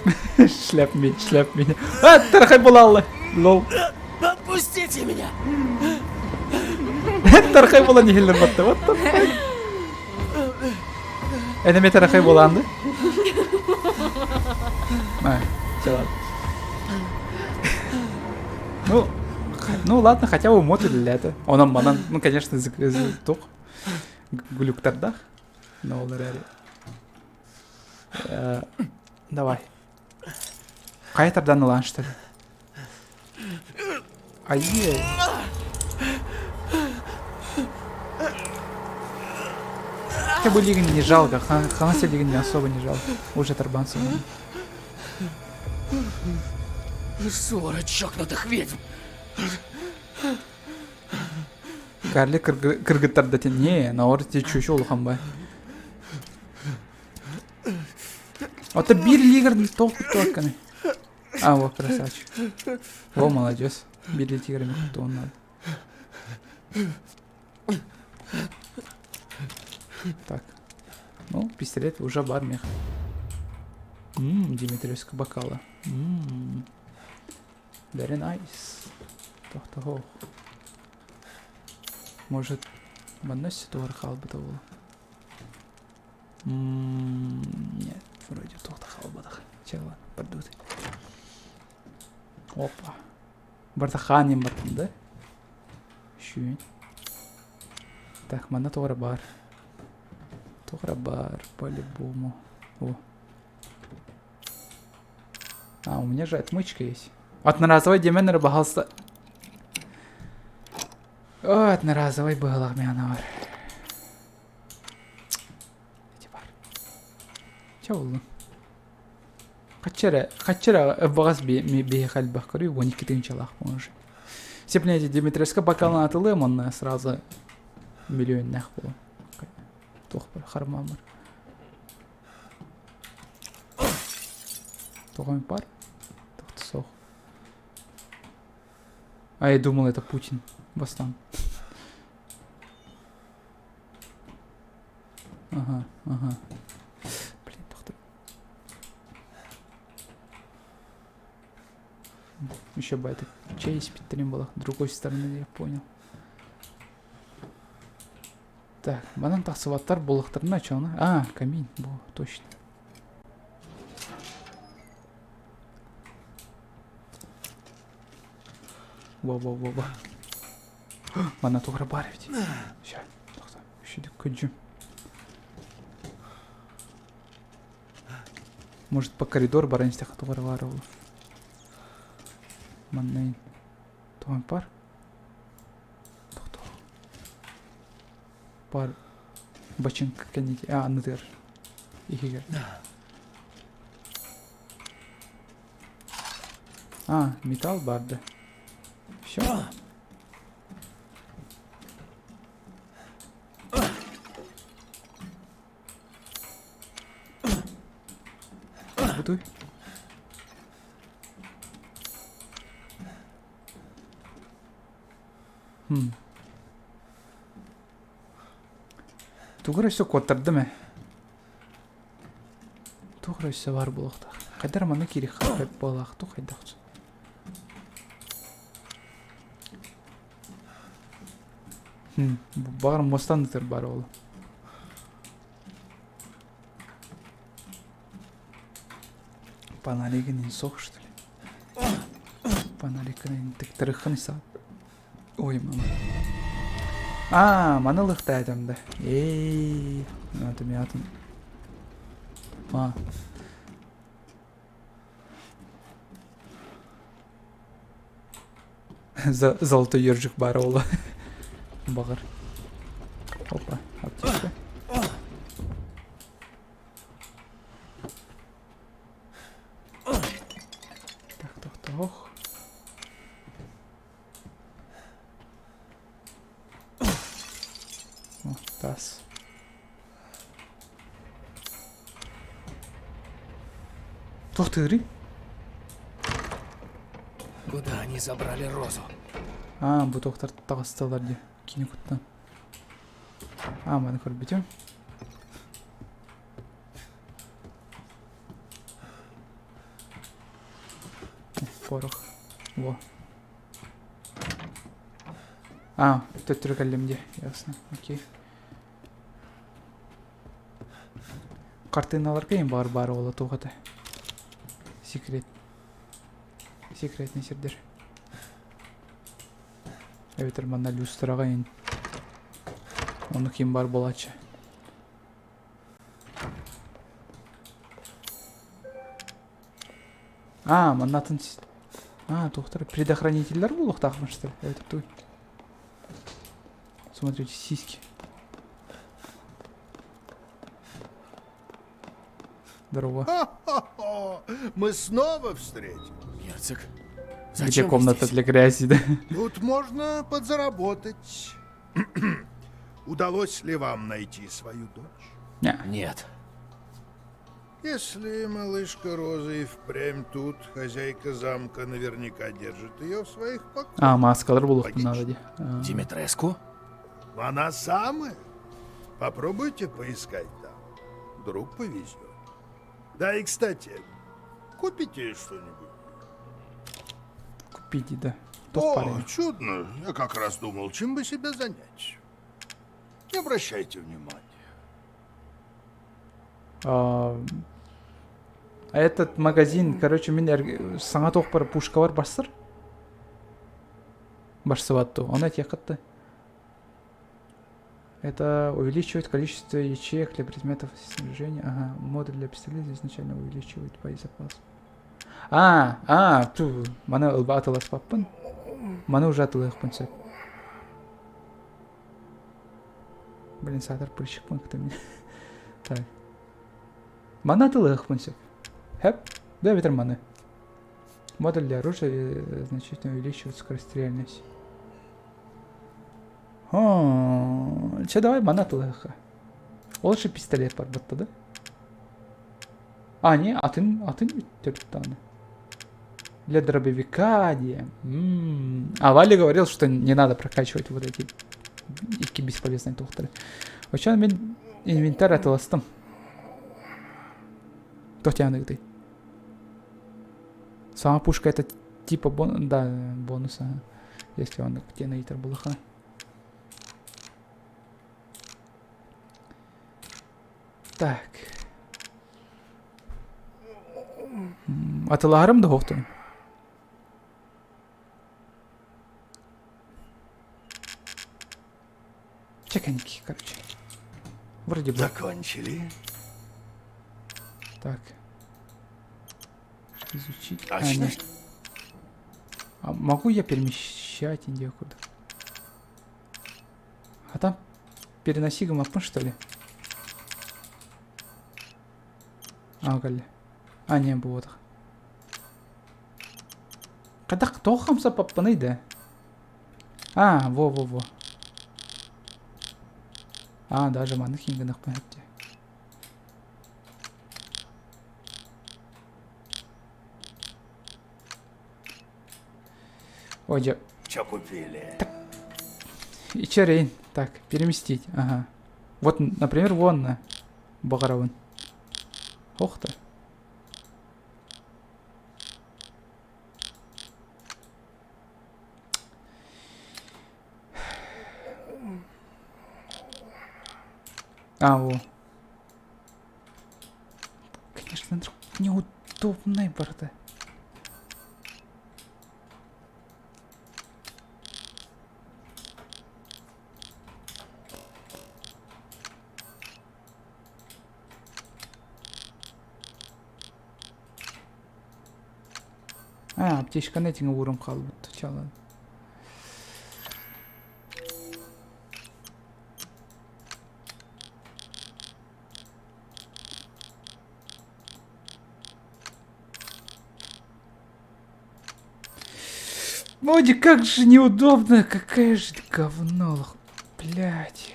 шляп меня, шляп меня. А, тархай булалла. Лол. Отпустите меня! Тархай була не хиллер батта. What the fuck? Это мне тархай буланды. А, все ладно. Ну, ну ладно, хотя бы мод или это. Он манан, ну конечно, тух. Глюктардах. Но ол эрээри. Давай. Хайа тардан ылаан что ли? Айе. Хотя бы лигин не жалко, Ханася лигин не особо не жалко. Уже тарбан Свора чокнутых ведьм! Карлик кыргыттар не, наоборот, чуть улахан бай. Ото биир лигр толку туакканы. А, вот, красавчик. О, молодец. Били тиграми то надо. Так. Ну, пистолет уже бар мех. Ммм, Димитриевская бокала. Ммм. Very nice. Тох-тох. Может, манна ситуар хаалбыта буолуо. Нет, вроде туох да хаалбатах. Чэ, ладно, бардыбыт. Опа. Барта хаанин бартын да? Шүүн. Так, манна туох эрэ баар. Туох эрэ баар, по-любому. О. А, у меня же отмычка есть. Одноразовый демен рыбался. О, одноразовый был Ахмянавар. Эти бар. Че oldu? Хаччара, хаччара баҕас биһиэхэ элбэх көрүү, 12 тыһыынчалаах уже. Сепнете Дмитриевска бокалын атылыам онно сразу миллионнээх буолуо. Туох бар, хармаан бар. Туох эмит бар? Туох суох. А я думал, это Путин. Бастан. Ага, ага. Блин, тохтоо. Еще бы это чей испиттэрин была. Другой стороны, я понял. Так, манан тахсыбаттар буолуохтарына чону. А, камин, бу, точно. Во-во-во-во. Манна туох эрэ баар эбит. Ща, тохтоо. Үшүдүк күдьүм. Может по коридору баран истэххэ туох эрэ баар буолуо. Манна туох бар? Тохтоо. Бар бачыҥка кэнники а аннытыгар иһигэр. А, металл баар да. Все. Бутуй. Хм. Тугу эрэ өссө куоттардым ээ. Туох эрэ өссө баар буолуохтаах. Хайдах эрэ манна киириэххэ буолаах туох хайдах Хм, баҕар муостан ытыр баар ол. Панаригын сох, что ли? Панаригын тыктарыххын саат. Ой, мама. А, маны ылыхтаатым да. Эй, атын атын. А. Золотой ежик баар ола. Баҕар. Опа, аптечка. Так, так, так. О, тас. Туох тыырый? Куда они забрали Розу? А, бу туохтар таҕыстылар дии. Кини куттан. А, маны көрбүтүм. Порох. Во. А, төттөрү кэллим дии. Ясно. Окей. Хартыыналарга им баар баар уола туох этэ? Секрет. Секретный сирдэр. Эбэтэр манна люстраҕа ин. Ону ким бар буолааччы. А, манна атын... А, туохтар предохранительлэр буолуохтаахпын что ли? Эбэтэр туй. Смотрите, сиськи. Здорово. Хо-хо-хо! Мы снова встретились. Герцог, Где зачем вы комната здесь? для грязи, да? Тут можно подзаработать. Удалось ли вам найти свою дочь? Не. Нет. Если малышка Роза и впрямь тут, хозяйка замка наверняка держит ее в своих покоях. А, маскалар буолуохпун наада дии. Димитреску? Она самая. Попробуйте поискать там. Вдруг повезет. Да и, кстати, купите что-нибудь. Купите, да. Топ О, парень. чудно. Я как раз думал, чем бы себя занять. Не обращайте внимания. А этот магазин, короче, мин саҥа туох пушка бар барсар. Барсыбат Он этиэххэ Это увеличивает количество ячеек для предметов снаряжения. Ага, модуль для пистолета изначально увеличивает боезапас. А, а, ту, маны ылба атыласпаппын. Маны уже атылыахпын сөп. Блин, саатар прыщик пункта меня. Так. Маны атылыахпын сөп. Хэп, да ветер маны. Модуль для оружия э, значительно увеличивает скорострельность. Че, давай маны атылыахха. Лучше пистолет барбатта да? А, не, атын, атын бүттөрүттаны. Для дробовика, де. М-м-м. А Валя говорил, что не надо прокачивать вот эти икки бесполезные тухтары. Вообще, мин инвентарь атыластым. Тохтяныгды. Сама пушка это типа бон... да, бонуса. Если он где на итер булаха. Так. Атылаарым да хоқтун. Чеканьки, короче. Вроде бы. Закончили. Так. Изучить. А, Точно? нет. А могу я перемещать индия куда? А там переноси гамапын, что ли? А, кэллэ. А, не, буотах. Хайдах тоҕо хамсаппаппыный да? А, во-во-во. А, даже маннык хингынахпын хэпте. Ой, дьэ. Чё купили? Так. Ичерейн. Так, переместить. Ага. Вот, например, вон баҕарабын. Ох ты. А, во. Конечно, неудобный барда. А, аптечканы этиҥэ ууран хаалбыт чалан. Моди, как же неудобно, какая же говно, блядь.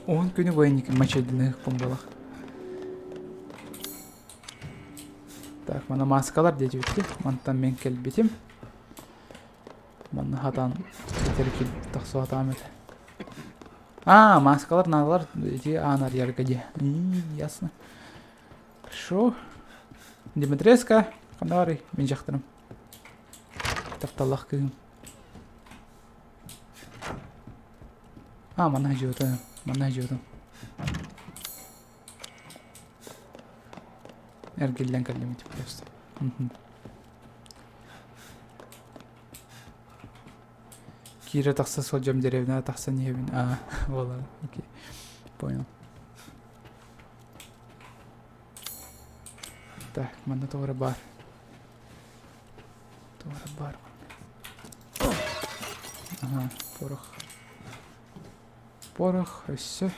Он күнү военник мачайдыных бомбалах. Так, мана маскалар диэбитти. Мантан мен кэлбитим. Манна хатан этер тахсуатаам этэ. А, маскалар наадалар ити аанар ярга дии. Ясно. Хорошо. Димитреска, ханна барый? Мин дьахтарым. Тапталлах кыыһым. А, манна дьиотым. Манна дьиотым. Эргиллэн кэллим ити просто. Киирэ тахса сылдьам деревняҕа тахсан иһэбин. А, буолар. Окей. Понял. Так, манна тоҕо эрэ баар. Тоҕо эрэ баар. Ага, порох. Порох өссө.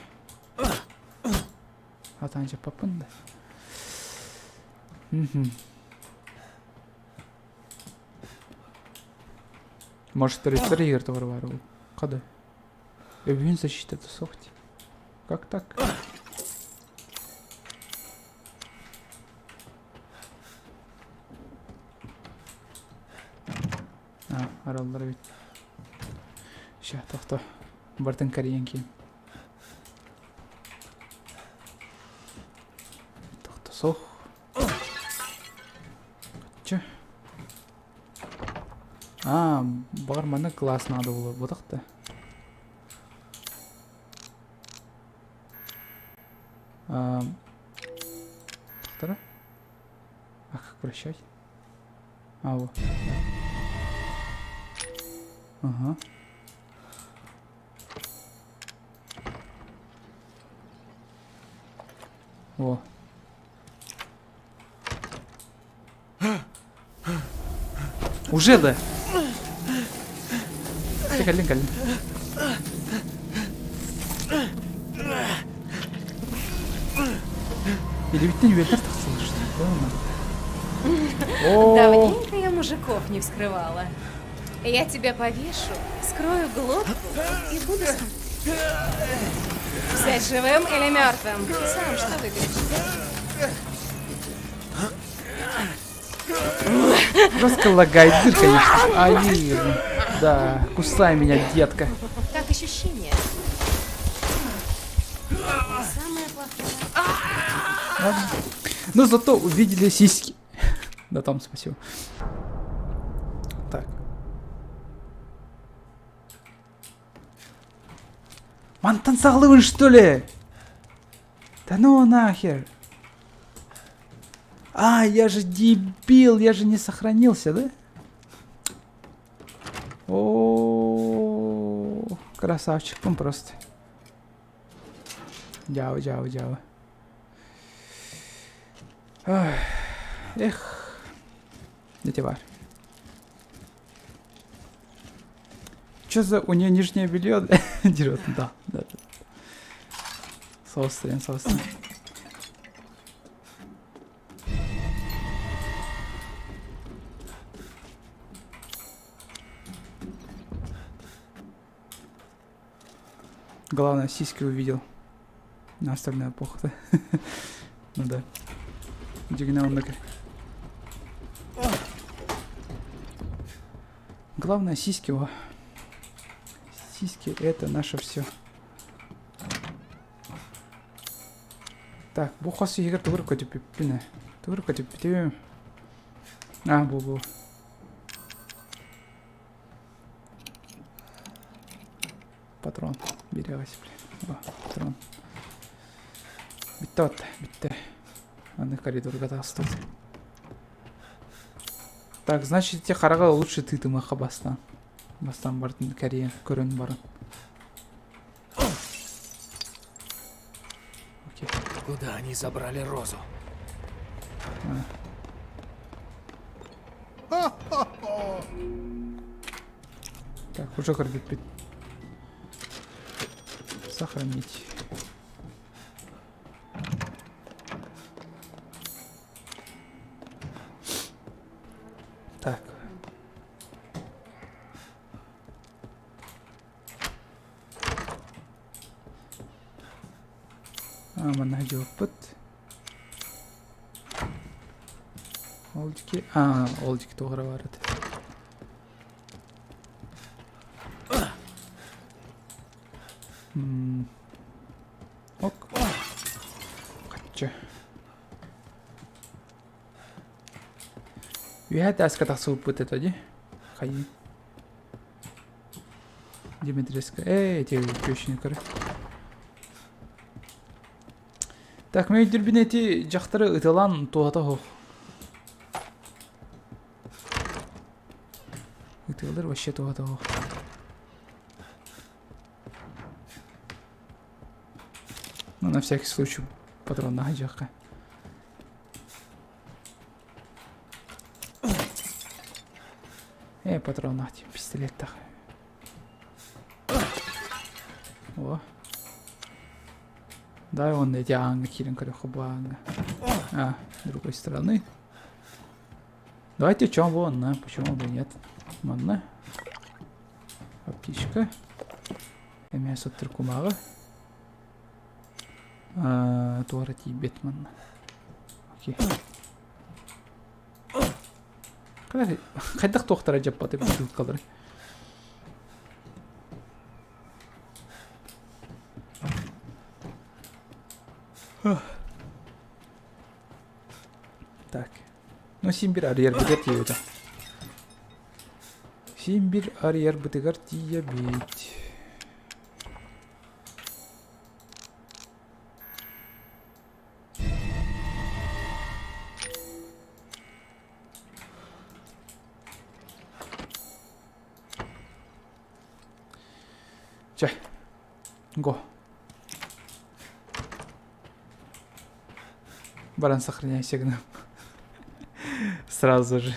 Хатаан дьаппаппын да. Мгм. Может, төрүттэр иһигэр тоҕо эрэ баар ол. Хада. Өбүһүн защитата суох дии. Как так? А, араллар эбит. Ща, тохто. Бартын кэрийэн киин. Тохто суох. Чэ. А, баҕар манна класс надо было. Ботах да. Тохтора? А как прощать? А, вот. Ага. О. Уже да? Чэ, кэллин, кэллин. Илибиттен үөллэр тахсаллар что ли? Давненько я мужиков не вскрывала. Я тебя повешу, вскрою глотку и буду смотреть. Взять живым или мертвым? Сам что выберешь? Жестко лагает дыр, конечно. Ай, да, кусай меня, детка. Как ощущение? Самое плохое. Ладно. Но зато увидели сиськи. Да, там спасибо. Так. Мантан саҕалыыбын что ли? Да ну нахер. А, я же дебил, я же не сохранился, да? О, красавчик он просто. Дяо, дяо, дяо. Эх, ити бар. Что за у нее нижнее белье дерет? Да, да, да. Соус, соус. Главное, сиськи увидел. На остальное похуй. Ну да. Дигнал на. Главное сиськи во. Сиськи это наше все. Так, бу хос иһигэр тугу көтүппүппүн ээ. Тугу көтүппүтүм. А, бу бу. Патрон. Берегась, блин. О, патрон. Бүттэ отта, бүттэ. Аны коридорга таҕыстыбыт. Так, значит, ити хараҕа лучше тыытымыахха бастаан. Бастаан бардын кэрийэн, көрөн баран. Окей. Куда они забрали Розу? А. Так, уже көрбүппүт. Сохранить. Так. А, манна дьуоппут. Ол дьики... А, ол дьики туох эрэ баар этэ. М, Ок. Хачча. Үөһэ тааска тахсыбыппыт этэ дии. Хайыы. Димитриевска. Эй, эти тещины көрө. Так, мен өйдүрбүн эти дьахтары ытылан туһата суох. Ытыалар вообще туһата суох. Ну, на всякий случай патрон дьахха. Э, патрон пистолет так. О. Да, он эти ааҥҥа киирэн көрүөххэ бу ааҥҥа. А, с другой стороны. Давайте чем вон, на, почему бы нет. Манна. Аптечка. Эмиэ соттор кумааҕы. Туора тиийбэт манна. Окей. Хайдах туохтара дьаппаты бутылкалары. Так. Ну, син бир арыйарбытыгар тиийэбит. Син бир арыйарбытыгар тиийэбит. Чэ, го. Баран сохраняйся гына. Сразу же.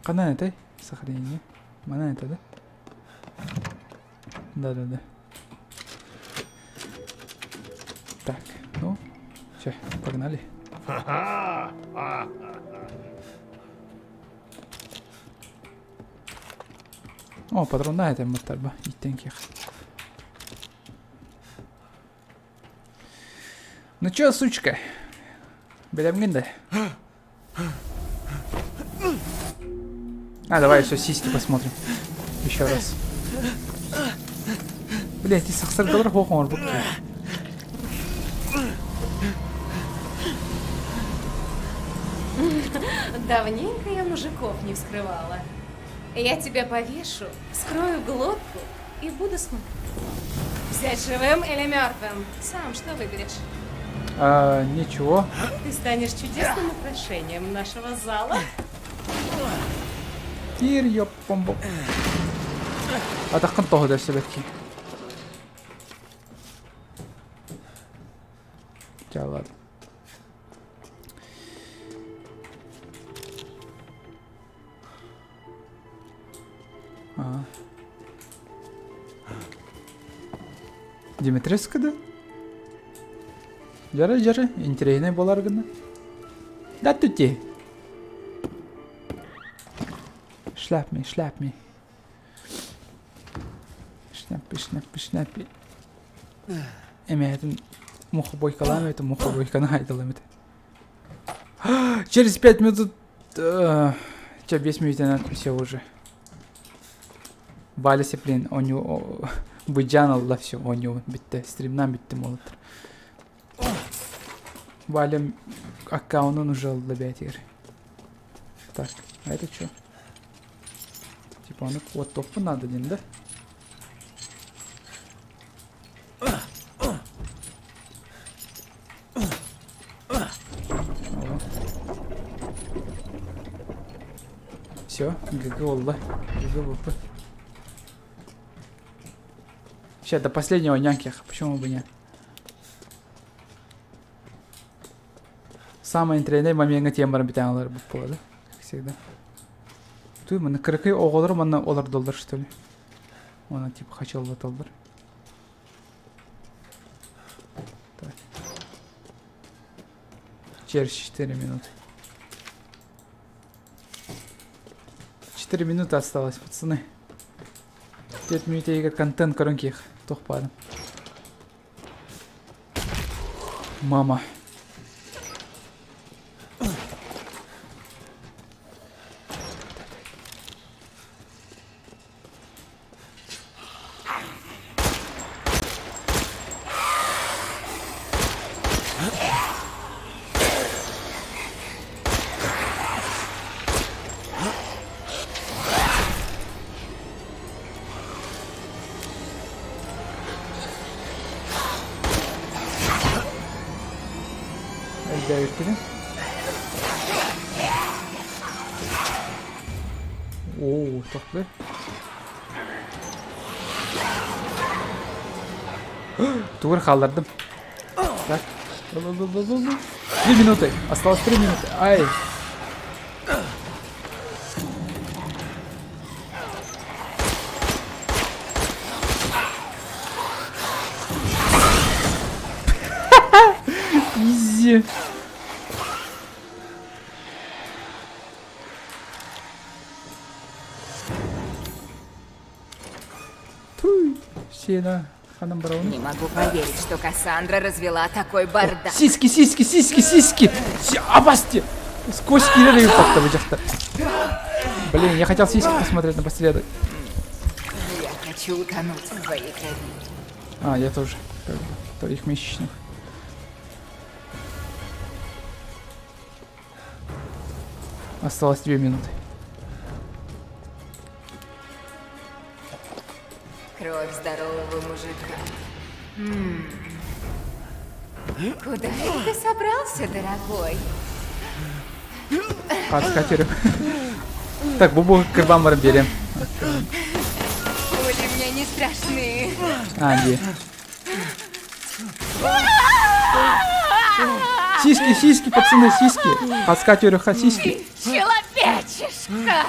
Ханан этэй? Сохранение. Манан это, да? Да-да-да. Так, ну, все, погнали. О, патрон да, это маттарба. Иттен кех. Ну чё, сучка? Бэлэмҥин да? А, давай все, сиськи посмотрим. Еще раз. Блять, сахсардалар хоох оҥорбут Давненько я мужиков не вскрывала. Я тебя повешу, вскрою глотку и буду смотреть. Взять живым или мертвым? Сам что выберешь? А, ничего. Ты станешь чудесным украшением нашего зала. Киир ёппомбо. Атаххын тоһу дэрсибэкки. Ча, ладно. А. Димитреска да? Дьара дьара, интэриэһинэй буолар гына. Да тути. Шляпми, шляпми. Шляпи, шляпи, шляпи. Эмээтин мухобойкалаам эбит, мухобойканы хайдалам эбит. Через 5 минут... Че, 5 минут все уже. Валя Сеплин, оню... Быдьаан ылла все, оню бүттэ. Стримнан бүттүм олотор. Валя аккаунун уже ылла бээтигэр. Так, а это что? Типа ону куоттуохпун надо диэн да? Все, ГГ буолла. ГГ ВП. Сейчас до последнего няньких, почему бы нет? Самый интересный момент тема бүтэн алар буолла, как всегда. Туй, маны кыракый оҕолор манна олордоллор, что ли? Оны типа хачаллаталлар. Так. Через 4 минуты. 4 минуты осталось, пацаны. 4 минуты контент көрөн Туох Мама. Элбээбиппитин. Оо, тохтуу. Тугур хааллардым. Так. 3 минуты. Осталось 3 минуты. Ай. Изи. Туй, сена. Ханам Браун. Не могу поверить, что Кассандра развела такой бардак. Сиськи, сиськи, сиськи, сиськи! Абасти! Сквозь киллеры как-то выдержта. Блин, я хотел сиськи посмотреть напоследок. Я хочу утонуть в твоей крови. А, я тоже. Как бы, твоих месячных. Осталось 2 минуты. Кровь здорового мужика. М. Куда это ты собрался, дорогой? Подкатерю. Так, бубу кырбан барып берем. Пули мне не страшны. А, где? Сиськи, сиськи, пацаны, сиськи. Подскатерю сиськи. Человечишка!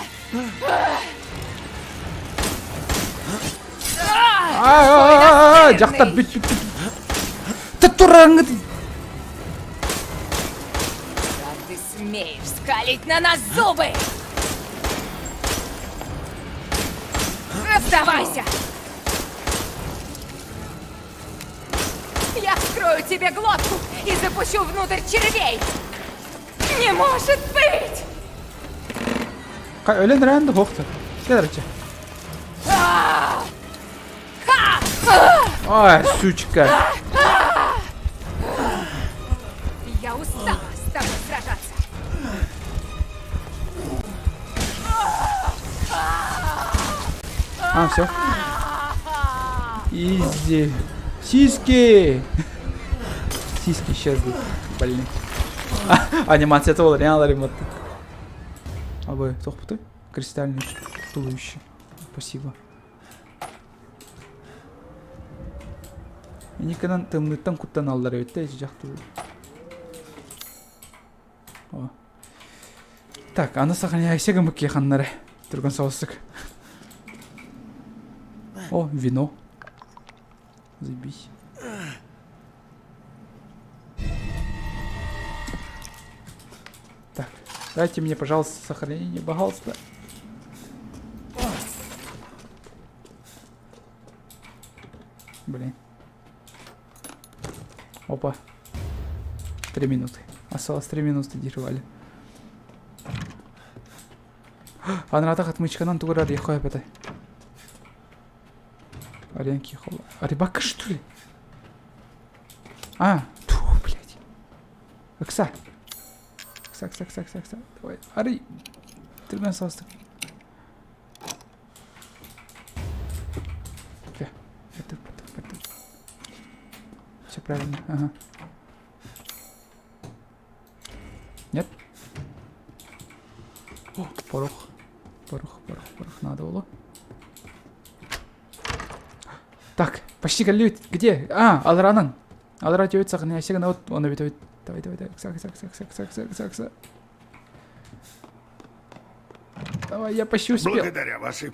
А, дьахтар бүт бүт бүт. Та тураңыт. Как ты смеешь скалить на нас зубы? Сдавайся! Я вскрою тебе глотку и запущу внутрь червей! Не может быть! Өлөн рэнді хоқты. Следуйте. Ай, сучка. Я устала с тобой сражаться! А, все. Изи. Сиськи! Сиськи исчезли. Блин. Анимация ол реально ремонт. Абы, тохпуты? Кристальный туловище. Спасибо. Никогда тымныттан куттан аллар эбит жакты. О. Так, аны сохраняйся гымык ханнары. Түргөн соғыстык. О, вино. Заебись. Так, дайте мне, пожалуйста, сохранение, пожалуйста. Блин. Опа. 3 минуты. Осталось 3 минуты диир Валя. Анаратах отмычканан тугу эрэ арыйыахха сөп этэ. Арыйан киһи Рыбака что ли? А, тьфу, блядь. Ыкса. Ыкса, ыкса, ыкса, ыкса, ыкса. Давай, арый. Түргэн соҕустук. Это, это, это. Все правильно, ага. Нет? О, порох. Порох, порох, порох надо было. Так, почти кэллибит. Где? А, аларанан. Алара түөт саханы әсеген от, оны бит өт. Давай, давай, давай, кса, кса, кса, кса, кса, кса, кса, кса. Давай, я почти успел. Благодаря вашей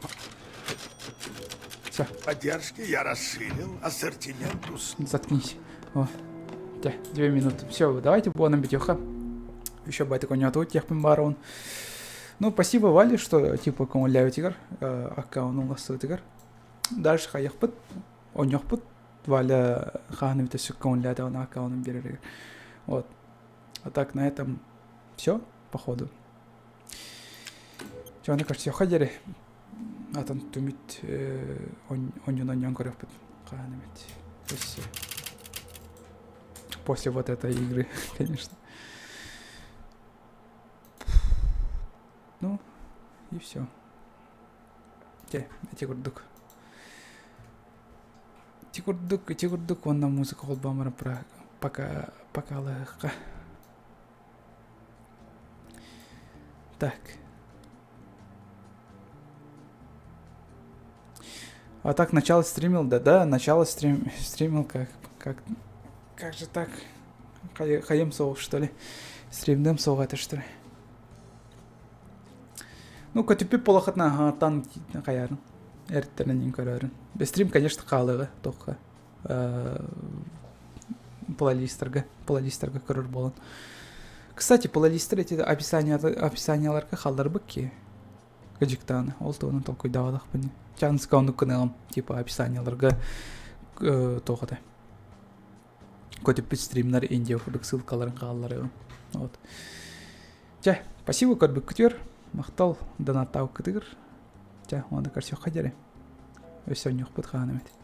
Все. поддержке я расширил ассортимент услуг. Заткнись. О, Те, 2 минуты. Все, давайте буонан бүтүөххэ. Еще байтик онньоотубут диэхпин баҕарабын. Ну, спасибо Вале, что типа көҥүллээбитигэр, аккаунун уларсыбытыгар. Дальше хайыахпыт, оонньуохпут. Валя хаһан эбитэ сүк көҥүллээтэҕинэ аккаунун биэрэригэр. Вот. А так на этом все, походу. Чэ, аны көрсүөххэ диэри. Атын түмүт онньун онньон көрүөхпүт хаһан эмит. После после вот этой игры, конечно. Ну, и все. Те, ити курдук. Ити курдук, ити курдук уонна музыка холбооморон пока покалыахха. Так. А так начало стримил, да, да, начало стрим, стримил, как, как, как же так? Хайым соҕус, что ли? Стримным соҕ это что ли? Ну, көтүппүт буолахытына аһаҥаттан хайаарын, эртэрин көрөөрүн. Стрим, конечно, хаалыаҕа, туохха плейлистерга, плейлистерга көрөр буолан. Кстати, плейлистер эти описание, описанияларга хаалларбыт ки. Кыдьыктааны, ол туһунан толкуйдаабатахпын. Чанска оннук гыныам, типа описанияларга туох этэ. Көтүппүт стримнар Индия курдук ссылкаларын хаалларыам. Вот. Чэ, спасибо көрбүккүтүгэр, махтал донаттаабыккытыгар. Чэ, уонна көрсүөххэ диэри. Өссө онньуохпут хаһан эмит.